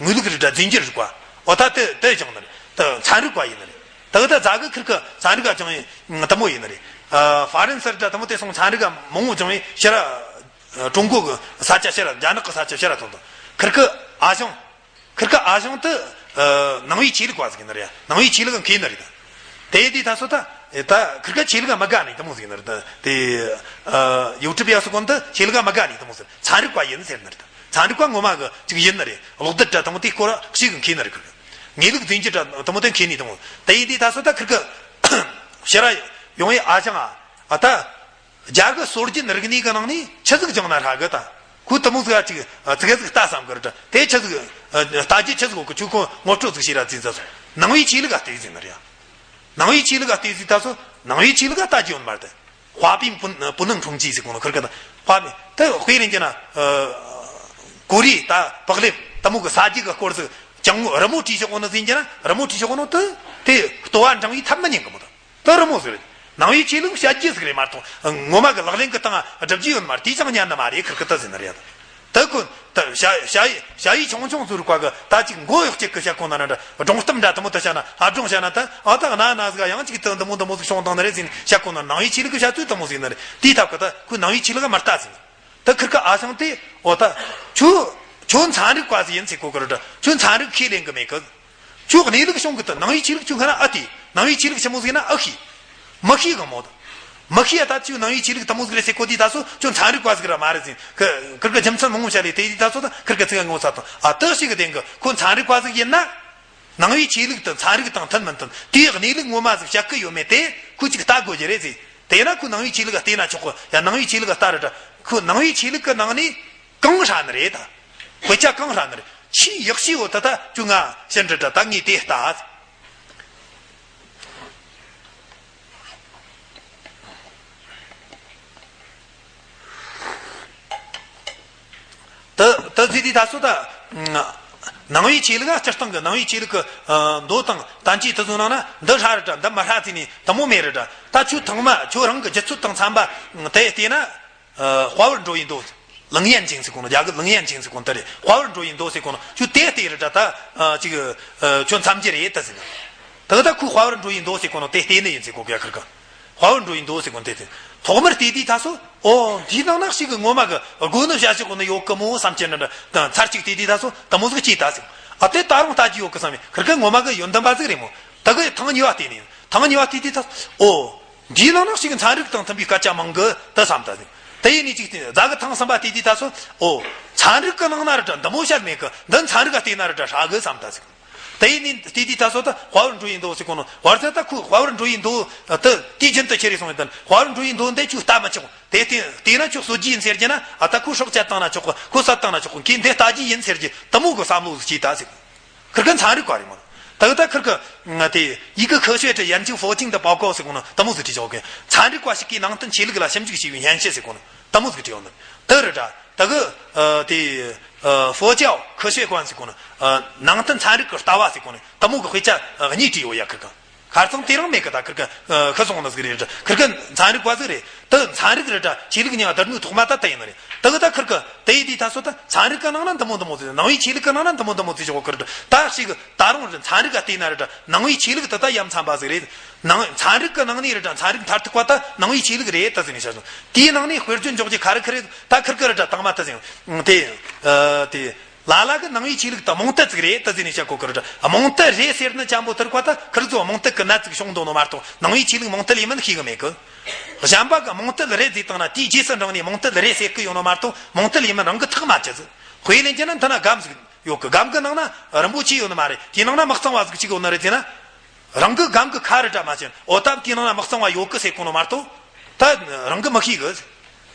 དངོས་ལུགས་རེད་དྲ་རྫས་འགྱུར་རིག་པ། འོ་ད་དེ་དེ་སྦྱངས་ནི་རེད། ད་ཚན་རིག་པ་ཡིན་ནི་རེད། ད་གི་ད་རྫ་གི་ཁིར་གི་ཚན་རིག་ག་སྦྱངས་ཡིན་དེ་མོ་ཡིན་ནི་རེད། ཨ་ཧྥ་རན་སི་རེད་དྲ་དེ་མོ་དེ་སོང་ཚན་རིག་ག་མང་བོ་སྦྱངས་ཡིན་ཕྱི་ར་ཀྲུང་གོ་གི་ས་ཆ་ཕྱི་ར་རྒྱ་ནག་གི་ས་ཆ་ཕྱི་ར་ཐོན་དང་ཁིར་གི་ཨ་ཞང་། ཁིར་ཀ་ཨ་ཞང་དུ་ཨ་ནང་པའི་ཆོས་ལུགས་པ་ཟིག་ཡིན་ནི་རེད། ནང་པའི་ཆོས་ལུགས་མཁས་ནི་རེད། དེ་དུས་ད་སོ་ད་ད་ཁིར་ཀ་ཆོས་ལུགས་མི་དགའ་ནི་དེ་མོ་ཟིག་ཡིན་ནི་རེད། དེ་ཨ་ཡུ་ཊུབ་ཡ་སོ་གོན་དུ་ཆོས་ལུགས་མི་དགའ་ནི་དེ་མོ་ཟིག་ཚན་རིག་པ་ཡིན་ཟེར་ནི་རེད། ཚན་རིག་པ་ངོ་མ་གི་ཅིག་ཡིན་ནི་རེད། གློག་རྡུལ་དྲ་དེ་མོ་དེ་སྐོར་ཞིག་མཁས་ནི་རེད། ཁིར་ཀ་དངོས་ལུགས་རྫས་འགྱུར་དྲ་དེ་མོ་དེ་མཁས་ནི་དེ་མོ། དེ་ཡིན་དུས་ད་སོ་ད་ཁིར་ཀ་ཕྱི་ར་ཡོང་ཡི་ཨ་ཞང་ཨ་ད། རྒྱ་གི་སྲོལ་རྒྱུན་རིག་གནས་ཀྱི་ནང་ནས་ཆི་ཟིག་སྦྱངས་ན་ཧྲ་གི་ད། ཁོས་དེ་མོ་ཟིག་ཨ་ཅིག་ཙི་གེ་ཟིག་ལྟ་བསམ་གི་རེད། དེ་ཆི་ཟིག་ལྟ་རྒྱུ་ཆི་ཟིག་ཡོད་གི་ཁྱོས་ཁོ་ངོ་སྤྲོད་ཟིག་བྱས་ར་ཟིན་ཟ་སོང་། ནང་པའི་ཆོས་ལུགས་ཨ་བལྟས་ཟིན་ནི་རེད། ནང་པའི་ཆོས་ལུགས་ཨ་བལྟས་ཟིན་ད་སོ་ནང་པའི་ཆོས་ལུགས་ཨ་ལྟ་རྒྱུ་ཡོད་མ་རེད། དཔའ་བོའི་བུ་བུ་ནང་འཁྲུངས་རྗེས་ཟེར་གོ་ནོ་ཁིར་ཀ་ད་དཔའ་བོའི་དེ་དཔེ་རིན་གྱི་ན་ཀོ་རི་ད་བག་ལེབ་དེ་མོ་གི་ས་རྒྱུ་གི་སྐོར་ཟིག་ཅང་རི་མོ་བྲིས་ཤོག་གོ་ནོ་ཟིན་གྱི་ན་རི་མོ་བྲིས་ཤོག་གོ་ནོ་དེ་དེ་ལྟོ་བ་འགྲངས་བའི་ཐབས་མི་ཉན་གི་མོ་ད། དེ་རི་མོ་ཟིག་རེད། ནང་པའི་ཆོས་ལུགས་བཤད་རྒྱུ་ཟིག་རེད་མ་གཏོགས་ངོ་མ་གི་ལག་ལེན་གི་སྟེང་སྒྲུབ་རྒྱུ་ཡོད་མ་རེད། དེ་ཅང་ཉན་ནི་མ་རེད། ཁིར་ཀི་ད་ཟིན་ནི་རེད། དེ་ཀུན་དེ་བྱ་བྱ་ཡི་བྱ་ཡི་ཆུང་ཆུང་ཟུར་བཀའ་གི་ད་ཅིག་མགོ་གཡོག་ཅིག་གི་བཤད་གོ་ན་འདྲ་སྒྲུང་གཏམ་འདྲ་དེ་མོ་དེ་བཤད་ན་ཨ་སྒྲུང་བཤད་ན་ད་ཨ་ད་གནའ་གནའ་ཟིག་ཡང་ཅིག་དེ་འདི་མོ་འདི་མོ་ཟིག་བྱུང་བཏང་ནི་རེད་ཟིན་བཤད་གོ་ན་ནང་པའི་ཆོས་ལུགས་གི་བཤད་ཚུལ་དེ་མོ་ཟིག་ནི་རེད། དེའི་ཐབས་གི་ད་ཁོས་ནང་པའི་ཆོས་ལུགས་མ་ལྟ་ཟིན། ད་ཁིར་ཀ་ཨ་ཞང་དེ་འོ་ད་ཁྱོད་ཁྱོད་ཚན་རིག་པ་ཟིག་ཡིན་ཟེར་གོ་གི་རེད། ཁྱོད་ཚན་རིག་ཁས་ལེན་གི་མེད་གི། ཁྱོད་གནས་ལུགས་བྱུང་གི་ད་ནང་པའི་ཆོས་ལུགས་ཁྱོད་ཁ་ན་ཨ་དེ་ནང་པའི་ཆོས་ལུགས་ཆི་མོ་ཟིག་ན་ཨ་ཤེས། མི་ཤེས་གི་མོ་ད། མི་ཤེས་ད་ཁྱོད་ནང་པའི་ཆོས་ལུགས་དེ་མོ་ཟིག་རེད་ཟེར་གོ་དུས་ད་སོ་ཁྱོད་ཚན་རིག་པ་ཟིག་ར་མ་རེད་ཟིན་ཁི་ཁིར་ཀ་རྒྱུ་མཚན་མང་བོ་བཤད་ལས་དེ་དུས་ད་སོ་ད་ཁིར་ཀ་ཚིག་ངོ་ཚ་དང་ཨ་ད་ཤེས་གི་དེང་གི་ཁོ་ཚན་རིག་པ་ཟིག་ཡིན་ན། ནང་པའི་ཆོས་ལུགས་དང་ཚན་རིག་དང་མཐུན་མི་མཐུན་དེའི་གནས་ལུགས་ངོ་མ་ཟིག་བཤད་གི་ཡོད་མེད་དེ་ཁོས་ཅིག་ལྟ་དགོས་ཀྱི་རེད་ཟེར། དེས་ན་ཁོས་ནང་པའི་ཆོས་ལུགས་ལ་བལྟས་ན་ཆོག་གི། ཡ་ནང་པའི་ཆོས་ལུགས་ལ་ལྟ་རེ་འདྲ། ཁོས་ནང་པའི་ཆོས་ལུགས་ཀྱི་ནང་ནས་གང་ཧྲ་ནི་རེད་ད། དཔེ་ཆ་གང་ཧྲ་ནི་རེད། ཆེས་ཡག་ཤོས་བོ་ད་ད་ཁྱོས་ང་ཕྱིར་འདྲི་དྲ་ད་ངས་དེ་ལྟ། ད་ད་ཟེར་དུས་ད་སོ་ད། ནང་པའི་ཆོས་ལུགས་ཨ་སྤྱིར་བཏང་གི་ནང་པའི་ཆོས་ལུགས་ཀྱི་ཨ་མདོ་དང་བསྟན་བཅོས་དེ་ཚོ་ནང་ན་འདི་ཧྲ་རེད་དྲ་འདི་མི་ཧྲ་ཟེར་ནས་དེ་མོ་མེད་རེད་དྲ། ད་ཁྱོད་ཚང་མ་ཁྱོད་རང་གི་རྒྱུད་ཚོད་དང་འཚམ་པ་དེ་བལྟས་ན། ཨ་དཔའ་བར་འགྲོ་བའི་མདོ། 楞严经 ཟེར་གོ་ནོ། རྒྱ་གི་楞严经 ཟེར་གོ་ནོ་དེ་རེད། དཔའ་བར་འགྲོ་བའི་མདོ་ཟེར་གོ་ནོ་ཁྱོད་དེ་བལྟས་རེད་དྲ་ད། ཨ་ཅིག་ཨ་ཁྱོད་འཚམ་རྒྱུ་རེད་ད་ཟེར་ན། ད་ད་ཁོས་དཔའ་བར་འགྲོ་བའི་མདོ་ཟེར་གོ་ནོ་དེ་བལྟས་ནི་ཡིན་ཟེར་གོ་གི་ཡ་ཁིར་ཀ་དཔའ་བར་འགྲོ་བའི་མདོ་ཟེར་གོ་དེ་དེ། ཐོག་མར་བལྟས་དུས་ད་སོ། ཨོ་འདིའི་ནང་ན་ཞིག་གི་ངོ་མ་གི་དགོས་ནི་བྱ་ཞིག་གོ་ནི་ཡོད་གི་མོ་བསམ་གྱི་འདྲ་འདྲ་ཚར་གཅིག་བལྟས་དུས་ད་སོ་དེ་མོ་ཟིག་སྐྱེས་ད་ཟེར། ཨ་དེ་ད་རུང་ལྟ་རྒྱུ་ཡོད་གི་བསམ་ཡིན་ཁིར་ཀ་ངོ་མ་གི་ཡོན་ཏན་པ་ཟིག་རེད་མོ། ད་གི་ཐེངས་གཉིས་པ་བལྟས་ནི་ཡིན། ཐེངས་གཉིས་པ་བལྟས་དུས་ད་ཨོ། འདིའི་ནང་ན་ཞིག་གི་ཚན་རིག་དང་མཐུན་པའི་སྐད་ཆ་མང་གི་ད་བསམ་ད་ཟེར། དེ་ཡིན་ནི་གཅིག་བལྟས་རྫ་གི་ཐེངས་གསུམ་པ་བལྟས་དུས་ད་སོ་ཨོ། ཚན་རིག་གི་ནང་ན་རེད་དྲ་འདི་མོ་བཤད་མེད་གི། འདི་ཚན་རིག་ག་བལྟས་ན་རེད་དྲ་ཧྲ་གི་བསམ་ད་ཟེར། དེ་ཡིན་ནི་དེ་དུས་ད་སོ་ད་དཔའ་བར་འགྲོ་ཡི་མདོ་ཟེར་གོ་ནོ་བར་ཚ་ད་ཁོས་དཔའ་བར་འགྲོ་ཡི་མདོ་ད་དུས་རྒྱུན་དུ་ཁྱེར་རེ་སོང་ཡི་ད་དཔའ་བར་འགྲོ་ཡི་མདོ་འདི་ཁྱོས་ལྟ་མི་ཆོག་དེ་བལྟས་བལྟས་ན་ཁྱོད་གསོད་རྒྱུ་ཡིན་ཟེར་རྒྱུ་ན་ཨ་ད་ཁོས་སྲོག་བཅད་བཏང་ན་ཆོག་གི། ཁོས་བསད་བཏང་ན་ཆོག་གི། ཁྱོས་འདི་ལྟ་རྒྱུ་ཡིན་ཟེར་རྒྱུ་དེ་མོ་གི་བསམ་བློ་ཟིག་སྐྱེས་ད་ཟེར། ཁིར་ཀ་ཚན་རིག་པ་རེད་མོ། ད་གི་ད་ཁིར་ཀ་ང་དེ་ཡི་གེ་科学的研究佛经的报告 ཟེར་གོ་ནོ་དེ་མོ་ཟིག་བྲིས་ཆོག་གི། ཚན་རིག་པ་ཞིག་གིས་ནང་བསྟན་ཆོས་ལུགས་ལ་ཞིབ་འཇུག་བྱས་པའི་སྙན་ཞུ་ཟེར་གོ་ནོ་དེ་མོ་ཟིག་བྲིས་ཡོང་ནི་དེ་རེད་དྲ། ད་གི་ཨ་དེ་ཨ་佛教科学观 ཟེར་གོ་ནོ་ཨ་ནང་བསྟན་ཚན་རིག་གི་ལྟ་བ་ཟེར་གོ་ནོ་དེ་མོ་གི་དཔེ་ཆ་ཨ་གཉིས་བྲིས་ཡོད་ཡ་ཁིར་ཀ་ཁར་སང་དེ་རིང་མེད་གི། ད་ཁིར་ཀ་ཨ་ཤི་སོང་ནི་ཟིག་རེད་དྲ། ཁིར་ཀ་ཚན་རིག་པ་ཟིག་རེད། ད་ཚན་རིག་རེད་དྲ་ཆོས་ལུགས་གཉིས་ཀ་བསྡུར་ནོ་ཐོག་མ་ད་ད་ཡིན་ནི་རེད། ད་གི་ད་ཁིར་ཀ་དེ་ཡི་དུས་ད་སོ་ད་ཚན་རིག་གི་ནང་ན་འདི་མོ་འདི་མོ་ཟིག་ནང་པའི་ཆོས་ལུགས་གི་ནང་ན་འདི་མོ་འདི་མོ་ཟིག་ཆོག་གི་རེད་དྲ། ད་ཞིག་ད་རུང་རེད་ཚན་རིག་ག་བལྟས་ན་རེད་དྲ་ནང་པའི་ཆོས་ལུགས་ད་ད་ཡ་མཚན་པ་ཟིག་རེད། ནང་ཚན་རིག་གི་ནང་ནས་རེད་དྲ་ཚན་རིག་མཐར་ཐུག་པ་ད་ནང་པའི་ཆོས་ལུགས་རེད་ད་ཟེར་ནས་བཤད་སོང་། དེའི་ནང་ནས་དཔེར་བརྗོད་འཇོག་རྒྱུ་ག་རེ་ག་རེ་ད་ཁིར་ཀ་རེད་དྲ་དང་མ་ད་ཟེར། དེ་ཨ་དེ། ལ་ལ་གི་ནང་པའི་ཆོས་ལུགས་དང་རྨོངས་དད་ཅིག་རེད་ད་ཟེར་ནས་བཤད་གོ་གི་རེད། རྨོངས་དད་རེད་ཟེར་ནི་ཅན་པོ་དེར་ཀ་ད་ཁིར་ཚོ་རྨོངས་དད་ཀྱི་ནད་ཅིག་བྱུང་འདུག་ནོ་མ་གཏོགས་ནང་པའི་ཆོས་ལུགས་རྨོངས་དད་ཡིན་མིན་ཤེས་གི་མེད་གི། གཞན་པ་གི་རྨོངས་དད་རེད་ཟེར་བཏང་ན་དེའི་རྗེས་སུ་འབྲངས་ནས་རྨོངས་དད་རེད་ཟེར་གི་ཡོད་ནོ་མ་གཏོགས་རྨོངས་དད་ཡིན་མིན་རང་གི་ཐག་མ་ཆད་ཟིག་དཔེ་ལེན་རྒྱུ་ན་འདི་ན་སྒམ་ཟིག་ཡོད་གི། སྒམ་གི་ནང་ན་རིན་པོ་ཆེ་ཡོད་ནི་མ་རེད། དེའི་ནང་ན་མི་གཙང་བ་ཟིག་ཅིག་ཡོད་ནི་རེད་ཟེར་ན། རང་གི་སྒམ་གི་ཁ་རེད་དྲ་མ་བྱན། འོ་ད་དེའི་ནང་ན་མི་གཙང་བ་ཡོད་གི་ཟེར་གོ་ནོ་མ་གཏོགས། ད་རང་གི་མི་ཤེས་གི།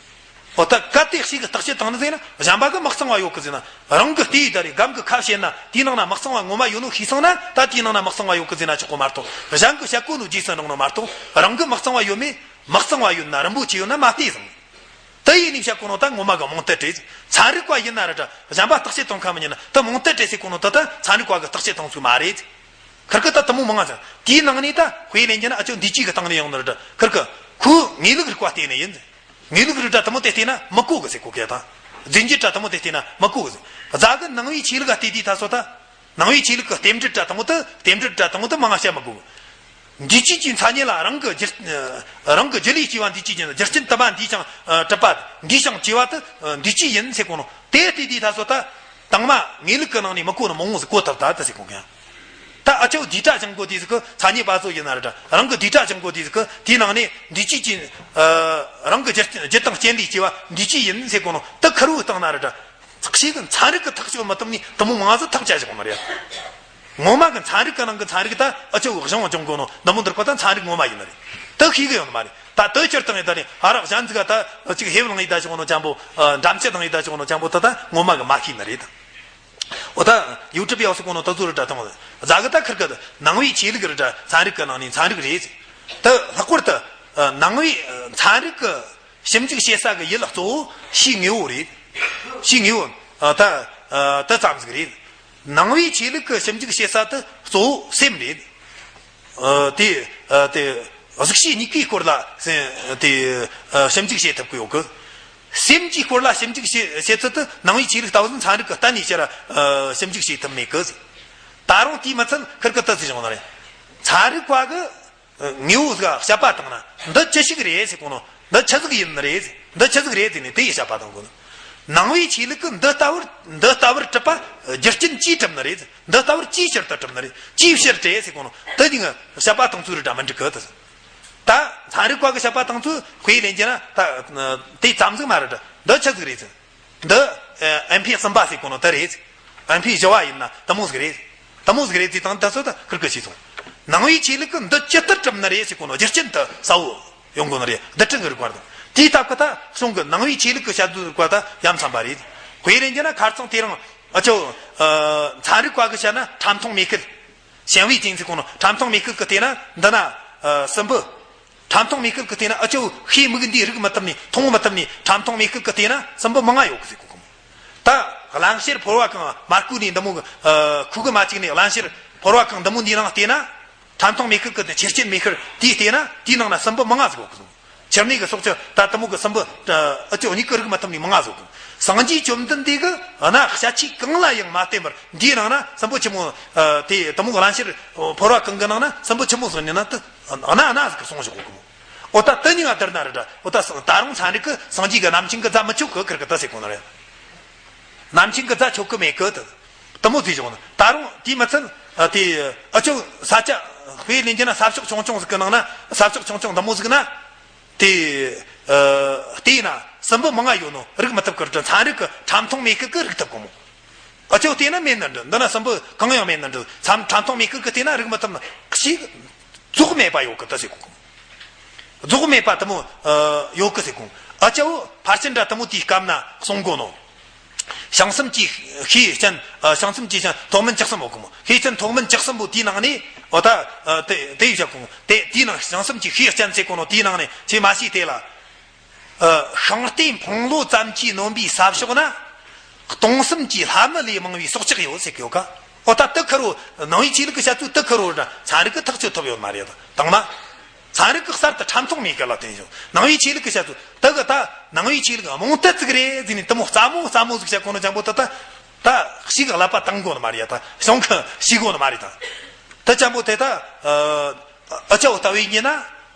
འོ་ད་གལ་ཏེ་གཅིག་གིས་བརྟག་དཔྱད་བཏང་ནི་ཟེར་ན། གཞན་པ་གིས་མི་གཙང་བ་ཡོད་གི་ཟེར་ན། རང་གིས་ལྟོས་ཡི་ད་རེད། སྒམ་གི་ཁ་ཕྱེ་ན་དེའི་ནང་ན་མི་གཙང་བ་ངོ་མ་ཡོད་ནོ་ཤེས་སོང་ན། ད་དེའི་ནང་ན་མི་གཙང་བ་ཡོད་གི་ཟེར་ན་ཆོག་གོ་མ་གཏོགས། གཞན་གིས་བཤད་གོ་ནོ་རྗེས་སུ་འབྲང་ནོ་མ་གཏོགས། རང་གིས་མི་གཙང་བ་ཡོད་མེད། མི་གཙང་བ་ཡོད་ན་རིན་པོ་ཆེ་ཡོད་ན་མ་ལྟོས་ཟེར། དེ་ཡིན་ནི་བཤད་གོ་ནོ་ད་ངོ་མ་གི་རྨོངས་དད་རེད། ཚན་རིག་པ་ཡིན་ན་ར་འདྲ། གཞན་པ་བརྟག་དཔྱད་གཏོང་མཁན་མི་ཉན་ན་ད་རྨོངས་དད་རེད་ཟེར་གོ་ནོ་ད་ད་ཚན་རིག་པ་གིས་བརྟག་དཔྱད་གཏོང་ཚུལ་མ་རེད། ཁིར་གིས་ད་དེ་མོ་མང་ང་ཟེར། དེའི་ནང་ནས་ད་དཔེ་ལེན་རྒྱུ་ན། ཨ་ཅོ་འདི་གཅིག་གི་སྟེང་ནས་ཡོང་ནི་ར་འདྲ། ཁིར་གིས་ཁོའི་དངོས་ལུགས་རིག་པ་བལྟས་ནས་ཡིན། དངོས་ལུགས་རིག་འདྲ་དེ་མོ་དེ་བལྟས་ན་མི་གོ་གི་ཟེར་གོ་གི་ད། རྫས་འགྱུར་འདྲ་དེ་མོ་དེ་བལྟས་ན་མི་གོ་གི་ཟེར། རྫ་གི་ནང་པའི་ཆོས་ལུགས་ལ་བལྟས་དུས་ད་སོ་ད། ནང་པའི་ཆོས་ལུགས་ཀྱི་རྟེན་འབྲེལ་འདྲ་དེ་མོ་དེ། རྟེན་འབྲེལ་འདྲ་དེ་མོ་དེ་མང་ང་བཤད་མི་དགོས། འདུས་བྱས་ཀྱི་མཚན་ཉིད་ལ་རང་གི་རྒྱུ། རང་གི་རྒྱུ་ལས་སྐྱེ་བ་འདུས་བྱས་ཀྱི། རྒྱུ་རྐྱེན་དུ་མ་འདིས་ཀྱང་གྲུབ་པ། འདིས་ཀྱང་སྐྱེ་བ་དེ་འདུས་བྱས་ཡིན་ཟེར་གོ་ནོ་དེ་བལྟས་དུས་ད་སོ་ད། དང་མ་དངོས་ལུགས་ཀྱི་ནང་ནས་མི་གོ་ནོ་མང་བོ་ཟིག་གོ་ཐུབ་ད་ད་ཟེར་གོ་གི་ཡ། ད་ཨ་ཅོ་བསྡུས་གྲྭ་སྦྱང་གོ་དུས་ཟིག་གི་མཚན་ཉིད་པ་ཚོ་ཡིན་ན་ར་འདྲ། རང་གི་བསྡུས་གྲྭ་སྦྱང་གོ་དུས་ཟིག་གི་དེའི་ནང་ནས་འདུས་བྱས་ཀྱི། རང་གི་རྒྱུ་རྒྱུ་དང་རྐྱེན་ལས་སྐྱེ་བ་འདུས་བྱས་ཡིན་ཟེར་གོ་ནོ་དེ་ཁེར་བོ་བཏང་ན་ར་འདྲ། ཚགས་ཤིག་གི་ཚན་རིག་གིས་ཐག་གཅོད་མི་ཐུབ་ནི་དེ་མོ་མང་ང་ཟིག་ཐག་བཅད་བཞག་གོ་ནི་རེད། ངོ་མ་གི་ཚན་རིག་གི་ནང་གི་ཚན་རིག་ད་ཨ་ཅོ་གཞུང་སྦྱོང་གོ་ནོ་འདི་མོ་འདིར་གོ་ད་ཚན་རིག་ངོ་མ་ཡིན་ནི་རེད། དེ་ཤེས་གི་ཡོད་ནི་མ་རེད། ད་དེ་ཁྱེར་བཏང་ཡིན་ད་ནི་ཨ་རག་གཞན་ཟིག་ག་ད་ཅིག་ཧེབ་ལང་ཡིན་ད་ཅིག་གོ་ནོ་ཅང་པོ། འགྲམ་ཆུ་ལང་ཡིན་ད་ཅིག་གོ་ནོ་ཅང་པོ་ད་ད་ངོ་མ་གི་མ་ཤེས་ནི་རེད། འོ་ད་ཡུ་ཊུབ་ཡག་སོ་གོ་ནོ་ད་ཚོ་ར་འདྲ་དང་། རྫ་གི་ད་ཁིར་གི་ནང་པའི་ཆོས་ལུགས་ར་འདྲ། ཚན་རིག་གི་ནང་ནས་ཚན་རིག་རེད། ད་ལྷག་པར་དུ་ནང་པའི་ཚན་རིག་གི་ཞིབ་འཇུག་བྱེད་ས་གི་ཡུལ་གཙོ་བོ་ཕྱིའི་དངོས་པོ་རེད། ཕྱིའི་དངོས་པོ་ད་ད་ཙམ་ཟིག་རེད། ནང་པའི་ཆོས་ལུགས་ཀྱི་ཞིབ་འཇུག་བྱེད་ས་དེ་གཙོ་བོ་སེམས་རེད། དེ་དེ་གཟུགས་བྱད་གཉིས་ཀའི་སྐོར་ལ་དེ་ཞིབ་འཇུག་བྱེད་ཐུབ་ཀྱི་ཡོད་གི། སེམས་ཀྱི་སྐོར་ལ་ཞིབ་འཇུག་བྱེད་བྱེད་ཚུལ་དེ་ནང་པའི་ཆོས་ལུགས་ལྟ་བུ་ཚན་རིག་གིས་གཏན་ནས་ཕྱིར་ཞིབ་འཇུག་བྱེད་ཐུབ་མེད་གི། ད་རུང་དེས་མི་ཚད་ཁིར་གི་ད་ཟིག་བྱུང་ནི་རེད། ཚན་རིག་པ་གི་དངོས་པོ་ཟིག་ག་དཔྱད་པ་བཏང་ན་འདི་ཅི་ཞིག་རེད་ཟེར་གོ་ནོ། འདི་ཆི་ཟིག་ཡིན་ནི་རེད། འདི་ཆི་ཟིག་རེད་ཟེར་ནས་དེ་ཡི་དཔྱད་པ་བཏང་དགོས་ནི། ནང་པའི་ཆོས་ལུགས་ཀྱིས་འདི་ལྟ་བུར་འདི་ལྟ་བུར་གྲུབ་པ་རྒྱུ་རྐྱེན་ཅིས་གྲུབ་ནི་རེད། འདི་ལྟ་བུར་ཅིའི་ཕྱིར་དུ་གྲུབ་ནི་རེད། ཅིའི་ཕྱིར་དེ་ཟེར་གོ་ནོ་དེ་ནི་དཔྱད་པ་བཏང་ཚུལ་ར་འདྲ་མི་འགྲིག་གི། དེ་ད་ཚན་རིག་པ་གི་དཔྱད་པ་བཏང་ཚུལ་དཔེ་ལེན་རྒྱུ་ན་ད་དེ་ཙམ་ཟིག་མ་རེད་དྲ། འདི་ཆི་ཟིག་རེད་ཟེར། འདི་ཨན་ཕི་གསུམ་པ་ཟེར་གོ་ནོ་དེ་རེད། ཨན་ཕི་བཞི་བ་ཡིན་ན་དེ་མོ་ཟིག་རེད། དེ་མོ་ཟིག་རེད་ཟེར་དང་ད་ཚོ་ད་ཁིར་གི་ཤེས་སོང་། ནང་པའི་ཆོས་ལུགས་ཀྱིས་འདི་ཇི་ལྟར་གྲུབ་ནི་རེད་ཟེར་གོ་ནོ་རྒྱུ་རྐྱེན་དེ་གསལ་བོ་ཡོང་དགོས་ནི་རེད། རྡུལ་ཕྲན་གྱི་རིགས་པ་དང་། དེའི་སྟབས་ཀྱིས་ད་གཞུང་གི་ནང་པའི་ཆོས་ལུགས་ཀྱི་དཔྱད་བཟོད་རིགས་པ་ད་ཡ་མཚན་པ་རེད། དཔེ་ལེན་རྒྱུ་ན་ཁ་རྩང་དེ་རིང་ཨ་ཅོ་ཚན་རིག་པ་གིས་བཤད་ན་ཁྲམ་ཐོང་མེ་ཁུལ། ཞན་ཝེ་ཅིང་ཟེར་གོ་ནོ་ཁྲམ་ཐོང་མེ་ཁུལ་གི་དེ་ན་འདི་ན་སྲིན་འབུ། ཁྲམ་ཐོང་མེ་ཁུལ་གི་དེ་ན་ཨ་ཅོ་ཤེས་མིག་འདིས་རིག་མི་ཐུབ་ནི་མཐོང་མི་ཐུབ་ནི་ཁྲམ་ཐོང་མེ་ཁུལ་གི་དེ་ན་སྲིན་འབུ་མང་ང་ཡོད་གི་ཟེར་གོ་གི་མོ། ད་གླང་ཤེར་ཕོར་བ་གང་མར་ཁུ་ནས་འདི་མོ་གི་ཁུ་གི་མ་བཅུག་ནས་གླང་ཤེར་ཕོར་བ་གང་འདི་མོ་འདིའི་ནང་བལྟས་ན། ཁྲམ་ཐོང་མེ་ཁུལ་གི་དེ་ཆུ་རྐྱེན་མེ་ཁུལ་དེའི་བལྟས་ན་དེའི་ནང་ན་སྲིན་འབུ་མང་ང་ཟིག་ཡོད་གི་ཟེར། ཆུ་སྣོད་ཀྱི་སྲོག་ཆགས་ད་དེ་མོ་གི་སྲིན་འབུ་ཨ་ཅོ་གཉིས་ཀྱིས་རིག་མི་ཐུབ་ནི་མང་ང་ཟིག་ཡོད་གི། སངས་རྒྱས་བཅོམ་ལྡན་འདས་ཀྱིས་གནའ་ཤ་ཆས་གང་ལ་ཡང་མ་བརྟེན་པར་འདིའི་ནང་ན་སྲིན་འབུ་ཆི་མོ་དེ་དེ་མོ་གི་གླང་ཤེར་ཕོར་བ་གང་གི་ནང་ན་སྲིན་འབུ་ཆི་མོ་ཟིག་ཡིན་ན་དེ་གནའ་གནའ་ཟིག་གི་གསུངས་བཞག་གོ་གི་མོ། འོ་ད་དེ་གཉིས་ཀ་བསྡུར་ན་རེད་དྲ། འོ་ད་ད་རུང་ཚན་རིག་གིས་སངས་རྒྱས་ཀྱིས་རྣམ་མཁྱེན་གྱི་རྫ་མི་ཆོད་གི་ཁིར་གི་ད་ཟེར་གོ་ནི་རེད། རྣམ་མཁྱེན་གྱི་རྫ་ཆོད་གི་མེད་གི་དེ། དེ་མོ་ཟིག་བྱུང་ནི། ད་རུང་དེས་མི་ཚད་དེ་ཨ་ཅོ་ས་ཆ་དཔེ་ལེན་རྒྱུ་ན་ས་ཕྱོགས་ཆུང་ཆུང་ཟིག་གི་ནང་ན་ས་ཕྱོགས་ཆུང་ཆུང་འདི་མོ་ཟིག་ན་དེ་ཨ་དེ་ན་སྲིན་འབུ་མང་ང་ཡོད་ནོ་རིག་མི་ཐུབ་གི་རེད་དྲ། ཚན་རིག་གིས་ཁྲམ་ཐོང་མེ་ཁུལ་གི་རིག་ཐུབ་གི་མོ། ཨ་ཅོ་བལྟས་ན་མེད་ནི་འདྲ། འདི་ན་སྲིན་འབུ་གང་ཡང་མེད་ནི་འདྲ། ཁྲམ་ཁྲམ་ཐོང་མེ་ཁུལ་གི་བལྟས་ན་རིག་མི་ཐུབ་ནི་ཞིག་རྫོགས་མེད་པ་ཡོད་གི་ད་ཟེར་གོ་གི། རྫོགས་མེད་པ་དེ་མོ་ཡོད་གི་ཟེར་གོ། ཨ་ཅོ་ཕལ་ཆེར་འདྲ་དེ་མོ་དེའི་སྐབས་ན་གསུང་གོ་ནོ། བྱང་སེམས་ཀྱི་ཤེས་ཅན། བྱང་སེམས་ཀྱི་ཅན་ཐོགས་མེད་བཅུ་གསུམ་པོ་གི་མོ། ཤེས་ཅན་ཐོགས་མེད་བཅུ་གསུམ་པོ་དེའི་ནང་ནས་འོ་ད་དེ་དེ་ཡི་བྱ་གོ། དེ་དེའི་ནང་བྱང་སེམས་ཀྱི་ཤེས་ཅན་ཟེར་གོ་ནོ་དེའི་ནང་ནས་ཆེས་མ་ཤེས་དེ་ལ། ཤིང་རྟའི་འཕང་ལོ་ཙམ་གྱིས་ནོན་པའི་ས་ཕྱོགས་ན། སྟོང་གསུམ་གྱི་ལྷ་མི་ལས་མང་བའི་སྲོག་ཆགས་ཡོད་ཟེར་གི་ཡོད་ཀ། འོ་ད་དེ་ཁེར་རོ་ནང་པའི་ཆོས་ལུགས་ཀྱི་བཤད་ཚུལ་དེ་ཁེར་རོ་ར་ཚན་རིག་གིས་ཐག་གཅོད་ཐུབ་ཡོད་མ་རེད། དང་མ། ཚན་རིག་གིས་གསར་དུ་ཁྲམ་ཐོང་མེ་ཁུལ་ལ་བརྟེན་བྱུང་། ནང་པའི་ཆོས་ལུགས་ཀྱི་བཤད་ཚུལ་དེ་གི་ད་ནང་པའི་ཆོས་ལུགས་རྨོངས་དད་ཅིག་རེད་ཟེར་ནས་དེ་མོ་རྩ་མོ་རྩ་མོ་ཟིག་བཤད་གོ་ནོ་ཅང་པོ་དེ་ད་ད་ཞིག་གླད་པ་བཏང་གོ་ནི་མ་རེད། ད་གཞུང་གིས་ཤེས་གོ་ནི་མ་རེད། ད་དེ་ཅང་པོ་དེ་ད། ཨ་ཅོ་ལྟ་བུ་ཡིན་ན།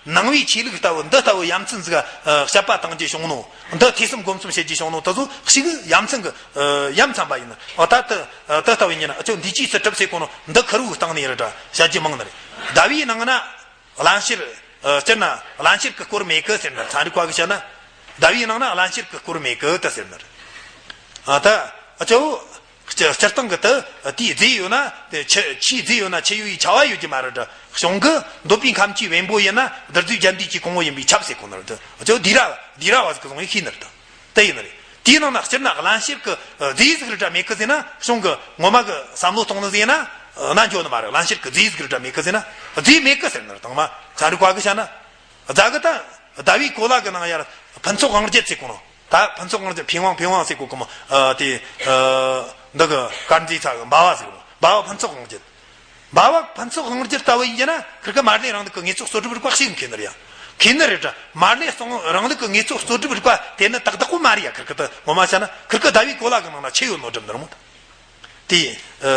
ནང་པའི་ཆོས་ལུགས་ལྟ་བུ་འདི་ལྟ་བུ་ཡ་མཚན་ཟིག་ག་དཔྱད་པ་བཏང་རྒྱུ་བྱུང་ནོ། འདི་ཐོས་བསམ་སྒོམ་གསུམ་བྱེད་རྒྱུ་བྱུང་ནོ་དེ་ཚོ་ཞིག་ཡ་མཚན་གི་ཡ་མཚན་པ་ཡིན། འོ་ད་དེ་དེ་ལྟ་བུ་ཡིན་ན་ཨ་ཅོ་འདི་ཅིས་སུ་གྲུབ་ཟེར་གོ་ནོ་འདི་ཁེར་བོའི་སྟེང་ནས་རེད་དྲ་བཤད་རྒྱུ་མང་ནི་རེད། ཟླ་བའི་ནང་ན་བརླན་གཤེར། སྤྱིར་ན་བརླན་གཤེར་གི་སྐོར་མེད་གི་ཟེར་ན། ཚན་རིག་པ་གིས་བཤད་ན་ཟླ་བའི་ནང་ན་བརླན་གཤེར་གི་སྐོར་མེད་གི་ད་ཟེར་ནི་རེད། ཨ་ད་ཨ་ཅོ། སྤྱིར་སྤྱིར་བཏང་གི་དེ་དེའི་རྫས་ཡོད་ན་དེ་ཆུ་ཆུའི་རྫས་ཡོད་ན་ཆུ་ཡོད་པའི་ཆ་བ་ཡོད་ཀྱི་མ་རེད་དྲ། གཞུང་གི་འདོད་པའི་ཁམས་ཀྱི་བེམ་པོ་ཡིན་ན་བདུད་རྩིའི་རྒྱན་འདུས་ཀྱི་གོང་བུ་ཡིན་པས་ཁྱབ་ཟེར་གོ་ནི་རེད། ཨ་ཅོ་དྷི་ར་དྷི་ར་བ་ཟིག་གི་གསུང་ཡིག་ཤེས་ནི་རེད། དེ་ཡིན་ནི་རེད། དེའི་ནང་ན་སྤྱིར་ན་བླང་བྱར་གི་རྫས་ཟིག་རེ་འདྲ་མེད་གི་ཟེར་ན། གཞུང་གི་ངོ་མ་གི་བསམ་བློ་གཏོང་ནི་ཟེར་ན་ན་འཇོག་ནི་མ་རེད། བླང་བྱར་གི་རྫས་ཟིག་རེ་འདྲ་མེད་གི་ཟེར་ན། རྫས་མེད་གི་ཟེར་ནི་རེད། དང་མ་ཚན་རིག་པ་གི་བཤད་ན། རྫ་གི་ད་ཟླ་བའི་གོ་ལ་གི་ནང་ཡར་ཕུན་ཚོགས་དབང་བརྒྱུད་ཟེར་གོ་ནོ། ད་ཕུན་ཚོགས་དབང་བརྒྱུད་ཕིང་ཝང་ཕིང་ཝང་ཟེར་གོ་གི་མོ། ཨ་དེ་ཨ་འདི་གི་དཀར་མཛེས་ཚ་གི་འབའ་བ་ཟེར་གོ་ནོ། འབའ་བ་ཕུན་ཚོགས་དབང་བརྒྱུད། འབའ་བ་ཕུན་ཚོགས་དབང་བརྒྱུད་ལྟ་བུ་ཡིན་རྒྱུ་ན། ཁིར་གི་མར་ལེ་རིང་ལུགས་ཀྱི་དངོས་ཚོགས་གཙོ་སྒྲུབ་རིག་པ་ཞིག་མཁྱེན་ནི་རེད་ཡ། མཁྱེན་ནི་རེད་དྲ། མར་ལེ་རིང་ལུགས་ཀྱི་དངོས་ཚོགས་གཙོ་སྒྲུབ་རིག་པ་དེ་ནི་ཏག་ཏག་པོ་མ་རེད་ཡ། ཁིར་གི་ད་ངོ་མ་བཤད་ན། ཁིར་གི་ཟླ་བའི་གོ་ལ་གི་ནང་ན་ཆུ་ཡོད་ནོ་སྒྲུབ་ནི་རེད་མོ། དེ་ཨ་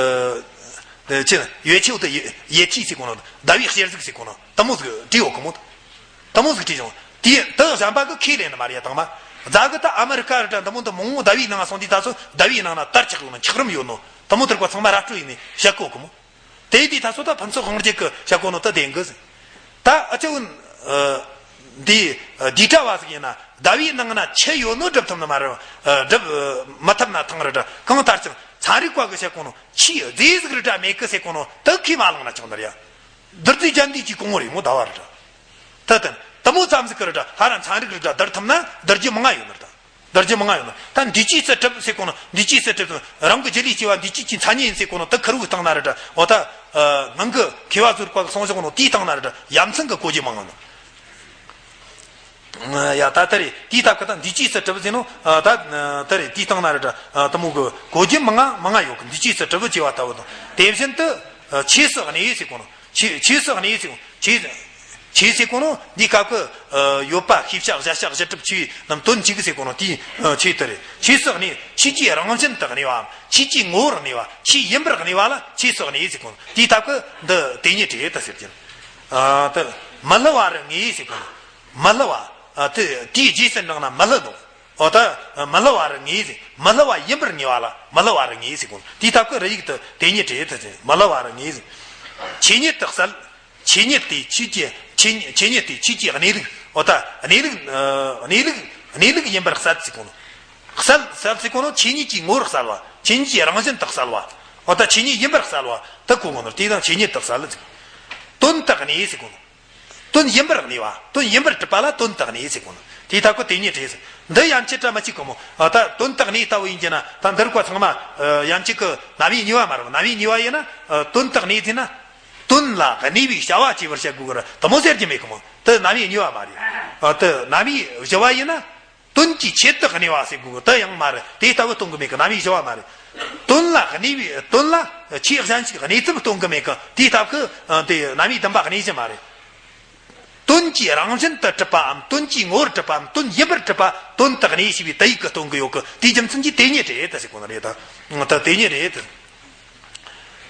དེ་ཆུ་ཡོད་ཆེ་བོ་དེ་ཡེ་ཆུ་ཟེར་གོ་ནོ། ཟླ་བའི་གཤེར་གཟུགས་ཟེར་གོ་ནོ། དེ་མོ་ཟིག་བྲིས་ཡོད་གི་མོ། དེ་མོ་ཟིག་བྲིས་བྱུང་། དེ་དེ་གཞན་པ་གི་ཁས་ལེན་ནི་མ་རེད་ཡ། དང་མ་རྫ་གི་ད་ཨ་མི་རི་ཀ་རེད་དྲ། འདི་མོ་འདི་མང་བོ་ཟླ་བའི་ནང་སོང་དུས་ད་ཚོ་ཟླ་བའི་ནང་ན་དར་ཆགས་ཡོད་ནོ། འཁྱགས་རོམ་ཡོད་ནོ། དེ་མོ་དེར་གོ་ཚང་མ་ར་སྤྲོད་ཡིན་ནི་བཤད་གོ་གི་མོ། དེ་དུས་ད་ཚོ་ད་ཕུན་ཚོགས་དབང་བརྒྱུད་གི་བཤད་གོ་ནོ་ད་དེ་གི་ཟིག། ད་ཨ་ཅོ་ཨ་འདི་ཨ་འདི་འདྲ་བ་ཟིག་ཡིན་ན། ཟླ་བའི་ནང་ན་ཆུ་ཡོད་ནོ་སྒྲུབ་ཐུབ་ནི་མ་རེད། ཨ་སྒྲུབ་ཨ་མ་ཐུབ་ན་ཐང་རེད་དྲ། གང་ལྟར་ཀྱང་ཚན་རིག་པ་གི་བཤད་གོ་ནོ། ཆུའི་རྫས་ཟིག་རེད་དྲ་མེད་གི་ཟེར་གོ་ནོ་དེ་ཁས་མ་བླངས་ན་ཆོག་ནི་རེད་ཡ། རྡུལ་རྫས་རྒྱན་ལྡན་གྱི་སྐུ་ངོ་རེད་མོ་ཟླ་བ་རེད་དྲ། ད་དེ་དེ་མོ་ཙམ་ཟིག་གི་རེད་དྲ། ཧ་ར་ཚན་རིག་རེད་དྲ་བསྡུར་ཐུབ་ན་རྡུལ་རྒྱུ་མང་ང་ཡོད་ནི་རེད་ད། རྡུལ་རྒྱུ་མང་ང་ཡོད་ནི། ད་འདུས་བྱས་སུ་གྲུབ་ཟེར་གོ་ནོ། འདུས་བྱས་སུ་གྲུབ་ཟེར། རང་གི་རྒྱུ་ལས་སྐྱེ་བ་འདུས་བྱས་ཀྱི་མཚན་ཉིད་ཡིན་ཟེར་གོ་ནོ་དེ་ཁེར་བོའི་སྟེང་ན་རེད་དྲ། འོ་ད་ཨ་སྔོན་གི་མཁས་པ་ཚོས་གོ་གསུངས་བཞག་ནོ་དེའི་སྟེང་ན་རེད་དྲ། ཡ་མཚན་གི་གོ་རྒྱུ་མང་ང་ནོ། ཡ་ད་ལྟ་རེད། དེའི་སྟབས་ཀྱིས་ད་འདུས་བྱས་སུ་གྲུབ་ཟེར་ནོ། ཨ་ད་ད་རེད། དེའི་སྟེང་ན་རེད་དྲ། ཨ་དེ་མོ་གི་གོ་རྒྱུ་མང་ང་མང་ང་ཡོད་གི། འདུས་བྱས་སུ་གྲུབ་ཅེས་པ་ལྟ་བུ་དང་། དེ་བཞིན་དུ་ཨ་ཆོས་སུ་གནས་ཟེར་གོ་ནོ། ཆོས་ཆོས་སུ་གནས་ཟེར་གོ། ཆོས་ཆོས་ཟེར་གོ་ནོ་འདིའི་སྐབས་ཀྱི་ཨ་ཡོད་པ་ཤེས་བྱ་གཞལ་བྱ་གཞི་གྲུབ་ཆོས་རྣམས་དོན་གཅིག་ཟེར་གོ་ནོ་དེའི་ཨ་ཆོས་དེ་རེད། ཆོས་སུ་གནས། ཆོས་ཀྱི་རང་བཞིན་དུ་གནས་པའམ། ཆོས་ཀྱི་ངོ་བོར་གནས་པ། ཆོས་ཡིན་པར་གནས་པ་ལ་ཆོས་སུ་གནས་ཟེར་གོ་ནོ། དེའི་སྟབས་ཀྱིས་འདི་དེ་ཉིད་རེད་ད་ཟེར་གྱི། ཨ་ད་མི་སླུ་བ་རུ་ངེས་ཟེར་གོ་ནོ། མི་སླུ་བ། ཨ་དེ་དེའི་རྗེས་སུ་འབྲངས་ན་མི་སླུ་ནོ། འོ་ད་མི་སླུ་བ་རུ་ངེས་ཟེར། མི་སླུ་བ་ཡིན་པར་ངེས་པ་ལ་མི་སླུ་བ་རུ་ངེས་ཟེར་གོ། དེའི་སྟབས་ཀྱིས་རུ་ཡིག་ཏུ་དེ་ཉིད་བྲིས་ཏེ་ཟེར། མི་སླུ་བ་རུ་ངེས་ཟེར། ཆོས་ཉིད་དུ་གསལ། ཆོས་ཉིད་དེ་ཆོས་ཀྱི་ཆོས་ཆོས་ཉིད་དེ་ཆོས་ཀྱི་གནས་ལུགས། འོ་ད་གནས་ལུགས་ཨ་གནས་ལུགས་གནས་ལུགས་ཡིན་པར་གསལ་ཟེར་གོ་ནོ། གསལ་གསལ་ཟེར་གོ་ནོ་ཆོས་ཉིད་ཀྱི་ངོ་བོར་གསལ་བ། ཆོས་ཉིད་ཀྱི་རང་བཞིན་དུ་གསལ་བ། འོ་ད་ཆོས་ཉིད་ཡིན་པར་གསལ་བ་དེ་གོ་གོ་ནོ། དེ་དང་ཆོས་ཉིད་དུ་གསལ་ཟེར། དོན་དུ་གནས་ཟེར་གོ་ནོ། དོན་ཡིན་པར་གནས་པ། དོན་ཡིན་པར་གྲུབ་པ་ལ་དོན་དུ་གནས་ཟེར་གོ་ནོ། དེའི་སྟབས་ཀྱིས་དེ་ཉིད་བྲིས་ཟེར། འདི་ཡན་ཆད་ར་མི་གཅིག་གི་མོ། ཨ་ད་དོན་དུ་གནས་ལྟ་བུ་ཡིན་གྱི་ན། ད་འདིར་བཀའ་ཚང་མ་ཨ་ཡན་ཆད་ཀྱི་རྣམ་དབྱེ་གཉིས་པ་མ་རེད། རྣམ་དབྱེ་གཉིས་པ་ཡིན་ན་ཨ་དོན་དུ་གནས་ཟེར་ན། དོན་ལ་གནས་པའི་བྱ་བ་བྱས་པར་བཤད་དགོས་གི་ར། དེ་མོ་ཟེར་གྱི་མེད་གི་མོ། དེ་རྣམ་དབྱེ་གཉིས་པ་མ་རེད། ཨ་དེ་རྣམ་དབྱེ་བཞི་པ་ཡིན་ན། དོན་གྱི་ཆེད་དུ་གནས་པ་ཟེར་དགོས་གི། དེ་ཡང་མ་རེད། དེ་ལྟ་བུ་སྟོན་གི་མེད་གི། རྣམ་དབྱེ་བཞི་པ་མ་རེད། དོན་ལ་གནས་པའི་དོན་ལ་ཆོས་གཞན་ཞིག་གནས་ཚུལ་སྟོན་གི་མེད་གི། དེའི་སྟབས་ཀྱིས་ཨ་དེ་རྣམ་དབྱེ་བདུན་པ་གནས་གཞི་མ་རེད། དོན་གྱི་རང་བཞིན་དུ་གྲུབ་པའམ། དོན་གྱི་ངོ་བོར་གྲུབ་པའམ། དོན་ཡིན་པར་གྲུབ་པ་དོན་དུ་གནས་ཞེས་པའི་དུ་ཡིག་གིས་སྟོན་གི་ཡོད་གི། དེའི་རྒྱུ་མཚན་གྱིས་དེ་ཉིད་རེད་ད་ཟེར་གོ་ནི་རེད་ད། ད་དེ་ཉིད་རེད་ད།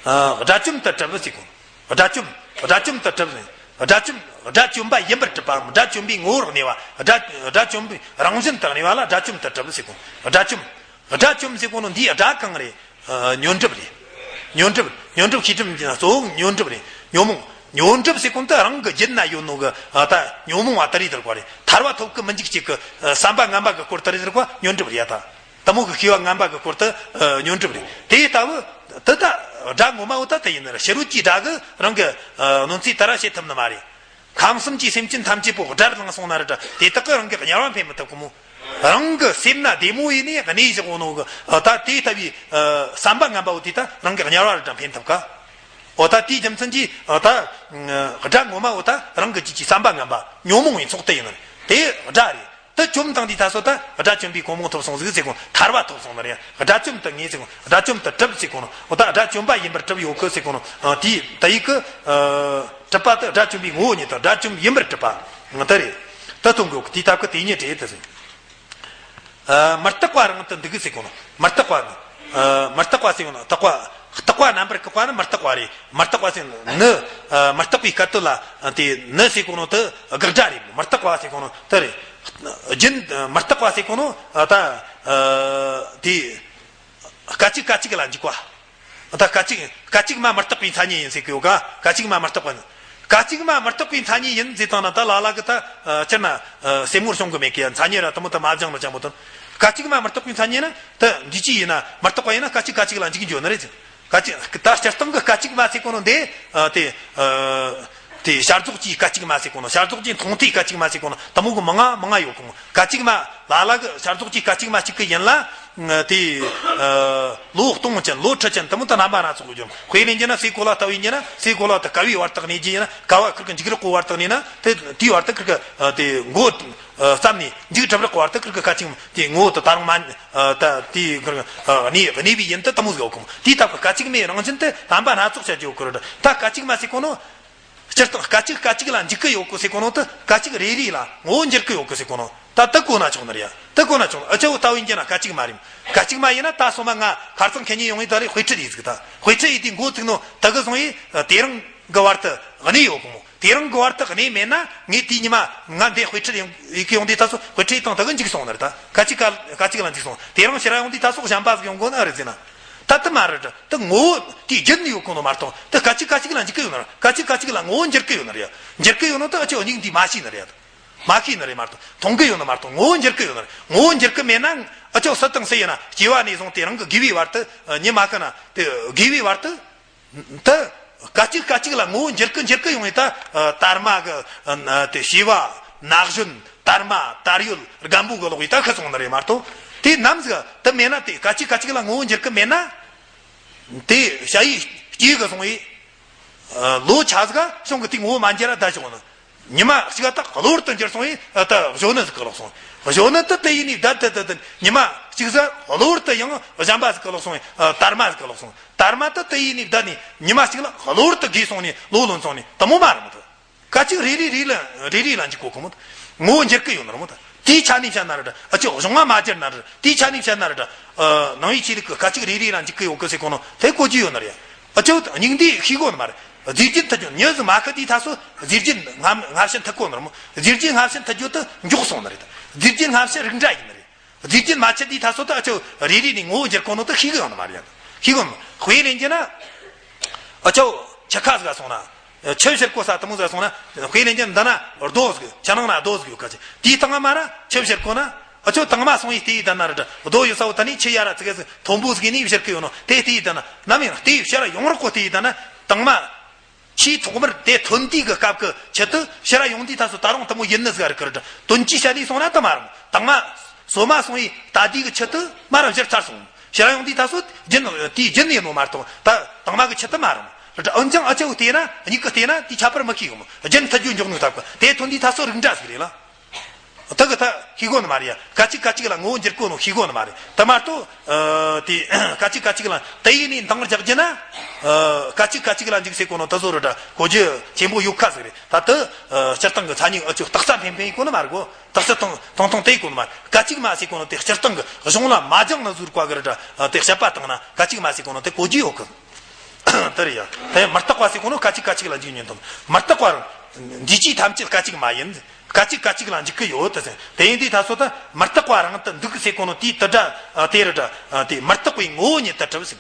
ཨ་དགྲ་བཅོམ་དུ་གྲུབ་ཟེར་གོ། དགྲ་བཅོམ། དགྲ་བཅོམ་དུ་གྲུབ་ཟེར། དགྲ་བཅོམ། དགྲ་བཅོམ་པ་ཡིན་པར་གྲུབ་པའམ། དགྲ་བཅོམ་པའི་ངོ་བོར་གནས་པ། དགྲ་དགྲ་བཅོམ་པའི་རང་བཞིན་དུ་གནས་པ་ལ་དགྲ་བཅོམ་དུ་གྲུབ་ཟེར་གོ། དགྲ་བཅོམ། དགྲ་བཅོམ་ཟེར་གོ་ནོ་འདིའི་དགྲ་གང་རེད། ཨ་ཉོན་སྒྲིབ་རེད། ཉོན་སྒྲིབ། ཉོན་སྒྲིབ་ཤེས་སྒྲིབ་གཉིས་ན་གཙོ་བོ་ཉོན་སྒྲིབ་རེད། ཉོན་མོངས། ཉོན་སྒྲིབ་ཟེར་གོ་ནོ་དེ་རང་གི་རྒྱུད་ན་ཡོད་ནོ་གི་ཨ་ད་ཉོན་མོངས་པ་དེ་རེད་ཟེར་གོ་རེད། ཐར་པ་ཐོབ་གི་མི་འཇུག་ཅིག་གི་ཨ་བསམ་པ་ངན་པ་གི་སྐོར་དེ་རེད་ཟེར་གོ། ཉོན་སྒྲིབ་རེད་ཡ་ད། དེ་མོ་གི་ཤེས་པ་ངན་པ་གི་སྐོར་དེ་ཨ་ཉོན་སྒྲིབ་རེད། དེ་ལྟ་བུ་དེ་ད་དགྲ་ངོ་མ་བོ་ད་དེ་ཡིན་ནི་རེད། ཕྱི་རོལ་གྱི་དགྲ་གིས་རང་གི་ཨ་གནོད་འཚེ་དེ་ར་བྱེད་ཐུབ་ནི་མ་རེད། ཁམས་གསུམ་གྱི་སེམས་ཅན་ཐམས་ཅད་པོ་དགྲར་ལངས་སོང་ན་རེད་དྲ། དེ་དག་གིས་རང་གི་དམྱལ་བ་འཕེན་མི་ཐུབ་གི་མོ། རང་གི་སེམས་ན་བདེ་མོ་ཡིན་ནས་གནས་བཞག་ཡོད་ནོ་གི་ཨ་ད་དེ་ལྟ་བུའི་ཨ་བསམ་པ་ངན་པ་བོ་དེ་ད་རང་གི་དམྱལ་བ་རེད་དྲ་འཕེན་ཐུབ་ག། འོ་ད་དེའི་རྒྱུ་མཚན་གྱིས་ཨ་ད་དགྲ་ངོ་མ་བོ་ད་རང་གི་རྒྱུད་ཀྱི་བསམ་པ་ངན་པ་ཉོན་མོངས་པའི་ཚོགས་དེ་ཡིན་ནི་རེད། དེ་དགྲ་རེད། དེ་བཅོམ་བཏང་དུས་ད་སོ་ད་དགྲ་བཅོམ་པའི་གོ་འཕང་ཐོབ་སོང་ཟིག་ཟེར་གོ། ཐར་པ་ཐོབ་སོང་ནི་རེད། དགྲ་བཅོམ་དུ་ངེས་ཟེར་གོ། དགྲ་བཅོམ་དུ་གྲུབ་ཟེར་གོ་ནོ། འོ་ད་དགྲ་བཅོམ་པ་ཡིན་པར་གྲུབ་ཡོད་གི་ཟེར་གོ་ནོ། ཨ་དེའི་དུ་ཡིག་གིས་ཨ་གྲུབ་པ་དེ་དགྲ་བཅོམ་པའི་ངོ་བོ་ཉིད་དང་། དགྲ་བཅོམ་ཡིན་པར་གྲུབ་པ་དེ་རེད། དེ་སྟོན་གོ་གི། དེའི་སྟབས་ཀྱིས་དེ་ཉིད་རེད་དེ་ཟེར། ཨ་མི་རྟག་པ་རང་དུ་འདུག་ཟེར་གོ་ནོ། མི་རྟག་པ་ནི། ཨ་མི་རྟག་པ་ཟེར་གོ་ནོ། རྟག་པ། རྟག་པ་རྣམ་པར་བཀག་པ་ནི་མི་རྟག་པ་རེད། མི་རྟག་པ་ཟེར་ནི། ཨ་མི་རྟག་པའི་སྐབས་དེ་ལ་དེ་ནི་ཟེར་གོ་ནོ་དེ་དགག་སྒྲ་རེད། མི་རྟག་པ་ཟེར་གོ་ནོ་དེ་རེད། རྒྱུན། མི་རྟག་པ་ཟེར་གོ་ནོ་ད་ཨ་དེ་སྐད་ཅིག་སྐད་ཅིག་ལ་འཇུག་པ། ད་སྐད་ཅིག་སྐད་ཅིག་མ་མི་རྟག་པའི་མཚན་ཉིད་ཡིན་ཟེར་གི་ཡོད་ག། སྐད་ཅིག་མ་མི་རྟག་པ་ནི། སྐད་ཅིག་མ་མི་རྟག་པའི་མཚན་ཉིད་ཡིན་ཟེར་བཏང་ན་ད་ལ་ལ་གི་ད་ཨ་སྤྱིར་ན་ཨ་སེམས་ངོར་བྱུང་གི་མེད་གི་ཡ། མཚན་ཉིད་ར་དེ་མོ་ད་མ་སྦྱངས་ནོ་ཅང་པོ་དང་། སྐད་ཅིག་མ་མི་རྟག་པའི་མཚན་ཉིད་ན་ད་འདུས་བྱས་ཡིན་ན་མི་རྟག་པ་ཡིན་ན་སྐད་ཅིག་སྐད་ཅིག་ལ་འཇུག་འགྱོ་ནི་རེད་ཟེར། སྐད་ཅིག་ད་སྤྱིར་བཏང་གི་སྐད་ཅིག་མ་ཟེར་གོ་ནོ་འདི་ཨ་དེ་ཨ་ དེ་བྱ་རྫོགས་ཀྱི་སྐད་ཅིག་མ་ཟེར་གོ་ནོ། བྱ་རྫོགས་ཀྱི་མཐོང་ཐོས་སྐད་ཅིག་མ་ཟེར་གོ་ནོ། དེ་མོ་གི་མང་ང་མང་ང་ཡོད་གོ་མོ། སྐད་ཅིག་མ་ལ་ལ་གི་བྱ་རྫོགས་ཀྱི་སྐད་ཅིག་མ་གཅིག་གི་ཡིན་ལ། དེ་ལོ་སྟོང་ཅན་ལོ་ཁྲི་ཅན་དེ་མོ་དེ་རྣམ་པ་སྣ་ཚོགས་ཡོད། དཔེ་ལེན་རྒྱུ་ན་སའི་གོ་ལ་ལྟ་བུ་ཡིན་རྒྱུ་ན། སའི་གོ་ལ་དེ་བསྐལ་པའི་བར་དུ་གནས་རྒྱུ་ཡིན་ན། བསྐལ་པ་ཁིར་གི་འཇིག་རིགས་གོ་བར་དུ་གནས་ན། དེ་དེའི་བར་དུ་ཁིར་གི་དེ་མགོ་བརྩམས་ནས་མཇུག་གྲུབ་རིགས་གོ་བར་དུ་ཁིར་གི་སྐད་ཅིག་དེ་ངོ་བོ་དེ་ད་རུང་མ་ད་དེའི་ཁིར་གི་གནས་གནས་པའི་ཡུན་དུ་དེ་མོ་ཟིག་ཡོད་གོ་མོ། དེའི་སྟབས་ཀྱིས་སྐད་ཅིག་མའི་རང་བཞིན་དེ་རྣམ་པ་སྣ་ཚོགས་བྱ་རྒྱུ་ཡོད་གི་རེད། ད་སྐད་ཅིག་མ་ཟེར་གོ་ནོ། སྤྱིར་བཏང་སྐད་ཅིག་སྐད་ཅིག་ལ་འཇིག་གི་ཡོད་གི་ཟེར་གོ་ནོ་དེ། སྐད་ཅིག་རེ་རེ་ལ་ངོ་བོ་འགྱུར་གི་ཡོད་གི་ཟེར་གོ་ནོ། ད་དེ་གོ་ན་ཆོག་ནི་རེད་ཡ། དེ་གོ་ན་ཆོག་ནི། ཨ་ཅོ་ལྟ་བུ་ཡིན་རྒྱུ་ན་སྐད་ཅིག་མ་རེད། སྐད་ཅིག་མ་ཡིན་ན་ད་སོ་མ་ང་ཁ་རྩང་ཁེ་ཉིན་ཡོང་ཡི་ད་རེད། དཔེ་ཁྲིད་ཡིན་ཟིག་ད་དཔེ་ཁྲིད་ཡིན་དེ་འགོ་ཚུགས་ནོ་དེ་གི་སོང་ཡི། དེ་རིང་གི་བར་དུ་གནས་ཡོད་གོ་མོ། དེ་རིང་གི་བར་དུ་གནས་མེད་ན། ངས་དེའི་ཉི་མ་ང་འདི་དཔེ་ཁྲིད་ཡོང་ཡི་གི་ཡོང་དུས་ད་སོ་དཔེ་ཁྲིད་སྟངས་དེ་གི་འཇིག་སོང་ནི་རེད། ད་སྐད་ཅིག་སྐད་སྐད་ཅིག་ལ་འཇིག་སོང་། དེ་རིང་ཕྱིར་ར་ཡོང་དུས་ད་སོ་གཞན་པ་ཟིག་ཡོང་དགོ་ནི་རེད་ཟེར་ན། ད་དེ་མ་རེད། དེ་ངོ་བོ་དེའི་རྒྱུན་ཡོད་གོ་ནོ་མ་གཏོགས། དེ་སྐད་ཅིག་སྐད་ཅིག་ལ་འཇིག་གི་ཡོད་ནི་རེད། སྐད་ཅིག་སྐད་ཅིག་ལ་ངོ་བོ་འགྱུར་གི་ཡོད་ནི་རེད། འགྱུར་གི་ཡོད་ནོ་དེ་ཨ་ཅོ་སྙིང་འདི་མ་ཤེས་ནི་རེད། མ་ཤེས་ནི་རེད་མ་གཏོགས། མཐོང་གི་ཡོད་ནི་མ་གཏོགས། ངོ་བོ་འགྱུར་གི་ཡོད་ནི་རེད། ངོ་བོ་འགྱུར་གི་མེད་ན། ཨ་ཅོ་སུ་དང་སུ་ཡིན་ན་སྐྱེ་བ་ནས་བཟུང་དེ་རིང་གི་དགུ་བའི་བར་དུ་ཉི་མ་ཁ་ན་དེ་དགུ་བའི་བར་དུ། ད་སྐད་ཅིག་སྐད་ཅིག་ལ་ངོ་བོ་འགྱུར་གི་འགྱུར་གི་ཡོང་ཡི་ད། ཨ། དར་མ་གི་ཨ་དེ་བྱེ་བ། ན་གཞོན། དར་མ། དར་ཡོལ། རྒན་པོ་གི་ལོག་ཡི་ད་ཁ་སོང་ནི་རེད་མ་གཏོགས། དེ་ནམ་ཟིག་དེ་མེད་ན། དེ་སྐད་ཅིག་སྐད་ཅིག་ལ་ངོ་བོ་འགྱུར་གི་མེད་ན། དེ་ཞ་ཡི་སྐྱེ་གི་སོང་ཡི། ཨ། ལོ་ཆ་ཟིག་ག་སོང་གི་དེ་ངོ་བོ་མ་འགྱུར་ར་ད་བྱུང་ནི། ཉི་མ་གཅིག་ད་གློ་བུར་དུ་འགྱུར་སོང་ཡི། ཨ། ད་གཞོན་ནུ་ཟིག་གི་ལོག་སོང་། གཞོན་ནུ་དེ་དེ་ཡི་ནས་བསྡད་དེ་དེ་དེ་ཉི་མ་གཅིག་ཟིག་གློ་བུར་དུ་ཡང་གཞན་པ་ཟིག་གི་ལོག་སོང་ཡི། ཨ། དར་མ་ཟིག་གི་ལོག་སོང་། དར་མ་དེ་དེ་ཡི་ནས་བསྡད་ནས་ཉི་མ་གཅིག་ལ་གློ་བུར་དུ་རྒས་སོང་ནས་ལོ་ལོན་སོང་ནས་དེ་མོ་མ་རེད་མོ། དེ་སྐད་ཅིག་རེ་རེ་རེ་ལ་རེ་རེ་ལ་འཇིག་གོ་གི་མོ། དེ་ངོ་བོ་འགྱུར་གི་ཡོད་ནི་རེད་མོ། ད་དེའི་ཆ་ནས་བཤད་ན་རེད་ད། ཨ་ཅོ་གཞུང་ང་མ་སྒྱུར་ན་རེད། དེའི་ཆ་ནས་བཤད་ན་རེད་ད། ཨ། ནང་པའི་ཆོས་ལུགས་ཀྱི་སྐད་ཅིག་རེ་རེ་ལ་འཇིག་གི་ཡོད་གི་ཟེར་གོ་ནོ་དེ་གོ་རྒྱུ་ཡོད་ནི་རེད། ཨ་ཅོ་སྙིང་འདི་ཤེས་གོ་ནི་མ་རེད། རྫས་རྒྱུན་མཐུད་རྒྱུ། མྱི་ཟིག་མ་ཤི་དུས་ད་སོ་རྫས་རྒྱུན་སྔ་སྔ་ཕྱི་མཐུད་གོ་ནི་རེད་མོ། རྫས་རྒྱུན་སྔ་ཕྱི་མཐུད་རྒྱུ་དེ་མགྱོགས་སོང་ནི་རེད། རྫས་རྒྱུན་སྔ་ཕྱི་རིགས་འདྲ་ཡིན་ནི་རེད། རྫས་རྒྱུན་མ་ཆད་དུས་ད་སོ་ད་ཨ་ཅོ་རེ་རེ་ནས་ངོ་བོ་འགྱུར་གོ་ནོ་དེ་ཤེས་གི་ཡོད་ནི་མ་རེད། ཤེས་གོ་ནི། དཔེ་ལེན་རྒྱུ་ན། ཨ་ཅོ་ཆུ་ཁ་ཟིག་ག་སོང་ན། ཆུ་བཞུར་གོ་ས་དེ་མོ་ཟིག་ག་སོང་ན། དཔེ་ལེན་རྒྱུ་ན་འདི་ན་རྡོ་ཟིག་ཆུ་ནང་ན་རྡོ་ཟིག་ཡོད་ག་ཅིག་དེའི་སྟེང་ང་མ་ར་ཆུ་བཞུར་གོ་ན། ཨ་ཅོ་དྭངས་མ་སོང་ཡི་བལྟས་ཡི་ད་ན་ར་རྡོ་ཡོད་ས་བོ་ད་ནི་ཆུ་ཡ་ར་ཙི་གེ་ཟིག་མཐོན་པོ་ཟིག་ནས་བཞུར་གི་ཡོད་ནོ་དེ་བལྟས་ཡི་ད་ན། ནམ་ཡང་བལྟས་ཡི་ཕྱིར་ར་ཡོང་རོགས་གོ་བལྟས་ཡི་ད་ན། དྭངས་མ། ཆེས་ཐོག་མར་དེ་ཐོན་དུས་ཀྱི་སྐབས་ཀྱི་ཆུ་དེ་ཕྱིར་ར་ཡོང་དུས་ད་སོ་ད་རུང་དེ་མོ་ཡིན་ནི་ཟིག་རེད་ཀི་རེད། དོན་གྱིས་བཤད་ནས་སོང་ན་དེ་མ་རུང་། དྭངས་མ་སོ་མ་སོང་ཡི་ད་དུས་ཀྱི་ཆུ་དེ་མ་ར་བཞུར་ཚར་སོང་། ཕྱིར་ར་ཡོང་དུས་ད་སོ་རྒྱུན་དེའི་རྒྱུན་ཡིན་ནོ་མ་གཏོགས། ད་དྭངས་མ་གི་ཆུ་དེ་མ་རུང་། འོན་ཀྱང་ཨ་ཅོ་བལྟས་ན། མྱིག་གིས་བལྟས་ན་དེ་ཁྱད་པར་མི་ཤེས་གི་མོ། རྒྱུན་མཐུད་རྒྱུ་མགྱོགས་ནོ་སྟབས་ཀྱིས་དེ་ཐོན་དུས་ད་སོ་རིགས་འདྲ་ཟིག་རེད་ལ། ད་གི་ད་ཤེས་གོ་ནི་མ་རེད་ཡ། སྐད་ཅིག་སྐད་ཅིག་ལ་ངོ་བོ་འགྱུར་གོ་ནོ་ཤེས་གོ་ནི་མ་རེད། དེ་མ་གཏོགས། ཨ། དེ་སྐད་ཅིག་སྐད་ཅིག་ལ་དེ་ཡི་ནས་འདང་རྒྱག་རྒྱུ་ན། ཨ། སྐད་ཅིག་སྐད་ཅིག་ལ་འཇིག་ཟེར་གོ་ནོ་དེ་བཟོ་རེད་ད། གོ་རྒྱུ་ཆེན་པོ་ཡོད་ཁ་ཟིག་རེད། ད་དེ། ཨ། སྤྱིར་བཏང་གི་མཚན་ཉིད་ཨ་ཅོ་སྟག་རྩ་འཕེན་འཕེན་ཡེ་གོ་ནི་མ་རེད་གོ། སྟག་རྩ་ཐང་ཐང་ཐང་དེ་ཡེ་གོ་ནི་མ་རེད། སྐད་ཅིག་མ་ཟེར་གོ་ནོ་དེ་སྤྱིར་བཏང་གི་གཞུང་ལ་མ་སྦྱངས་ན་བཟོ་ར་གོ་གི་རེད་ད། ཨ། དེ་དཔྱད་པ་བཏང་ན་སྐད་ཅིག་མ་ཟེར་གོ་ནོ་དེ་གོ་རྒྱུ་ཡོད་གི། དེ་རེད་ཡ། དེ་མི་རྟག་པ་ཟེར་གོ་ནོ་སྐད་ཅིག་སྐད་ཅིག་ལ་འཇིག་ཉན་དང་། མི་རྟག་པ་རང་། འདུས་བྱས་ཐམས་ཅད་སྐད་ཅིག་མ་ཡིན། སྐད་ཅིག་སྐད་ཅིག་ལ་འཇིག་གི་ཡོད་དེ་ཟེར། དེ་ཡིན་དུས་ད་སོ་ད་མི་རྟག་པ་རང་དུ་འདུག་ཟེར་གོ་ནོ་དེའི་དེ་སྒྲ་དེ་རེད་ད། དེ་མི་རྟག་པའི་ངོ་བོ་ཉིད་དུ་གྲུབ་ཟེར།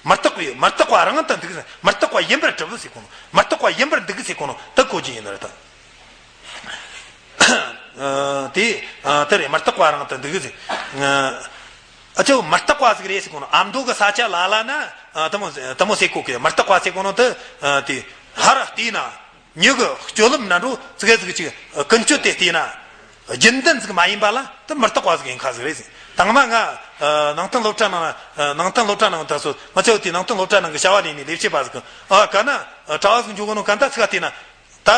མི་རྟག་པའི་མི་རྟག་པ་རང་དུ་འདུག་ཟེར། མི་རྟག་པ་ཡིན་པར་གྲུབ་ཟེར་གོ་ནོ། མི་རྟག་པ་ཡིན་པར་འདུག་ཟེར་གོ་ནོ་དེ་གོ་རྒྱུ་ཡིན་ནི་རེད་ད། ཨ། དེ། ཨ། དེ་རེད། མི་རྟག་པ་རང་དུ་འདུག་ཟེར། ཨ། ཨ་ཅོ་མི་རྟག་པ་ཟིག་རེད་ཟེར་གོ་ནོ། ཨ་མདོ་གི་ས་ཆ་ལ་ལ་ན། ཨ། དེ་མོ་དེ་མོ་ཟེར་གོ་གི། མི་རྟག་པ་ཟེར་གོ་ནོ་དེ། ཨ། དེ་ཧར་བལྟས་ན། མྱི་གི་སྤྱོད་ལམ་ན་འགྲོ་ཙི་གེ་ཟིག་ཅིག་ཀུན་སྤྱོད་དེ་བལྟས་ན། རྒྱུན་ལྡན་ཟིག་མ་ཡིན་པ་ལ་དེ་མི་རྟག་པ་ཟིག་ཡིན་ཁ་ཟིག་རེད་ཟེར། དང་མ་ང་། ཨ། ནང་བསྟན་སློབ་གྲྭ་ནང་། ཨ། ནང་བསྟན་སློབ་གྲྭ་ནང་ད་སོ་ང་ཚོ་དེ་ནང་བསྟན་སློབ་གྲྭ་ནང་གི་བྱ་བ་ལས་ནས་ལས་བྱེད་པ་ཟིག་གི། ཨ། ག་ན་གྲྭ་བ་ཟིག་འཇོག་གོ་ནོ་ག་ད་ཚིག་བལྟས་ན། ད།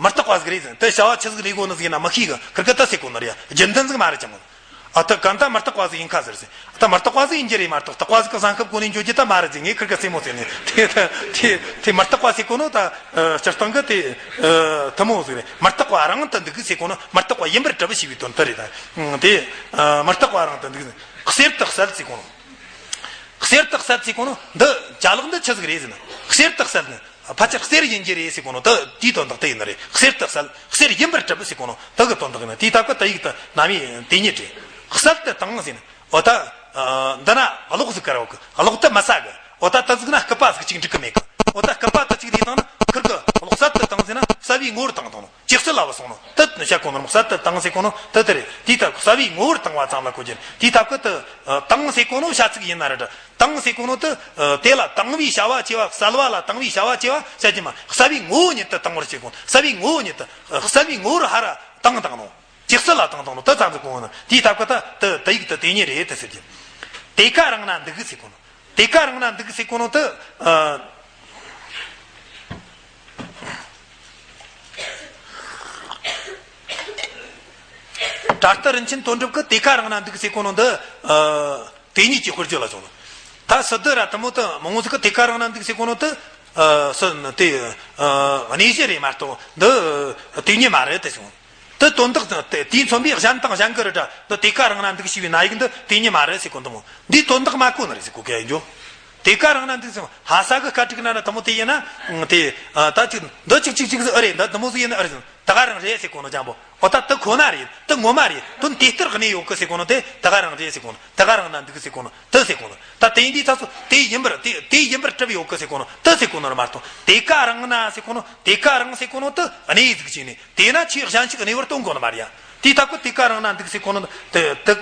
མི་རྟག་པ་ཟིག་རེད་ཟེར། དེ་བྱ་བ་ཆི་ཟིག་ལས་གོ་ནི་ཟིག་ཡིན་ན་མི་ཤེས་གི། ཁིར་ཀ་ད་ཟེར་གོ་ནི་རེད་ཡ། རྒྱུན་ལྡན་ཟིག་མ་རེད་ཅང་། ཨ། ད་གང་ལྟར་མི་རྟག་པ་ཟིག་ཡིན་ཁ་ཟེར་ཟེར། ད་མི་རྟག་པ་ཟིག་ཡིན་རྒྱུ་རེད་མ་གཏོགས། རྟག་པ་ཟིག་གི་བཟང་ཁབ་གོ་ནས་འཇོག་རྒྱུ་ད་མ་རེད་ཟེར། ངས་ཁིར་ཀ་སེམས་མོ་ཟེར་ནས། དེ་ད་དེ་དེ་མི་རྟག་པ་ཟེར་གོ་ནོ་ད། ཨ། སྤྱིར་བཏང་གི་དེ། ཨ། དེ་མོ་ཟིག་རེད། མི་རྟག་པ་རང་དུ་འདུག་གི་ཟེར་གོ་ནོ། མི་རྟག་པ་ཡིན་པར་གྲུབ་ཞེས་པའི་དོན་དེ་རེད་ད། དེ། ཨ། མི་རྟག་པ་རང་དུ་འདུག་ཟེར། གསེར་དུ་གསལ་ཟེར་གོ་ནོ། གསེར་དུ་གསལ་ཟེར་གོ་ནོ་འདི་ཅ་ལག་འདི་ཆི་ཟིག་རེད་ཟེར་ན། གསེར་དུ་གསལ་ནི། ཕལ་ཆེར་གསེར་ཡིན་རྒྱུ་རེད་ཟེར་གོ་ནོ་དེ་དེའི་དོན་དག་དེ་ཡིན་ནི་རེད། གསེར་དུ་གསལ། གསེར་ཡིན་པར་གྲུབ་ཟེར་གོ་ནོ་དེ་གི་དོན་དག་ཡིན་ན། དེའི་སྟབས་ཀྱིས་དེ་ཡིག་དེ་རྣམ་དབྱེ་དེ་ཉིད་རེད། གསལ་དུ་དྭངས་ཟེར་ན། འོ་ད། ཨ། འདི་ན་གློག་ཟིག་བཀར་བ་གི། གློག་དེ་མི་གསལ་གི། འོ་ད་དེ་ཟིག་ན་སྐུད་པ་ཟིག་ཅིག་འགྲིག་གི་མེད་གི། འོ་ད་སྐུད་པ་དེ་ཅིག་རེད་བཏང་ན་ཁིར་གི་གློག་གསལ་དུ་དྭངས་ཟེར་ན་གསལ་བའི་ངོ་བོར་བཏང་བཏང་ནོ། ཇེ་གསལ་ལ་བུད་སོང་ནོ། དེ་ ནི་བཤད་གོ་ནོ་རེད། གསལ་དུ་དྭངས་ཟེར་གོ་ནོ་དེ་དེ་རེད། དེའི་སྟབས་གསལ་བའི་ངོ་བོར་དྭངས་པ་ཙམ་ལ་གོ་རྒྱུ་རེད། དེའི་སྟབས་ཀྱིས་དེ་དྭངས་ཟེར་གོ་ནོ་བྱ་ཚིག་ཡིན་ན་རེད། དྭངས་ཟེར་གོ་ནོ་དེ་དེ་ལ་དྭངས་པའི་བྱ་བ་བྱས་པ། གསལ་བ་ལ་དྭངས་པའི་བྱ་བ་བྱས་པ་བྱ་རྒྱུ་མ། གསལ་བའི་ངོ་བོ་ཉིད་དུ་དྭངས་པར་བྱེད་གོ། གསལ་བའི་ངོ་བོ་ཉིད་དུ་གསལ་བའི་ངོ་བོར་ཧ་ར་དྭངས་དྭངས་ནོ། ཇི་སྲིད་ལ་དྭངས་དྭངས་ནོ་དེ་ཙམ་གྱིས་གོ་ནོ། དེའི་སྟབས་ཀྱིས་དེ་དེ་དེ་ཡིག་དེ་དེ་ཉིད་རེད་དེ་ཟེར་རྒྱུ། དེ་ཀ་རང་ན་འདུག་ཟེར་གོ་ནོ། དེ་ཀ་རང་ན་འདུག་ཟེར་གོ་ནོ་དེ། ཨ། བྲག་རི་རིན་ཆེན་དོན་གྲུབ་ཀྱིས་དེ་ཀ་རང་ན་འདུག་ཟེར་གོ་ནོ་འདི། ཨ། དེ་ཉིད་ཀྱི་དཔེར་བརྗོད་ལ་བྱུང་ནོ། ད་སི་ཏུ་ར་དེ་མོ་དེ་མང་བོ་ཟིག་གིས་དེ་ཀ་རང་ན་འདུག་ཟེར་གོ་ནོ་དེ། ཨ། སི་དེ། ཨ། གནས་གཞི་རེད་མ་གཏོགས་འདི་དེ་ཉིད་མ་རེད་དེ་གསུངས། དེ་དོན་དག་དེ་དེས་མཚོན་པའི་གཞན་དང་གཞན་གྱི་རེད་དྲ། འདི་དེ་ཀ་རང་ན་འདུག་ཞེས་པའི་ན་ཡིག་འདི་དེ་ཉིད་མ་རེད་ཟེར་གོ་འདི་མོ། འདིའི་དོན་དག་མ་གོ་ནི་རེད་ཟེར་གོ་གི་ཡིན་རྒྱུ། དེ་ཀ་རང་ན་འདུག་ཟེར། ལྷ་ས་གི་སྐད་ཀྲིག་ན་ར་དེ་མོ་དེ་ཡིན་ན། དེ། ཨ། ད་ཅིག་འདི་ཅིག་ཅིག་ཅིག་ཟིག་ཨེ་རེད། འདི་དེ་མོ་ཟིག་ཡིན་ཨེ་རེད། ད་ག་རང་རེད་ཟེར་གོ་ནོ་ཅང་པོ། འོ་ད་དེ་ཁོ་ན་རེད། དེ་ངོ་མ་རེད། དོན་དེ་ལྟར་གནས་ཡོད་གི་ཟེར་གོ་ནོ་དེ་ད་ག་རང་རེད་ཟེར་གོ་ནོ། ད་ག་རང་ན་འདུག་ཟེར་གོ་ནོ་དེ་ཟེར་གོ་ནོ། ད་དེ་ཡིན་དུས་ད་སོ་དེ་ཡིན་པར་དེ་དེ་ཡིན་པར་གྲུབ་ཡོད་གི་ཟེར་གོ་ནོ་དེ་ཟེར་གོ་ནོ་རེད་མ་གཏོགས། དེ་ཀ་རང་ན་ཟེར་གོ་ནོ། དེ་ཀ་རང་ཟེར་གོ་ནོ་དེ་གནས་ཟིག་བྱས་ནས། དེས་ན་ཆོས་གཞན་ཞིག་གནས་པར་སྟོན་གོ་ནི་མ་རེད་ཡ། དེའི་སྟབས་ཀྱིས་དེ་ཀ་རང་ན་འདུག་ཟེར་གོ་ནོ་དེ་དེ་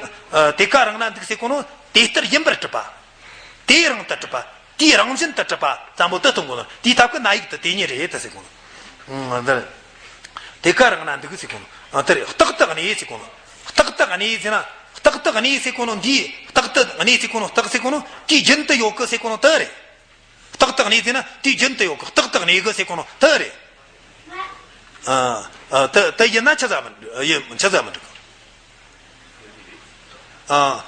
དེ་ཀ་རང་ན་འདུག་ཟེར་གོ་ནོ་དེ་ལྟར་ཡིན་པར་གྲུབ་པ། དེའི་རང་དུ་གྲུབ་པ། དེའི་རང་བཞིན་དུ་གྲུབ་པ་ཙམ་པོ་དེ་སྟོན་གོ་ནོ། དེའི་སྟབས་ཀྱིས་ན་ཡིག་དེ་དེ་ཉིད་རེད་དེ་ཟེར་གོ་ནོ། འདིར་དེ་ཀ་རང་ན་འདུག་ཟེར་གོ་ནོ། དེ་རེད། རྟག་ཏུ་གནས་ཟེར་གོ་ནོ། རྟག་ཏུ་གནས་ཟེར་ན། རྟག་ཏུ་གནས་ཟེར་གོ་ནོ་འདི། རྟག་ཏུ་གནས་ཟེར་གོ་ནོ། རྟག་ཟེར་གོ་ནོ་དུས་རྒྱུན་དུ་ཡོད་གི་ཟེར་གོ་ནོ་དེ་རེད། རྟག་ཏུ་གནས་ཟེར་ན་དུས་རྒྱུན་དུ་ཡོད་གི། རྟག་ཏུ་གནས་གི་ཟེར་གོ་ནོ་དེ་རེད། ཨ། ཨ། དེ་དེ་ཡིན་ན་ཆི་ཟིག་མི་ཡིན། ཆི་ཟིག་མི་འགྲིག་གི། ཨ།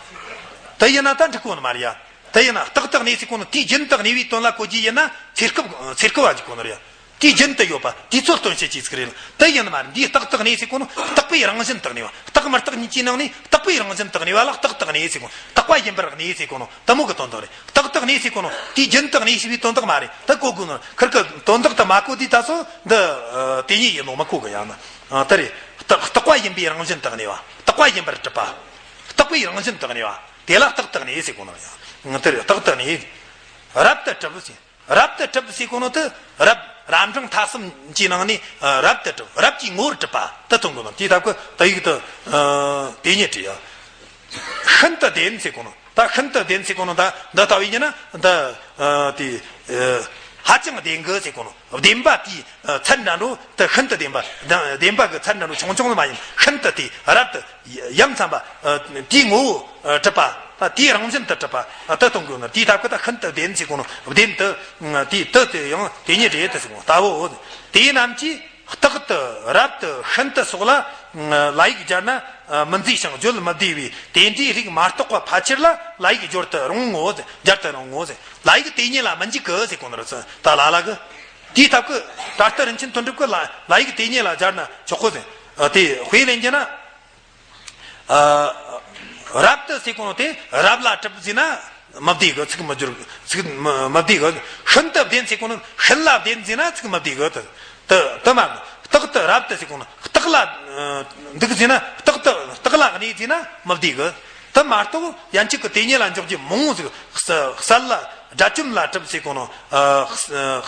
དེ་ཡིན་ན་ད་འགྲིག་གོ་ནི་མ་རེད་ཡ། དེ་ཡིན་ན་རྟག་ཏུ་གནས་ཟེར་གོ་ནོ་དུས་རྒྱུན་དུ་གནས་པའི་དོན་ལ་གོ་རྒྱུ་ཡིན་ན་ཚེ་སྐབས་ཚེ་སྐབས་བ་འཇིག་གོ་ནི་རེད་ཡ། དུས་རྒྱུན་དུ་ཡོད་པ་དུས་ཚོད་སྟོན་བྱེད་ཀྱི་ཚིག་རེད། དེ་ཡིན་ནི་མ་རེད། འདིའི་རྟག་ཏུ་གནས་ཟེར་གོ་ནོ་རྟག་པའི་རང་བཞིན་དུ་གནས་པ། རྟག་མི་རྟག་གཉིས་ཀྱི་ནང་ནས་རྟག་པའི་རང་བཞིན་དུ་གནས་པ་ལ་རྟག་ཏུ་གནས་ཟེར་གོ་ནོ། རྟག་པ་ཡིན་པར་གནས་ཟེར་གོ་ནོ་དེ་མོ་གི་དོན་དག་རེད། རྟག་ཏུ་གནས་ཟེར་གོ་ནོ་དུས་རྒྱུན་དུ་གནས་ཞེས་པའི་དོན་དག་མ་རེད། ད་གོ་དགོས་ནོ། ཁིར་གི་དོན་དག་དེ་མ་གོ་དུས་ད་སོ་འདི། ཨ། དེ་ཉིད་ཡིན་ནོ་མི་གོ་གི་ཡང་ན། ཨ། དེ་རེད། རྟག་རྟག་པ་ཡིན་པའི་རང་བཞིན་དུ་གནས་པ། རྟག་པ་ཡིན་པར་གྲུབ་པ། རྟག་པའི་རང་བཞིན་དུ་གནས་པ། དེ་ལ་རྟག་ཏུ་གནས་ཟེར་གོ་ནོ་ཡང་། དེ་རེད། རྟག་ཏུ་གནས། རབ་ཏུ་གྲུབ་ཟེར། རབ་ཏུ་གྲུབ་ཟེར་གོ་ནོ་དེ་རབ་རབ་འབྲིང་ཐ་གསུམ་གྱི་ནང་ནས། ཨ། རབ་ཏུ་གྲུབ། རབ་ཀྱི་ངོ་བོར་གྲུབ་པ་དེ་སྟོན་གོ་ནོ། དེའི་སྟབས་ཀྱིས་དེ་ཡིག་དེ། ཨ། དེ་ཉིད་བྲིས་ཡ། ཤིན་ཏུ་ལྡན་ཟེར་གོ་ནོ། ད་ཤིན་ཏུ་ལྡན་ཟེར་གོ་ནོ་ད་འདི་ལྟ་བུ་ཡིན་ན་འདི། ཨ། དེ། ཨ། ཧ་ཅང་ལྡན་གི་ཟེར་གོ་ནོ། ལྡན་པ་དེའི། ཨ། ཚད་འདྲ་འགྲོ་དེ་ཤིན་ཏུ་ལྡན་པ། ལྡན་པ་གི་ཚད་འདྲ་འགྲོ་ཆུང་ཆུང་ལ་མ་ཡིན། ཤིན་ཏུ་དེ་རབ་ཏུ་ཡ་མཚན་པ། ཨ། དེའི་ངོ་བོ། ཨ། གྲུབ་པ། ད་དེའི་རང་བཞིན་དུ་གྲུབ་པ། ཨ། དེ་སྟོན་གོ་ནོ། དེའི་སྟབས་ཀྱིས་ད་ཤིན་ཏུ་ལྡན་ཟེར་གོ་ནོ། ལྡན་དེ། དེ་དེ་དེ་ཡང་དེ་ཉིད་རེད་དེ་ཟེར་གོ་ནོ་ལྟ་བུའོ། དེ་རྣམས་ཀྱིས་རྟག་ཏུ་རབ་ཏུ་ཤིན་ཏུ་སོགས་ལ་ལ་ཡིག་སྦྱར་ན་མི་མཛེས་ཤིང་བརྗོད་མི་བདེ་བས། དེ་འདྲའི་རིགས་མ་རྟོགས་པ་ཕལ་ཆེར་ལ་ལ་ཡིག་སྦྱོར་དུ་རུང་ངོ་། སྦྱར་དུ་རུང་ངོ་ཟེར། ལ་ཡིག་དེ་ཉིད་ལ་མི་འཇུག་གི་ཟེར་གོ་ནོ་རེད། ད་ལ་ལ་གི། དེའི་སྟབས་ཀྱིས་བྲག་རི་རིན་ཆེན་དོན་གྲུབ་ཀྱིས་ལ་ལ་ཡིག་དེ་ཉིད་ལ་སྦྱར་ན་ཆོག་གོ་ཟེར། ཨ། དེ་དཔེ་ལེན་རྒྱུ་ན། ཨ། རབ་ཏུ་ཟེར་གོ་ནོ་དེ་རབ་ལ་གྲུབ་ཟེར་ན་མི་བདེ་གི། ཚིག་མི་སྦྱོར། ཚིག་མི་མི་བདེ་གི། ཤིན་ཏུ་ལྡན་ཟེར་གོ་ནོ་ཤིན་ལ་ལྡན་ཟེར་ན་ཚིག་མི་བདེ་གི། དེ་དེ་དེ་མ། རྟག་ཏུ་རབ་ཏུ་ཟེར་གོ་ནོ་རྟག་ལ། ཨ། འདུག་ཟེར་ན། རྟག་ཏུ་རྟག་ལ་གནས་ཟེར་ན་མི་བདེ་གི། དེ་མ་གཏོགས་ཡན་ཆད་ཀྱི་དེ་ཉིད་ལ་འཇོག་རྒྱུ་མང་བོ་ཟིག། གསལ་ལ། དགྲ་བཅོམ་ལ་གྲུབ་ཟེར་གོ་ནོ། ཨ།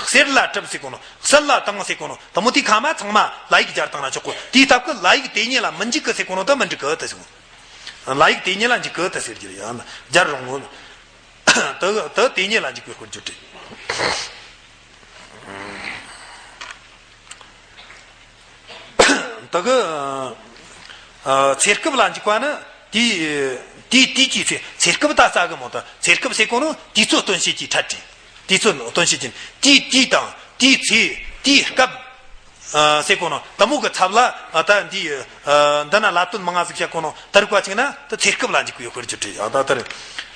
གསེར་ལ་གྲུབ་ཟེར་གོ་ནོ། གསལ་ལ་དྭངས་ཟེར་གོ་ནོ། དེ་མོ་དེ་ཁ་མ་ཚང་མ་ལ་ཡིག་སྦྱར་བཏང་ན་ཆོག་གོ། དེའི་སྟབས་ཀྱིས་ལ་ཡིག་དེ་ཉིད་ལ་མི་འཇུག་གི་ཟེར་གོ་ནོ་དེ་མི་འགྲིག་གི་དེ་ཟེར་གོ། ལ་ཡིག་དེ་ཉིད་ལ་འཇུག་གི་དེ་ཟེར་རྒྱུ་རེད་ཡ། སྦྱར་རུང་ངོ་། དེ་དེ་དེ་ཉིད་ལ་འཇུག་པའི་དཔེར་བརྗོད་རེད། དེ་གི། ཨ། ཚེ་སྐབས་ལ་འཇུག་པ་ནི་དེའི་དེའི་དུས་ཀྱི་ཚེ། ཚེ་སྐབས་ད་ས་གི་མོ་ད། ཚེ་སྐབས་ཟེར་གོ་ནོ་དུས་ཚོད་སྟོན་བྱེད་ཀྱི་ཕྲད་རེད། དུས་ཚོད་སྟོན་བྱེད་ཀྱི་དུས། དུས་དང་དུས་ཚེ་དུས་སྐབས། ཨ། ཟེར་གོ་ནོ་དེ་མོ་གི་ཚབ་ལ། ཨ། ད་འདི། ཨ། འདི་ན་ལ་དོན་མང་ང་ཟིག་བཤད་གོ་ནོ་དེ་རིགས་པ་ཅིག་ན་ད་ཚེ་སྐབས་ལ་འཇུག་པའི་དཔེར་བརྗོད་རེད་ཡ། ད་དེ་རེད།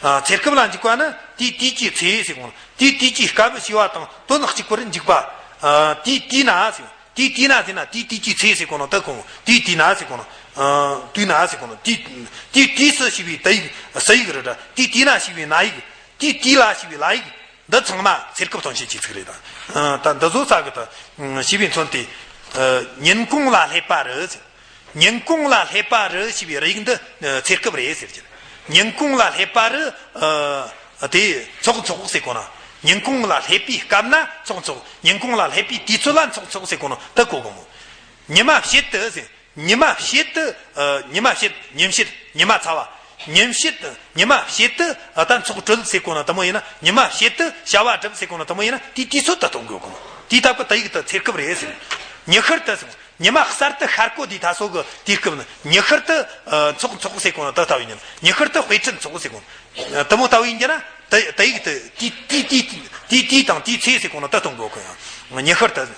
ཨ། ཚེ་སྐབས་ལ་འཇུག་པ་ནི་དུས་དུས་ཀྱི་ཚེ་ཟེར་གོ་ནོ། དུས་དུས་ཀྱི་སྐབས་ཞེས་པ་དང་དོན་གཅིག་པར་འཇུག་པ། ཨ། དུས་དུས་ན་ཟེར། དུས་དུས་ན་ཟེར་ན་དུས་དུས་ཀྱི་ཚེ་ཟེར་གོ་ནོ་དེ་གོ། དུས་དུས་ན་ཟེར་གོ་ནོ། ཨ། དུས་ན་ཟེར་གོ་ནོ། དུས་དུས་དུས་སུ་ཞེས་པའི་ད་ཡིག་སུ་ཡིག་རེད་དྲ། དུས་དུས་ན་ཞེས་པའི་ན་ཡིག། དུས་དུས་ལ་ཞེས་པའི་ལ་ཡིག། འདི་ཚང་མ་ཚེ་སྐབས་སྟོན་བྱེད་ཀྱི་ཚིག་རེད་ད། ཨ། ད་འདི་བཟོ་ས་གི་ད། ཞེས་པས་མཚོན་ཏེ། ཨ། ཉིན་གུང་ལ་སླེབས་པ་རེད་ཟེར། ཉིན་གུང་ལ་སླེབས་པ་རེད་ཞེས་པའི་རིགས་འདི། ཨ། ཚེ་སྐབས་རེད་ཟེར་གྱི། ཉིན་གུང་ལ་སླེབས་པ་རེད། ཨ། དེ་ཚོགས་ཚོགས་ཟེར་གོ་ན། ཉིན་གུང་ལ་སླེབས་པའི་སྐབས་ན་ཚོགས་ཚོགས། ཉིན་གུང་ལ་སླེབས་པའི་དུས་ཚོད་ལ་ཚོགས་ཚོགས་ཟེར་གོ་ནོ་དེ་གོ་གོ་མོ། ཉི་མ་ཕྱེད་དུ་ཟེར། ཉི་མ་ཕྱེད་དུ། ཨ། ཉི་མ་ཕྱེད། ཉིན་ཕྱེད། ཉི་མ་ཚ་བ། ཉིན་ཕྱེད་དུ། ཉི་མ་ཕྱེད་དུ། ཨ། ད་ཚོགས་གྲོལ་ཟེར་གོ་ནོ་དེ་མོ་ཡིན་ན། ཉི་མ་ཕྱེད་དུ་བྱ་བ་སྒྲུབ་ཟེར་གོ་ནོ་དེ་མོ་ཡིན་ན། དེའི་དུས་ཚོད་དུ་གཏོང་དགོས་གོ། དེའི་སྟབས་ཀྱིས་དེ་ཡིག་དེ་ཚེ་སྐབས་རེད་ཟེར། ཉི་ཤར་དུ་ཟེར། ཉི་མ་གསར་དུ་ཤར་གོ་དུས་ད་སོ་གི་དུས་སྐབས་ནི། ཉི་ཤར་དུ། ཨ། འཚོགས་འཚོགས་ཟེར་གོ་ནོ་དེ་ལྟ་བུ་ཡིན། ཉི་ཤར་དུ་དཔེ་ཁྲིད་འཚོགས་ཟེར་གོ་ནོ། ཨ། དེ་མོ་ལྟ་བུ་ཡིན་རྒྱུ་ན། དེ་དེ་ཡིག་དེ་དེའི་དུས་དེའི་དུས་དེའི་དུས་དང་དེའི་ཚེ་ཟེར་གོ་ནོ་དེ་གཏོང་དགོས་གོ་ཡང་། ཉི་ཤར་དུ་ཟེར།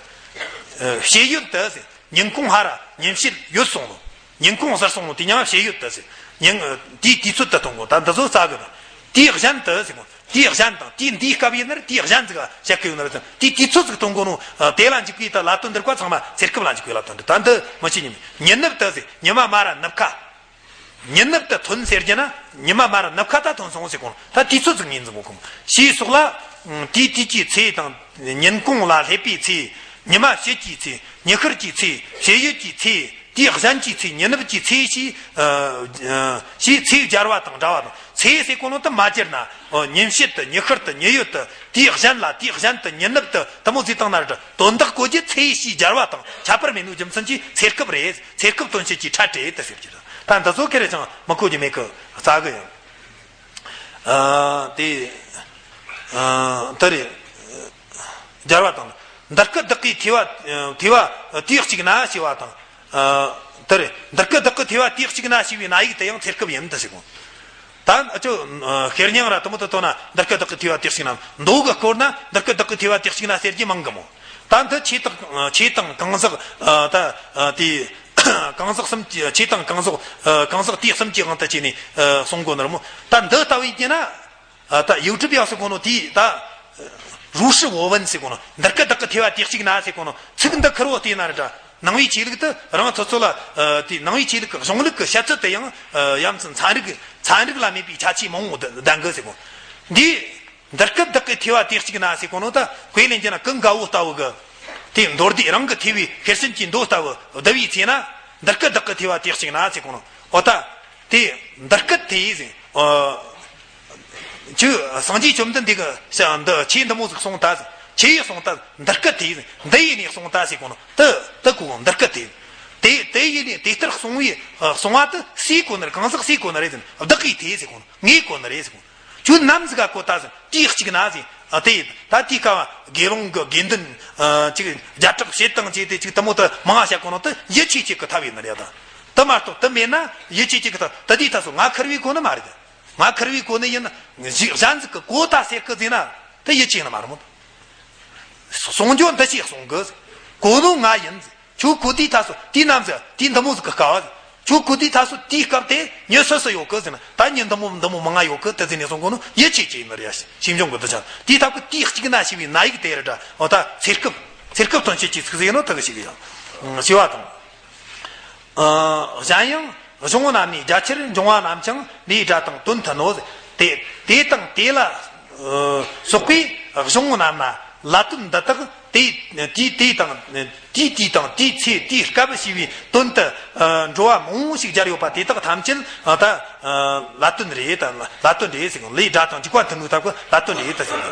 ཨ། ཕྱེད་ཡོད་དུ་ཟེར། ཉིན་གུང་ཧ་ར། ཉིན་ཕྱེད་ཡོལ་སོང་ནོ། ཉིན་གུང་ཟེར་སོང་ནོ། དེ་ཉི་མ་ཕྱེད་ཡོད་དུ་ཟེར། ཉིན། ཨ། དེའི་དུས་ཚོད་དུ་གཏོང་དགོས། ད་འདི་ཚོ་རྩ་གི་དང་། དེའི་གཞན་དུ་ཟེར་གོ། དེའི་གཞན་དང་། དེའི་འདིའི་སྐབས་ཡིན་ན་ར་དེའི་གཞན་ཟིག་བཤད་གི་ཡོད་ན་ར་ཟེར། དེའི་དུས་ཚོད་ཟིག་གཏོང་དགོས་ནོ། ཨ། དེ་ལ་འཇུག་པའི་ད་ལ་དོན་འདིར་བ་ཚང་མ་ཚེ་སྐབས་ལ་འཇུག་པའི་ལ་དོན་འདི། ད་འདི་མི་ཤེས་ཉི་མ། ཉི་ནུབ་དུ་ཟེར། ཉི་མ་མ་ར་ནུབ་ཁ། ཉི་ནུབ་དུ་ཐོན་ཟེར་རྒྱུ་ན། ཉི་མ་མ་ར་ནུབ་ཁ་ད་ཐོན་སོང་ཟེར་གོ་ནོ། ད་དུས་ཚོད་ཟིག་ངོས་འཛིན་གོ་གི་མོ། ཞེས་སོགས་ལ། ཨ། དེའི་དུས་ཀྱི་ཚེ་དང་། ཉིན་གུང་ལ་སླེབས་པའི་ཚེ། ཉི་མ་ཕྱེད་ཀྱི་ཚེ། ཉི་ཤར་གྱི་ཚེ། ཕྱེད་ཡོལ་གྱི་ཚེ། དེའི་གཞན་གྱི་ཚེ། ཉི་ནུབ་ཀྱི་ཚེ། ཞེས། ཨ། ཨ། ཞེས་ཚེ་སྦྱར་བ་དང་འདྲ་བ་དང་། ཚེ་ཟེར་གོ་ནོ་དེ་མ་སྦྱར་ན། ཨོ། ཉིན་ཕྱེད་དུ། ཉི་ཤར་དུ། ཉི་ཡོལ་དུ། དེའི་གཞན་ལ། དེའི་གཞན་དུ། ཉི་ནུབ་དུ། དེ་མོ་ཟིག་བཏང་ན་ར། དོན་དག་གོ་རྒྱུ་ཚེ་ཞེས་སྦྱར་བ་དང་ཁྱད་པར་མེད་ནོ་རྒྱུ་མཚན་གྱིས་ཚེ་སྐབས་རེད། ཚེ་སྐབས་དོན་བྱེད་ཀྱི་ཕྲད་རེད་དུ་ཟེར་རྒྱུ་རེད། ད་འདི་ཚོ་ཁེར་རེ་ཅང་མི་གོ་རྒྱུ་མེད་གི། རྩ་གི་ཡང་། ཨ། དེ། ཨ། དེ་རེད། སྦྱར་བ་དང་། འདི་སྐད་བདག་གིས་ཐོས་པ། ཐོས་པ་དུས་གཅིག་ན་ཞེས་པ་དང་། ཨ། དེ་རེད། འདི་སྐད་བདག་གིས་ཐོས་པ་དུས་གཅིག་ན་ཞེས་པའི་ན་ཡིག་དེ་ཡང་ཚེ་སྐབས་ཡིན་དུ་ཟེར་གོ། ད་ཨ་ཅོ། ཨ། ཤེར་སྙིང་ར་དེ་མོ་དེ་ཐོན་ན། འདི་སྐད་བདག་གིས་ཐོས་པ་དུས་གཅིག་ན། མདོ་གི་སྐོར་ན་འདི་སྐད་བདག་གིས་ཐོས་པ་དུས་གཅིག་ན་ཟེར་རྒྱུ་མང་གི་མོ། ད་འདི་ཆོས་དང་། ཆོས་དང་གང་ཟག་ཨ། ད། ཨ། དེ། གང་ཟག་གསུམ་གྱི། ཆོས་དང་གང་ཟག་ཨ། གང་ཟག་དེ་གསུམ་གྱི་དབང་དུ་བྱས་ནས། ཨ། གསུང་གོ་ནི་རེད་མོ། ད་འདི་ལྟ་བུ་ཡིན་རྒྱུ་ན། ཨ། ད་ཡིག་སྒྲུབ་ཡག་ཟེར་གོ་ནོ་དེ་ད།如是我闻ཟེར་གོ་ནོ། འདི་སྐད་བདག་གིས་ཐོས་པ་དུས་གཅིག་ན་ཟེར་གོ་ནོ། ཚིག་འདི་ཁེར་བོ་བལྟས་ན་ར་འདྲ། ནང་པའི་ཆོས་ལུགས་དེ་རང་ཚོ་ཚོ་ལ། ཨ། དེ་ནང་པའི་ཆོས་ལུགས་ཀྱི་གཞུང་ལུགས་ཀྱི་བཤད་ཚུལ་དེ་ཡང་། ཨ། ཡ་མཚན་ཚན་རིག་ཚན་རིག་ལ་མེད་པའི་ཁྱད་ཆོས་མང་བོ་ལྡན་གི་ཟེར་གོ། འདི། འདི་སྐད་བདག་གིས་ཐོས་པ་དུས་གཅིག་ན་ཟེར་གོ་ནོ་ད་དཔེ་ལེན་རྒྱུ་ན་ཀུན་དགའ་བོ་ལྟ་བུ་གི། དེ་མདོ་སྡེ་རང་གི་ཐོས་པའི་ཤེར་ཕྱིན་གྱི་མདོ་ལྟ་བུ་བསྡུ་བའི་ཚེ་ན། འདི་སྐད་བདག་གིས་ཐོས་པ་དུས་གཅིག་ན་ཟེར་གོ་ནོ། འོ་ད། དེ། འདི་སྐད་དེ་ཟེར། ཨོ། ཁྱོད་སངས་རྒྱས་བཅོམ་ལྡན་འདས་ཀྱིས་འདི་ཆོས་འདི་མོ་ཟིག་གསུངས་ད་ཟེར། ཆི་ཡིས་གསུངས་ད་ཟེར། འདི་སྐད་དེ་ཟེར། འདི་ཡིས་ནི་གསུངས་ད་ཟེར་གོ་ནོ། དེ་དེ་གོ་གོ། འདི་སྐད་དེ། དེ་དེ་ཡིས་ནི་དེ་ལྟར་གསུངས་པའི། ཨ། གསུངས་པ་དེ་སུས་གོ་ནི་རེད། གང་ཟག་སུས་གོ་ནི་རེད་ཟེར། བདག་གིས་དེ་ཟེར་གོ་ནོ། ངས་གོ་ནི་རེད་ཟེར་གོ་ནོ། ཁྱོད་ནམ་ཟིག་ག་གོ་ད་ཟེར། དུས་གཅིག་ན་ཟེར། ཨ། དེ་ད་དེའི་སྐབས་དགེ་སློང་གི་དགེ་འདུན། ཨ། ཅིག་བརྒྱ་ཕྲག་བྱེད་དང་བྱེད་དེ་ཅིག་དེ་མོ་དེ་མང་བ་བཤད་གོ་ནོ་དེ་ཡིད་ཆེས་བྱེད་གི་ཐབས་ཡིན་ནི་རེད་ད། དེ་མ་གཏོགས་དེ་མེད་ན་ཡིད་ཆེས་བྱེད་གི་ཐབས། ད་དེའི་ཐབས་སུ་ང་ཁེར་བོས་གོ་ནི་མ་རེད། ང་ཁེར་བོས་གོ་ནི་ཡིན་ན། གཞན་ཟིག་གིས་གོ་ད་ཟེར་གི་ཟེར་ན་དེ་ཡིད་ཆེས་ནི་མ་རེད་མོ། གསུང་རྒྱུ་འདི་ཞིག་གསུང་གི། གོ་ནོ་ང་ཡིན། ཁྱོད་གོ་དུས་ད་སོ་དེ་ནམ་ཟིག་དེ་འདི་མོ་ཟིག་གི་སྐབས། ཁྱོད་གོ་དུས་ད་སོ་དེའི་སྐབས་དེ་མྱི་སུ་སུ་ཡོད་གི་ཟེར་ན། ད་མྱི་འདི་མོ་འདི་མོ་མང་ང་ཡོད་གི། དེ་ཟེར་ནས་གསུང་གོ་ནོ་ཡིད་ཆེས་བྱེད་ནི་རེད་ཡ། ཞིབ་འཇུག་གི་འདི་ཆ་དེའི་ཐབས་ཀྱིས་དུས་གཅིག་ན་ཞེས་པའི་ན་ཡིག་དེ་རེད་ད། འོ་ད་ཚེ་སྐབས། ཚེ་སྐབས་དོན་བྱེད་ཀྱི་ཚིག་ཟིག་ཡིན་ནོ་དེ་གི་ཞིག་ཡིན། ཞེས་པ་དང་། ཨ། གཞན་ཡང་གཞུང་རྣམས་ནས་རྒྱ་ཆེར་འབྱུང་བ་རྣམས་ཀྱང་ལས་སྒྲ་དང་དོན་མཐུན་ནོ། དེ་དེ་དང་དེ་ལ། ཨ། སོགས་པའི་གཞུང་རྣམས་ན་ལ་དོན་འདི་དག་དེ་དེའི་དུས་དང་། དེའི་དུས་དང་དེའི་ཚེ་དེའི་སྐབས་ཞེས་པའི་དོན་དུ། ཨ། འགྲོ་བ་མང་བོ་ཞིག་སྦྱར་ཡོད་པ་དེ་དག་ཐམས་ཅད། ཨ། ད། ཨ། ལ་དོན་རེད་ད། ལ་དོན་རེད་ཟེར་གི། ལས་སྒྲ་དང་འཇུག་པ་མཐུན་ནོ་ཐབས་ཀྱི་ལ་དོན་རེད་ད་ཟེར་གི།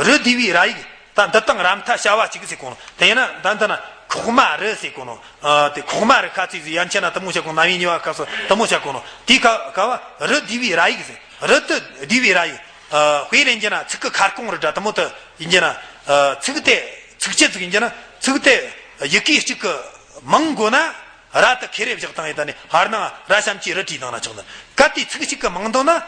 རི་དེ་བའི་ར་ཡིག་ད་འདི་དང་ར་མཐའ་བྱ་བ་གཅིག་ཟེར་གོ་ནོ། དེ་ཡིན་ན་ད་འདི་ན་ཁོག་མ་རི་ཟེར་གོ་ནོ། ཨ། དེ་ཁོག་མ་རི་ཁ་ཚིག་ཟེར། ཡན་ཆད་ན་དེ་མོ་བྱ་གོ། ན་བའི་ཉེ་བ་སྐབས་སུ་དེ་མོ་བྱ་གོ་ནོ། དེའི་སྐབས་སྐབས་རི་དེ་བའི་ར་ཡིག་ཟེར། རི་དེ་དེ་བའི་ར་ཡིག་ཨ། དཔེ་ལེན་རྒྱུ་ན་ཚིག་གི་ཁ་སྐོང་རི་འདྲ་དེ་མོ་དེ་ཡིན་རྒྱུ་ན། ཨ། ཚིག་དེ་ཚིགས་བཅད་ཟིག་ཡིན་རྒྱུ་ན་ཚིག་དེ་ཡི་གེ་གཅིག་གི་མང་དགོས་ན། ར་དེ་ཁེར་རེ་བཞག་བཏང་ཡོད་ད་ནི། ཧར་ནང་ར་ཞབས་ཀྱུ་རི་བྲིས་བཏང་ན་ཆོག་ནི། གལ་ཏེ་ཚིག་གཅིག་གི་མང་དོན་ན། ཨ།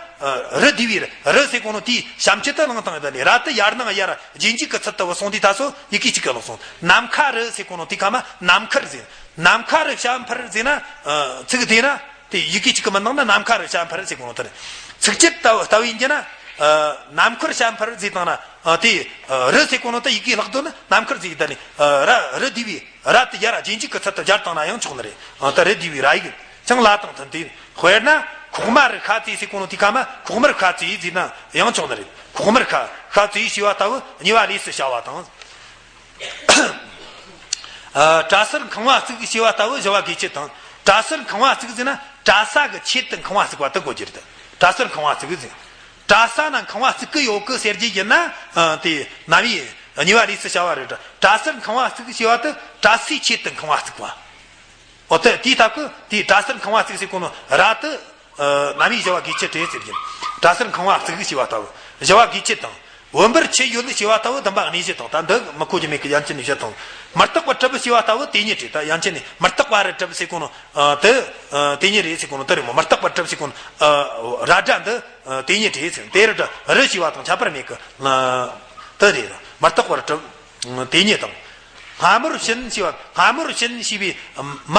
རི་དེ་བའི་རི་ཟེར་གོ་ནོ་དེའི་ཞབས་ཀྱུ་དེ་བླངས་བཏང་ཡོད་ད་ནི། ར་དེ་ཡར་ནང་ཡར་རྗེས་འཇུག་གི་ཚུལ་དུ་བུད་སོང་དུས་ད་སོ་ཡི་གེ་གཅིག་གི་ལོག་སོང་། ནམ་མཁའ་རི་ཟེར་གོ་ནོ་དེ་ཁ་མ་ནམ་མཁར་ཟེར། ནམ་མཁའ་རི་བྱ་འཕུར་ཟེར་ན། ཨ། ཚིག་དེ་ན་དེ་ཡི་གེ་གཅིག་གི་མི་འདང་ན་ནམ་མཁའ་རི་བྱ་འཕུར་ཟེར་གོ་ནོ་དེ་རེད། ཚིགས་བཅད་ལྟ་བུ་ལྟ་བུ་ཡིན་རྒྱུ་ན། ཨ། ནམ་མཁར་བྱ་འཕུར་ཟེར་བཏང་ན། ཨ། དེ། ཨ། རི་ཟེར་གོ་ནོ་དེ་ཡི་གེ་ལྷག་དོན་ནི་ནམ་མཁར་ཟེར་གི་ད་ནི། ཨ། ར་རི་དེ་བའི་ར་དེ་ཡར་རྗེས་འཇུག་གི་ཚུལ་དུ་སྦྱར་བཏང་ན་ཡང་ཆོག་ནི་རེད། ཨ། ད་རི་དེ་བའི་ར་ཡིག་ཀྱང་ལ་དང་མཐུན་ཏེ། དཔེར་ན་ཁོག་མ་རི་ཁ་ཙེ་ཟེར་གོ་ནོ་དེ་ཁ་མ་ཁོག་མར་ཁ་ཙེ་ཟེར་ན་ཡང་ཆོག་ནི་རེད། ཁོག་མར་ཁ་ཁ་ཙེ་ཞེས་པ་ལྟ་བུ་གཉིས་པ་ལས་སུ་བྱ་བ་དང་། ཨ། གྲྭ་སར་ཁང་བ་བརྩིགས་ཞེས་པ་ལྟ་བུ་བྱ་བ་དགེ་ཆེ་དང་། གྲྭ་སར་ཁང་བ་བརྩིགས་ཟེར་ན་གྲྭ་ས་གི་ཆེད་དུ་ཁང་བ་བརྩིགས་པ་དེ་གོ་རྒྱུ་རེད། གྲྭ་སར་ཁང་བ་བརྩིགས་ཟེར། གྲྭ་ས་ན་ཁང་བ་བརྩིགས་ཀྱི་ཡོད་གི་ཟེར་རྒྱུ་ཡིན་ན། ཨ། དེ་ནམ་ཡིན་གཉིས་པ་ལས་སུ་བྱ་བ་རེད། གྲྭ་སར་ཁང་བ་བརྩིགས་ཞེས་པ་དེ་གྲྭ་སའི་ཆེད་དུ་ཁང་བ་བརྩིགས་པ། འོ་ད་དེའི་སྟབས་ཀྱིས་དེའི་སྒྲ་གསལ་ཁང་བ་གཙིགས་ཟེར་གོ་ནོ་ར་དེ། ཨ། རྣམ་དབྱེ་བཞི་བ་དགོས་ཆེད་དུ་ཟེར་གྱི། སྒྲ་གསལ་ཁང་བ་གཙིགས་ཞེས་པ་ལྟ་བུ། བཞི་བ་དགོས་ཆེད་དང་། བུམ་པར་ཆད་ཡོད་ཞེས་པ་ལྟ་བུ་བདུན་པ་གནས་གཞི་དང་། ད་འདི་མི་གོ་རྒྱུ་མེད་ཀི། ཡན་ཆད་ནས་བཤད་དང་། མི་རྟག་པར་གྲུབ་ཞེས་པ་ལྟ་བུ་དེ་ཉིད་རེད། ད་ཡན་ཆད་ནས་མི་རྟག་པར་གྲུབ་ཟེར་གོ་ནོ། ཨ། དེ། ཨ། དེ་ཉིད་རེད་ཟེར་གོ་ནོ་དེ་རེད་མོ། མི་རྟག་པར་གྲུབ་ཟེར་གོ་ནོ། ཨ། ར་སྒྲ་འདི། ཨ། དེ་ཉིད་རེད་ཟེར། དེ་རུ་སྒྲ་རུ་ཞེས་པ་དང་ཁྱད་པར་མེད་ཀི། ཨ། དེ་རེད། མི་རྟག་པར་གྲུབ། དེ་ཉིད་དང་། སྔ་མོར་ཕྱིན་ཞེས་པ། སྔ་མོར་ཕྱིན་ཞེས་པའི་མ་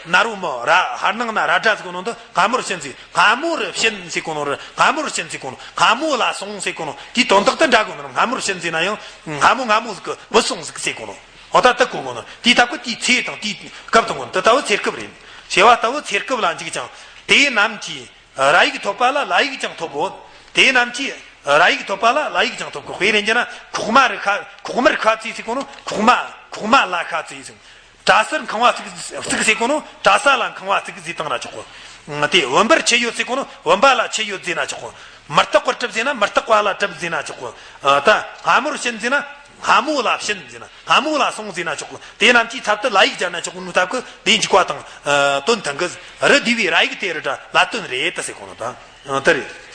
ན་རོ་མོ་ར། ཧར་ནང་ན་ར་སྒྲ་ཟེར་གོ་ནོ་འདི་སྔ་མོར་ཕྱིན་ཟེར། སྔ་མོར་ཕྱིན་ཟེར་གོ་ནོ་ར། སྔ་མོར་ཕྱིན་ཟེར་གོ་ནོ། སྔ་མོ་ལ་སོང་ཟེར་གོ་ནོ་དེའི་དོན་དག་ཏུ་འདྲ་གོ་ནོ། སྔ་མོར་ཕྱིན་ཟེར་ན་ཡང་སྔ་མོ་སྔ་མོ་ཟིག་གི་བུད་སོང་ཟིག་ཟེར་གོ་ནོ། འོ་ད་དེ་གོ་གོ་ནོ། དེའི་སྟབས་ཀྱིས་དེའི་ཚེ་དང་དེའི་སྐབས་དང་གོ་ནོ། དེ་ལྟ་བུ་ཚེ་སྐབས་རེད། ཞེས་པ་ལྟ་བུ་ཚེ་སྐབས་ལ་འཇུག་ཅིང་། དེ་རྣམས་ཀྱིས་ར་ཡིག་ཐོབ་པ་ལ་ལ་ཡིག་ཀྱང་ཐོབ་གོ། དེ་རྣམས་ཀྱིས་ར་ཡིག་ཐོབ་པ་ལ་ལ་ཡིག་ཀྱང་ཐོབ་གོ། དཔེ་རེ་འཇོག་ན་ཁོག་མ་རུ་ཁ། ཁོག་མར་ཁ་ཙིགས་ཟེར་གོ་ནོ། ཁོག་མ། ཁོག་མ་ལ་ཁ་ཙིགས་ཟེར། སྒྲ་གསལ་ཁང་བ་གཙིགས། གཙིགས་ཟེར་གོ་ནོ། སྒྲ་གསལ་ལ་ཁང་བ་གཙིགས་ཟེར་བཏང་ན་ཆོག་གོ། དེ་བུམ་པར་ཆད་ཡོད་ཟེར་གོ་ནོ། བུམ་པ་ལ་ཆད་ཡོད་ཟེར་ན་ཆོག་གོ། མི་རྟག་པར་གྲུབ་ཟེར་ན་མི་རྟག་པ་ལ་གྲུབ་ཟེར་ན་ཆོག་གོ། ཨ། ད་སྔ་མོར་ཕྱིན་ཟེར་ན་སྔ་མོ་ལ་ཕྱིན་ཟེར་ན། སྔ་མོ་ལ་སོང་ཟེར་ན་ཆོག་གོ། དེ་རྣམས་ཀྱིས་ཚབ་ཏུ་ལ་ཡིག་སྦྱར་ན་ཆོག་གོ་ནོ་སྟབས་ཀྱིས་དེ་འཇུག་པ་དང་། ཨ། དོན་མཐུན་གི། རུ་བསྡུས་པའི་ར་ཡིག་དེ་རུ་སྒྲ་ལ་དོན་རེད་དེ་ཟེར་གོ་ནོ་དང་། ཨ། དེ་རེད།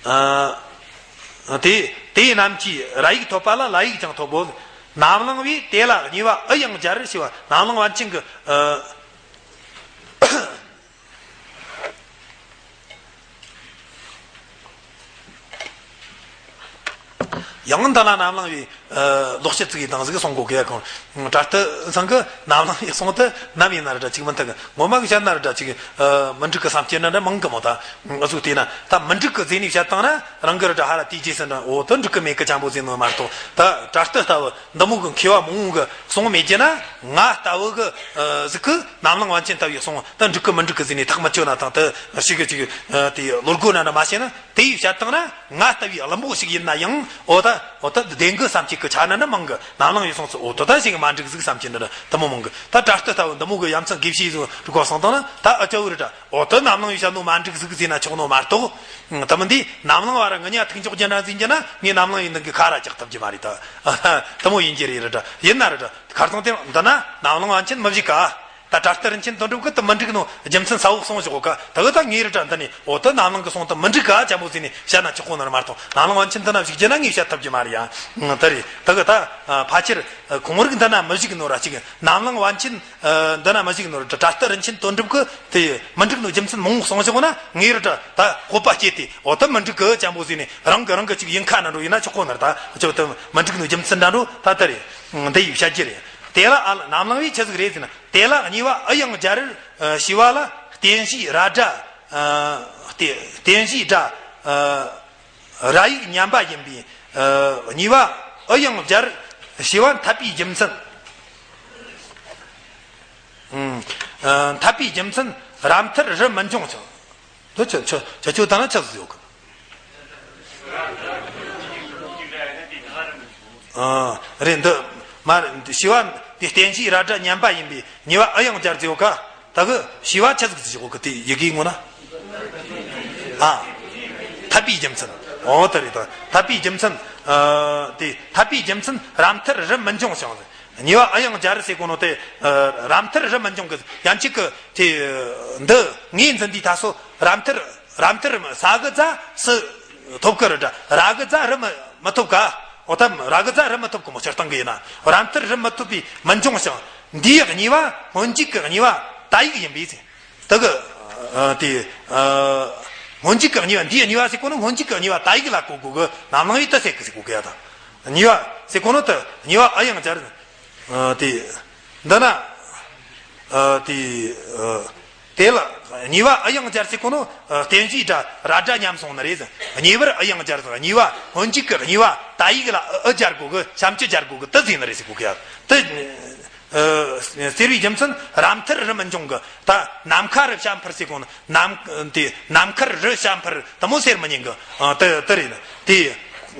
ཨ། དེ། དེ་རྣམས་ཀྱིས་ར་ཡིག་ཐོབ་པ་ལ་ལ་ཡིག་ཀྱང་ཐོབ་བོ། ནམ་ལངས་པས་དེ་ལ་གཉིས་པ་ཨུ་ཡང་སྦྱར་ཞེས་པ། ནམ་ལངས་པ་ཅན་གྱི། ཨ། ཡང་འདི་ལ་ནམ་ལངས་པའི། ཨ། ལོག་བཤད་ཙིག་གི་དང་ཟིག་གསུང་གོ་གི་ཡ་གང་། དྲ་ལྟ་ཚང་གི་ནམ་ལངས་པའི་གསུང་དུ་ནམ་ཡིན་ན་ར་འདྲ་ཅིག་མི་མཐུན་གི། ངོ་མ་གི་བཤད་ན་ར་འདྲ་ཅིག། ཨ། མི་འགྲིག་གི་བསམ་སྐྱེ་ན་འདྲ་མང་གི་མོ། ད་ཨ་ཟུག་དེ་ན་ད་མི་འགྲིག་གི་ཟེར་ནས་བཤད་བཏང་ན་རང་གི་ར་འདྲ་ཧ་ར་དེའི་རྗེས་སུ་འདྲ་འོ་དེ་འགྲིག་གི་མེད་གི་ཅང་པོ་ཟེར་ནོ་མ་གཏོགས། ད་དྲ་ལྟ་ལྟ་བུ་འདི་མོ་གི་མཁས་པ་མང་བོ་གི་གསུང་མེད་ཀྱི་ན། ང་ལྟ་བུ་གི། ཨ། ཟིག་གི་ནམ་ལངས་པ་ཅན་ལྟ་བུའི་གསུང་ད་འགྲིག་གི་མི་འགྲིག་གི་ཟེར་ནས་ཐག་མི་ཆོད་ན་དང་། དེ་ཞིག་གི་ཅིག། ཨ། དེ་བློ་སྒོ་ན་འདྲ་མ་བྱས་ན། དེ་ཡིས་བཤད་བཏང་ན་ང་ལྟ་བུའི་བླུན་པོ་ཞིག་ཡིན་ན་ཡང་འོ་ད། འོ་ད་བདེན་གི་བསམ་གྱི་གི་ཆ་ན་ནི་མང་གི། ནམ་ལངས་པའི་གསུང་ཚུལ་འོ་ད་ད་ཞིག་མ་འགྲིག་ཟིག་བསམ་གྱི་འདི་འདྲ་དེ་མོ་མང་གི། ད་དྲ་ལྟ་ལྟ་བུ་འདི་མོ་གི་ཡ་མཚན་དགེ་བཤེས་ཟིག་རུ་ཁོ་གསུང་བཏང་ན་ད་ཨ་ཅག་བུ་རི་དྲ་འོ་ད་ནམ་ལངས་པའི་བཤད་ནོ་མ་འགྲིག་ཟིག་ཟེར་ན་ཆོག་ནོ་མ་གཏོགས། དེ་མིན་དེ་ནམ་ལངས་པ་ར་ང་གཉིས་ཐུག་འཇོག་རྒྱུ་ན་ཟིན་རྒྱུ་ན་ངས་ནམ་ལངས་པའི་འདི་གི་ཁ་ར་རྒྱག་ཐུབ་རྒྱུ་མ་རེད། ད་དེ་མོ་ཡིན་གྱི་རེད། རི་དྲ་ཡིན་ན་རི་དྲ་ཁར་སང་དེ་འདི་ན་ནམ་ལངས་པ་ཅན་མི་བཞུགས་ག། ད་དྲ་ལྟར་ཕྱིན་དོན་གྲུབ་ཀྱིས་དེ་མི་འགྲིག་ནོ་རྒྱུ་མཚན་ས་འོག་གསུངས་བཞག་ག། ད་གི་ད་ངའི་རི་དྲ་འདི་ནས་འོ་ད་ནམ་ལངས་ཀྱི་གསུང་དེ་མི་འགྲིག་ག་ཅང་པོ་ཟིན་ནས་བཤད་ན་ཆོག་གོ་ནི་ར་མ་གཏོགས། ནམ་ལངས་པ་ཅན་འདི་ན་བཞུགས་རྒྱུ་ན་ངས་བཤད་ཐུབ་རྒྱུ་མ་རེད་ཡ། དེ་རེད། ད་གི་ད་ཕལ་ཆེར་ཁོང་རིགས་འདི་ན་མི་བཞུགས་ནོ་ར་ཅིག། ནམ་ལངས་པ་ཅན་འདི་ན་མི་བཞུགས་ནོ་ར་དྲ་ལྟར་ཕྱིན་དོན་གྲུབ་ཀྱིས་དེ་མི་འགྲིག་ནོ་རྒྱུ་མཚན་མང་པོ་གསུངས་བཞག་ན་ངའི་རི་དྲ་ད་སྤོབས་པ་སྐྱེས་ཏེ་འོ་ད་མི་འགྲིག་གི་ཅང་པོ་ཟིན་ནས་རང་གི་རང་གི་ཅིག་ཡིན་ཁ་ན་འགྲོ་ཡིན་ན་ཆོག་གོ་ནི་ར། ད་ཅོ་ད་མི་འགྲིག་ནོ་རྒྱུ་མཚན་འདྲ་འགྲོ་ད་ལྟ་རེད། འདི་ཡིས་བཤད་རྒྱུ་རེད། དེ་ལ་ཨ་ལ་ནམ་ལངས་པས་ཆི་ཟིག་རེད་ཟེར་ན། དེ་ལ་གཉིས་པ་ཨུ་ཡང་སྦྱར། ཨ། ཞེས་པ་ལ་རྟེན་གཞིའི་ར་སྒྲ། ཨ། རྟེན་གཞིའི་སྒྲ། ཨ། ར་ཡིག་མཉམ་པ་ཡིན་པས། ཨ། གཉིས་པ་ཨུ་ཡང་སྦྱར་ཞེས་པ་འཐད་པའི་རྒྱུ་མཚན། ཨ། འཐད་པའི་རྒྱུ་མཚན་ར་མཐར་རུ་མི་འབྱུང་ཞིང་། འདི་ཆི་ཆི་ཆི་ཆོ་ད་ན་ཆི་ཟིག་ཡོད་གི། ཨ། རེད། འདི་མ་རེད། ཞེས་པ་འདི་རྟེན་གཞིའི་ར་སྒྲ་མཉམ་པ་ཡིན་པས་གཉིས་པ་ཨུ་ཡང་སྦྱར་ཟེར་ཡོད་ག། ད་གི་ཞེས་པ་ཆི་ཟིག་ཟེར་ཡོད་གི། དེ་ཡི་གེའི་ངོ་ན། ཨ། འཐད་པའི་རྒྱུ་མཚན། འོ་དེ་རེད། ད་འཐད་པའི་རྒྱུ་མཚན། ཨ། དེ་འཐད་པའི་རྒྱུ་མཚན་ར་མཐར་རུ་མི་འབྱུང་ཞིང་། གཉིས་པ་ཨུ་ཡང་སྦྱར་ཟེར་གོ་ནོ་དེ། ཨ། ར་མཐར་རུ་མི་འབྱུང་གི། ཡང་གཅིག་གི་དེ་འདི་ངོས་འཛིན་དུས་ད་སོ་ར་མཐར། ར་མཐར་ས་གི་ཛ་སུ་ཐོབ་ཀི་རེད་དྲ། ར་གི་ཛ་རུ་མི་མི་ཐོབ་ག། འོ་ད་ར་གི་ཛ་རུ་མི་ཐོབ་གི་མོ། སྤྱིར་བཏང་གི་ཡིན་ན་ར་མཐར་རུ་མི་ཐོབ་པས་མི་འབྱུང་ཞིང་། འདིའི་གཉིས་པ་སྔོན་འཇུག་གི་གཉིས་པ་ད་ཡིག་ཡིན་པས་ཟེར། ད་གི། ཨ། དེ། ཨ། སྔོན་འཇུག་གི་གཉིས་པ། འདིའི་གཉིས་པ་ཟེར་གོ་ནོ་སྔོན་འཇུག་གི་གཉིས་པ་ད་ཡིག་ལ་གོ་དགོས་གི། ནམ་ལངས་པས་དེ་ཟེར་གི་ཟེར་གོ་གི་ཡ། ད་གཉིས་པ་ཟེར་གོ་ནོ་དེ་གཉིས་པ་ཨུ་ཡང་སྦྱར། ཨ། དེ། འདི་ན། ཨ། དེ། ཨ། དེ་ལ་གཉིས་པ་ཨུ་ཡང་སྦྱར་ཟེར་གོ་ནོ། ཨ། རྟེན་གཞིའི་སྒྲ་ར་སྒྲ་མཉམ་སོང་ནི་རེད། གཉིས་པར་ཨུ་ཡང་སྦྱར་ཟེར། གཉིས་པ་སྔོན་འཇུག་གི་གཉིས་པ་ད་ཡིག་ལ་ཨུ་སྦྱར་དགོས་གི། ཞབས་ཀྱུ་སྦྱར་དགོས་གི། དེ་ཟེར་ནི་རེད་ཟེར་གོ་གི་ཡ། དེ། ཨ། ཟེར་བའི་རྒྱུ་མཚན་ར་མཐར་རུ་མི་འབྱུང་གི། ད་ནམ་མཁའ་རུ་བྱ་འཕུར་ཟེར་གོ་ནོ། ནམ། དེ་ནམ་མཁར་རུ་བྱ་འཕུར་དེ་མོ་ཟེར་མི་ཉན་གི། ཨ། དེ་དེ་རེད། དེ་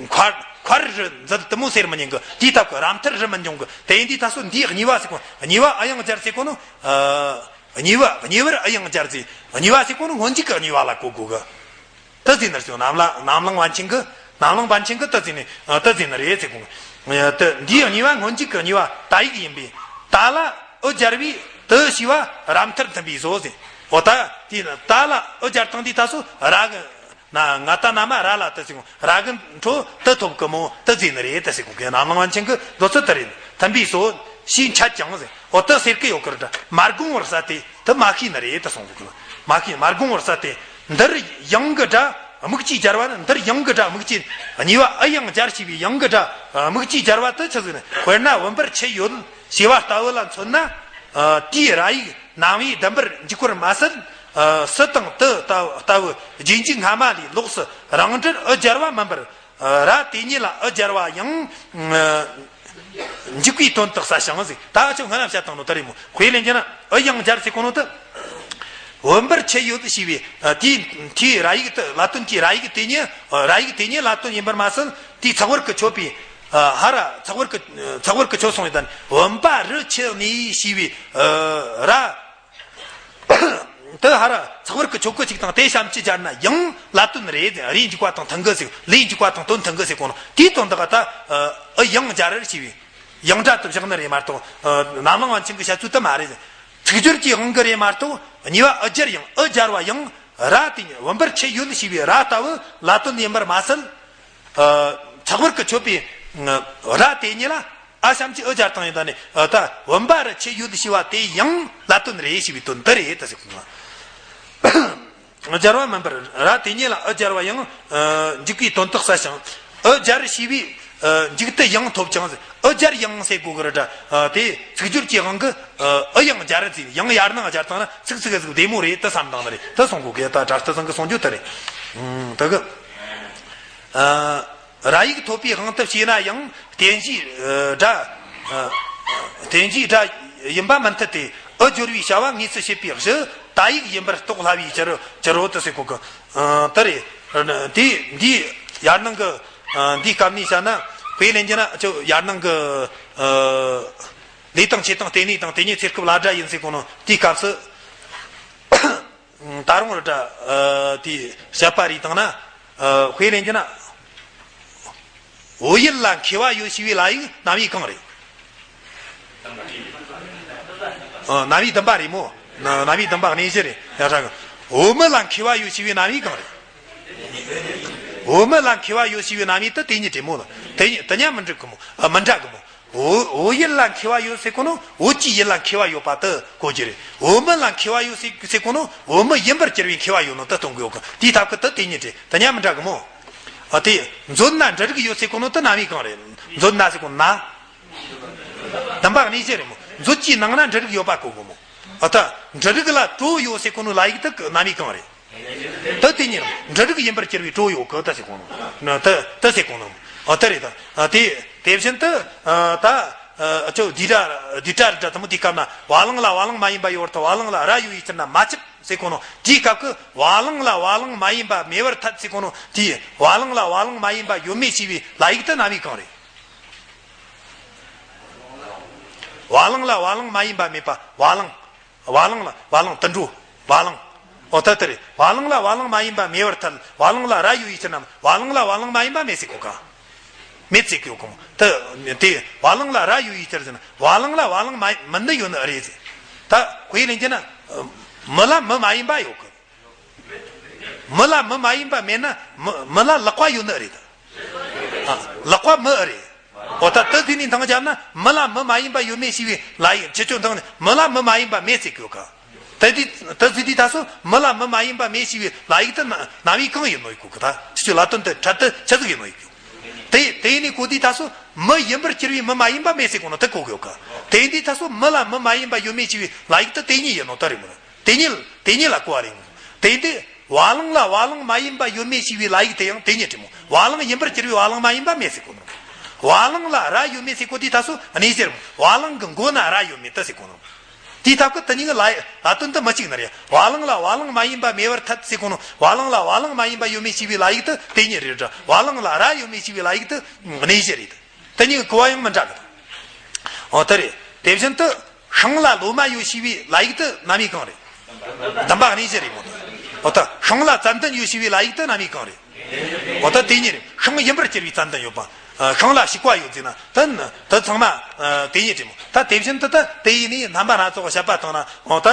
མཁའ་མཁའ་རུ་འཛུལ་དེ་མོ་ཟེར་མི་ཉན་གི། དེའི་སྟབས་ཀྱིས་ར་མཐར་རུ་མི་འབྱུང་གི། དེ་ཡིན་དུས་ད་སོ་འདིའི་གཉིས་པ་ཟེར་གོ། གཉིས་པ་ཨུ་ཡང་སྦྱར་ཟེར་གོ་ནོ། ཨ། གཉིས་པ་གཉིས་པར་ཨུ་ཡང་སྦྱར་ཟེར། གཉིས་པ་ཟེར་གོ་ནོ་སྔོན་འཇུག་གི་གཉིས་པ་ལ་གོ་དགོས་གི། དེ་ཟེར་ནི་རེད་ཟེར། ནམ་ལ་ནམ་ལངས་པ་ཅན་གི། ནམ་ལངས་པ་ཅན་གི་དེ་ཟེར་ནི། ཨ། དེ་ཟེར་ནི་རེད་ཟེར་གོ། ཨ། དེ་འདིའི་གཉིས་པ་སྔོན་འཇུག་གི་གཉིས་པ་ད་ཡིག་ཡིན་པས། ད་ལ་ཨུ་སྦྱར་བས། དུ་ཞེས་པ་ར་མཐར་མཐུན་པའི་བཟོ་ཟེར། འོ་ད་དེ་ད་ལ་ཨུ་སྦྱར་བཏང་དུས་ད་སོ་ར་གི་ན་ང་ད་ན་མ་ར་ལ་དུ་ཟེར་གོ། ར་གི་འཕྲོ་དུ་ཐོབ་གི་མོ་དུ་ཟེར་ནི་རེད་དུ་ཟེར་གོ་གི། ནམ་ལངས་པ་ཆེན་གི་མདོ་ཚུལ་དུ་རེད། མཐུན་པའི་བཟོ་ཞེས་འཆད་ཀྱང་ཟེར། འོ་དུ་ཟེར་གི་ཡོད་གི་རེད། མ་དགོངས་པར་ཟད་དེ་དུ་མ་ཤེས་ནི་རེད་དུ་གསུངས་གོ་གི། མ་ཤེས། མ་དགོངས་པར་ཟད་དེ་འདིར་ཡང་གི་སྒྲ་དམིགས་ཀྱིས་སྦྱར་བ་ནི། འདིར་ཡང་གི་སྒྲ་དམིགས་ཀྱིས། གཉིས་པ་ཨུ་ཡང་སྦྱར་ཞེས་པའི་ཡང་གི་སྒྲ་དམིགས་ཀྱིས་སྦྱར་བ་དུ་ཆི་ཟིག་ནི། དཔེར་ན་བུམ་པར་ཆུ་ཡོད་ཞེས་པ་ལྟ་བུ་ལ་མཚོན་ན། ཨ་དེའི་ར་ཡིག་རྣམ་དབྱེ་བདུན་པར་འཇུག་པར་མ་ཟད། ཨ་སུ་དང་དུ་ལྟ་ལྟ་བུ་རྗེས་འཇུག་སྔ་མ་ལས་ལོགས་སུ་རང་འགྲེལ་ཨུ་སྦྱར་བ་མིན་པར། ཨ་ར་དེ་ཉིད་ལ་ཨུ་སྦྱར་བ་ཡང་ཨ་འཇུག་པའི་དོན་དུ་གསལ་ཞིང་ཟེར། ད་ཨ་ཆོ་སྔ་ན་བཤད་བཏང་ནོ་དེ་རེད་མོ། དཔེ་ལེན་རྒྱུ་ན་ཨུ་ཡང་སྦྱར་ཟེར་གོ་ནོ་དུ། བུམ་པར་ཆུ་ཡོད་ཞེས་པའི་ཨ་དེའི་དེའི་ར་ཡིག་དུ་ལ་དོན་གྱི་ར་ཡིག་དེ་ཉིད་ར་ཡིག་དེ་ཉིད་ལ་དོན་ཡིན་པར་མ་ཟད། དེའི་ཚེག་བར་གྱི་ཆོད་པའི་ཨ་ཧ་ར་ཚེག་བར་གྱི་ཚེག་བར་གྱི་ཆོད་སོང་ཡོད་དན། བུམ་པ་རུ་ཆུ་ནས་ཞེས་པའི་ཨ་ར་དུ་ཧ་ར་ཚེག་བར་གྱི་ཆོད་གི་ཅིག་དང་དེ་ཤམ་ཅི་སྦྱར་ན་ཡང་ལ་དོན་རེད། རེད་འཇུག་པ་དང་མཐུན་གི་ཟེར། ལས་འཇུག་པ་དང་དོན་མཐུན་གི་ཟེར་གོ་ནོ། དེའི་དོན་དག་ད་ཨུ་ཡང་སྦྱར་ཞེས་པའི་ཡང་སྒྲ་དུ་བཞག་ནི་རེད་མ་གཏོགས། ནམ་ལངས་པ་ཆེན་གི་བཤད་ཚུལ་དུ་མ་རེད། ཚིག་སྦྱོར་གྱི་དབང་གི་རེད་མ་གཏོགས། གཉིས་པ་ཨུ་སྦྱར་ཡང་ཨུ་སྦྱར་བ་ཡང་ར་དེ་ཉིད་བུམ་པར་ཆུ་ཡོད་ཞེས་པའི་ར་ལྟ་བུ་ལ་དོན་ཡིན་པར་མ་ཟད། ཨ་ཚེག་བར་གྱི་ཆོད་པའི་ཨ་ར་དེ་ཉིད་ལ་ཨ་ཤམ་གྱི་ཨུ་སྦྱར་བཏང་ཡོད་ད་ནི། ཨ་ད་བུམ་པ་རུ་ཆུ་ཡོད་ཞེས་པ་དེ་ཡང་ལ་དོན་རེད་ཞེས་པའི་དོན་དུ་རེད་ད་ཟེར་གོ་ནོ། སྦྱར་བ་མིན་པར་ར་དེ་ཉིད་ལ་ཨུ་སྦྱར་བ་ཡང་ཨ་འཇུག་པའི་དོན་དུ་གསལ་ཞིང་། ཨུ་སྦྱར་ཞེས་པའི་ཨ་འཇུག་ཏུ་ཡང་ཐོབ་ཀྱང་ཟེར། ཨུ་སྦྱར་ཡང་ཟེར་གོ་གི་རེད་ད། ཨ་དེ་ཚིག་སྦྱོར་གྱི་དབང་གིས་ཨ་ཨུ་ཡང་སྦྱར་ཟེར། ཡང་ཡར་ནང་སྦྱར་བཏང་ན་ཚིག་ཚིག་གི་ཟིག་བདེ་མོ་རེད་དུ་བསམ་བཏང་ནི་རེད་དུ་གསུང་གོ་གི། ད་གྲྭ་ཚང་གི་གསུང་རྒྱུ་དེ་རེད། ཨུམ་དེ་གི་ཨ། ར་ཡིག་ཐོབ་པའི་དབང་དུ་བྱས་ན་ཡང་བརྟེན་གཞིའི་སྒྲ། བརྟེན་གཞིའི་སྒྲ་ཡིན་པ་མི་འཐད་དེ། ཨུ་སྦྱོར་བའི་བྱ་བ་དངོས་སུ་བྱེད་པའི་གཞི་ད་ཡིག་ཡིན་པར་རྟོགས་སླ་བའི་ཕྱིར་ཕྱིར་རོ་དུ་ཟེར་གོ་གི། དེ་རེད། དེ་འདི་ཡར་ནང་གི་འདིའི་སྐབས་ནས་བཤད་ན། དཔེ་ལེན་རྒྱུ་ན་ཅོ་ཡར་ནང་གི་ལས་དང་བྱེད་དང་རྟེན་གནས་དང་དེ་ཉིད་ཚེ་སྐབས་ལ་སྒྲ་ཡིན་ཟེར་གོ་ནོ་དེའི་སྐབས་སུ། ད་རུང་ར་སྒྲ་དེའི་བཤད་པ་རེད་བཏང་ན། དཔེ་ལེན་རྒྱུ་ན། བོད་ཡུལ་ལ་མཁས་པ་ཡོད་ཞེས་པའི་ལ་ཡིག་རྣམ་དབྱེ་གང་རེད། རྣམ་དབྱེ་བདུན་པ་རེད་མོ། རྣམ་དབྱེ་བདུན་པ་གནས་གཞི་རེད། ཡ་ཧྲ་གི། བོད་མི་ལ་མཁས་པ་ཡོད་ཞེས་པའི་རྣམ་དབྱེ་གང་རེད། བོད་མི་ལ་མཁས་པ་ཡོད་ཞེས་པའི་རྣམ་དབྱེ་དེ་དེ་ཉིད་རེད་མོ། དེ་ཉིད་དེ་ཉག་མི་འགྲིག་གི་མོ། མི་འདྲ་གི་མོ། བོད་བོད་ཡུལ་ལ་མཁས་པ་ཡོད་ཟེར་གོ་ནོ་བོད་ཀྱི་ཡུལ་ལ་མཁས་པ་ཡོད་པ་དེ་གོ་རྒྱུ་རེད། བོད་མི་ལ་མཁས་པ་ཡོད་ཟེར་ཟེར་གོ་ནོ་བོད་མི་ཡིན་པར་གྱུར་པའི་མཁས་པ་ཡོད་ནོ་དེ་སྟོན་གི་ཡོད་གི། དེའི་ཐབས་ཀྱི་དེ་དེ་ཉིད་རེད། དེ་ཉག་མི་འདྲ་གི་མོ། ཨ་དེ་མཛོད་ན་འབྲུ་རིགས་ཡོད་ཟེར་གོ་ནོ་དེ་རྣམ་དབྱེ་གང་རེད། མཛོད་ན་ཟེར་གོ་ན། བདུན་པ་གནས་གཞི་རེད་མོ། མཛོད་ཀྱི་ནང་ན་འབྲུ་རིགས་ཡོད་པ་གོ་གི་མོ། ཨ་ད་འབྲུ་རིགས་ལ་གྲོ་ཡོད་ཟེར་གོ་ནོ་ལ་ཡིག་དེ་གི་རྣམ་དབྱེ་གང་རེད། ད་དེ་ཉིད་འབྲུ་རིགས་ཡིན་པར་གྱུར་པའི་གྲོ་ཡོད་གི་ད་ཟེར་གོ་ནོ། ད་ད་ཟེར་གོ་ནོ། ཨ་ད་རེད་ད། ཨ་དེ་དེ་བཞིན་དུ་ཨ་ད་ཨ་ཅོ་འདི་འདྲ་འདི་འདྲ་རེད་ད། དེ་མོ་དེའི་སྐབས་ན་བ་ལང་ལ་བ་ལང་མ་ཡིན་པ་ཡོད་པར་ཐལ། བ་ལང་ལ་ར་ཡོད་པའི་ཕྱིར་ན་མ་ཁྱབ་ཟེར་གོ་ནོ། དེའི་སྐབས་ཀྱི་བ་ལང་ལ་བ་ལང་མ་ཡིན་པ་མེད་པར་ཐལ་ཟེར་གོ་ནོ། དེའི་བ་ལང་ལ་བ་ལང་མ་ཡིན་པ་ཡོད་མེད་ཞེས་པའི་ལ་ཡིག་དེ་རྣམ་དབྱེ་གང་རེད། བ་ལང་ལ་བ་ལང་མ་ཡིན་པ་མེད་པ། བ་ལང་། བ་ལང་ལ་བ་ལང་དུད་འགྲོ། བ་ལང་། ཨོ་ད་དེ་རེད། བ་ལང་ལ་བ་ལང་མ་ཡིན་པ་མེད་པར་ཐལ། བ་ལང་ལ་ར་ཡོད་པའི་ཕྱིར་ན་བ་ལང་ལ་བ་ལང་མ་ཡིན་པ་མེད་ཟེར་གོ་ག་མེད་ཟེར་གི་ཡོད་གོ་མོ། དེ་དེ་བ་ལང་ལ་ར་ཡོད་པའི་ཕྱིར་ཟེར་ན་བ་ལང་ལ་བ་ལང་མ་མི་འདི་ཡོད་ནི་ཨེ་རེད་ཟེར། ད་དཔེ་ལེན་རྒྱུ་ན། མི་ལ་མི་མ་ཡིན་པ་ཡོད་གི། མི་ལ་མི་མ་ཡིན་པ་མེད་ན་མི་མི་ལ་ལག་པ་ཡོད་ནི་ཨེ་རེད། ཨ། ལག་པ་མི་ཨེ་རེད། འོ་ད་དེ་དེ་ནས་འདང་བརྒྱབ་ན་མི་ལ་མི་མ་ཡིན་པ་ཡོད་མེད་ཞེས་པའི་ལ་ཡིག་ཁྱེད་ཚོ་འདང་ནས་མི་ལ་མི་མ་ཡིན་པ་མེད་ཟེར་གི་ཡོད་ག་དེ་དེ་དེ་ཟེར་དུས་ད་སོ་མི་ལ་མི་མ་ཡིན་པ་མེད་ཞེས་པའི་ལ་ཡིག་དེ་ན་རྣམ་དབྱེ་གང་ཡིན་ནོ་ཡིན་གོ་གི། ད་ཁྱེད་ཚོའི་ལ་དོན་དེ་འཕྲལ་དུ་ཆི་ཟིག་ཡིན་ནོ་ཡིན་གོ་དེ་དེ་ནས་གོ་དུས་ད་སོ་མི་ཡིན་པར་གྱུར་པའི་མི་མ་ཡིན་པ་མེད་ཟེར་གོ་ནོ་དེ་གོ་གི་ཡོད་ག་དེ་དུས་ད་སོ་མི་ལ་མི་མ་ཡིན་པ་ཡོད་མེད་ཞེས་པའི་ལ་ཡིག་དེ་དེ་ཉིད་ཡིན་ནོ་ད་རེད་མོ། དེ་ཉིད་དེ་ཉིད་ལ་གོ་བ་རེད། དེ་དུས་བ་ལང་ལ་བ་ལང་མ་ཡིན་པ་ཡོད་མེད་ཞེས་པའི་ལ་ཡིག་དེ་ཡང་དེ་ཉིད་རེད་མོ། བ་ལང་ཡིན་པར་གྱུར་པའི་བ་ལང་མ་ཡིན་པ་མེད་ཟེར་གོ་ནོ། བ་ལང་ལ་ར་ཡོད་མེད་ཟེར་གོ་དུས་ད་སོ་གནས་གཞི་རེད་མོ། བ་ལང་གི་མགོ་ན་ར་ཡོད་མེད་དེ་ཟེར་གོ་ནོ། དེའི་ཐབས་ཀྱི་དེ་ཉིད་ཀྱི་ལ་ལ་དོན་དེ་མི་གཅིག་ནི་རེད། བ་ལང་ལ་བ་ལང་མ་ཡིན་པ་མེད་པར་ཐལ་ཟེར་གོ་ནོ། བ་ལང་ལ་བ་ལང་མ་ཡིན་པ་ཡོད་མེད་ཞེས་པའི་ལ་ཡིག་དེ་དེ་ཉིད་རེད་དྲ། བ་ལང་ལ་ར་ཡོད་མེད་ཞེས་པའི་ལ་ཡིག་དེ་གནས་གཞི་རེད། དེ་གཉིས་ཀྱི་གོ་བ་ཡང་མི་འདྲ་གི། འོ་དེ་རེད། དེ་བཞིན་དུ་ཤིང་ལ་ལོ་མ་ཡོད་ཞེས་པའི་ལ་ཡིག་དེ་རྣམ་དབྱེ་གང་རེད། བདུན་པ་གནས་གཞི་རེད་མོ། འོ་ད་ཤིང་ལ་ཙན་དན་ཡོད་ཞེས་པའི་ལ་ཡིག་དེ་རྣམ་དབྱེ་གང་རེད། འོ་ད་དེ་གཉིས་རེད། ཤིང་ཡིན་པར་གྱུར་པའི་ཙན་དན་ཡོད་པ། ཤིང་ལ་ཞིག་པ་ཡོད་ཟེར་ན་ད་ད་ཚང་མ་དེ་ཉིད་དྲི་མོ། ད་དེ་བཞིན་དུ་ད་དེ་ཡིན་ནི་རྣམ་པ་སྣ་ཚོགས་བཤད་པ་དང་ན་འོ་ད།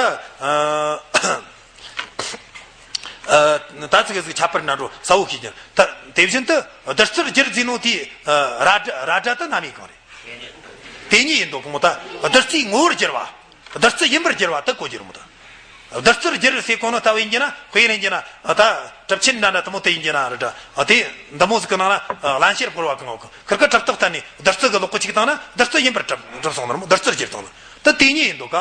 ད་ཚིག་ཟིག་ཁྱད་པར་འདྲ་འགྲོ་ས་བོ་ཤེས་ཀྱང་ད་དེ་བཞིན་དུ་བདུད་རྩིར་བསྒྱུར་ཟེར་ནོ་དེའི་ར་སྒྲ་ར་སྒྲ་དེ་རྣམ་དབྱེ་གང་རེད། དེ་ཉིད་ཡིན་འདུག་གོ་ད། བདུད་རྩིའི་ངོ་བོར་བསྒྱུར་བ། བདུད་རྩི་ཡིན་པར་བསྒྱུར་བ་དེ་གོ་རྒྱུ་རེད་མོ་ད། བདུད་རྩིར་བསྒྱུར་ཟེར་གོ་ནོ་ལྟ་བུ་ཡིན་གྱི་ན་དཔེ་ཡིན་གྱི་ན་ད་གྲུབ་ཆེན་འདྲ་འདྲ་དེ་མོ་དེ་ཡིན་གྱི་ན་ར་སྒྲ་དེ་འདི་མོ་ཟིག་གི་ནང་ལ་བླང་བྱར་བོར་བ་གང་གི་ཁིར་ཀ་གྲུབ་རྟགས་བསྟན་ནས་བདུད་རྩི་གི་ལོག་གོ་ཅིག་བཏང་ན་བདུད་རྩི་ཡིན་པར་གྲུབ་གྲུབ་སོང་ནོ་ར་མོ། བདུད་རྩིར་བསྒྱུར་བཏང་ན་ད་དེ་ཉིད་ཡིན་འདུག་ག།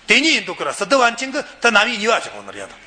དེ་ཉིད་ཡིན་འདུག་གི་ར་སི་ཏུ་པཎ་ཆེན་གི་ད་རྣམ་དབྱེ་གཉིས་པ་ཞིག་གོ་ནི་རེད་ད།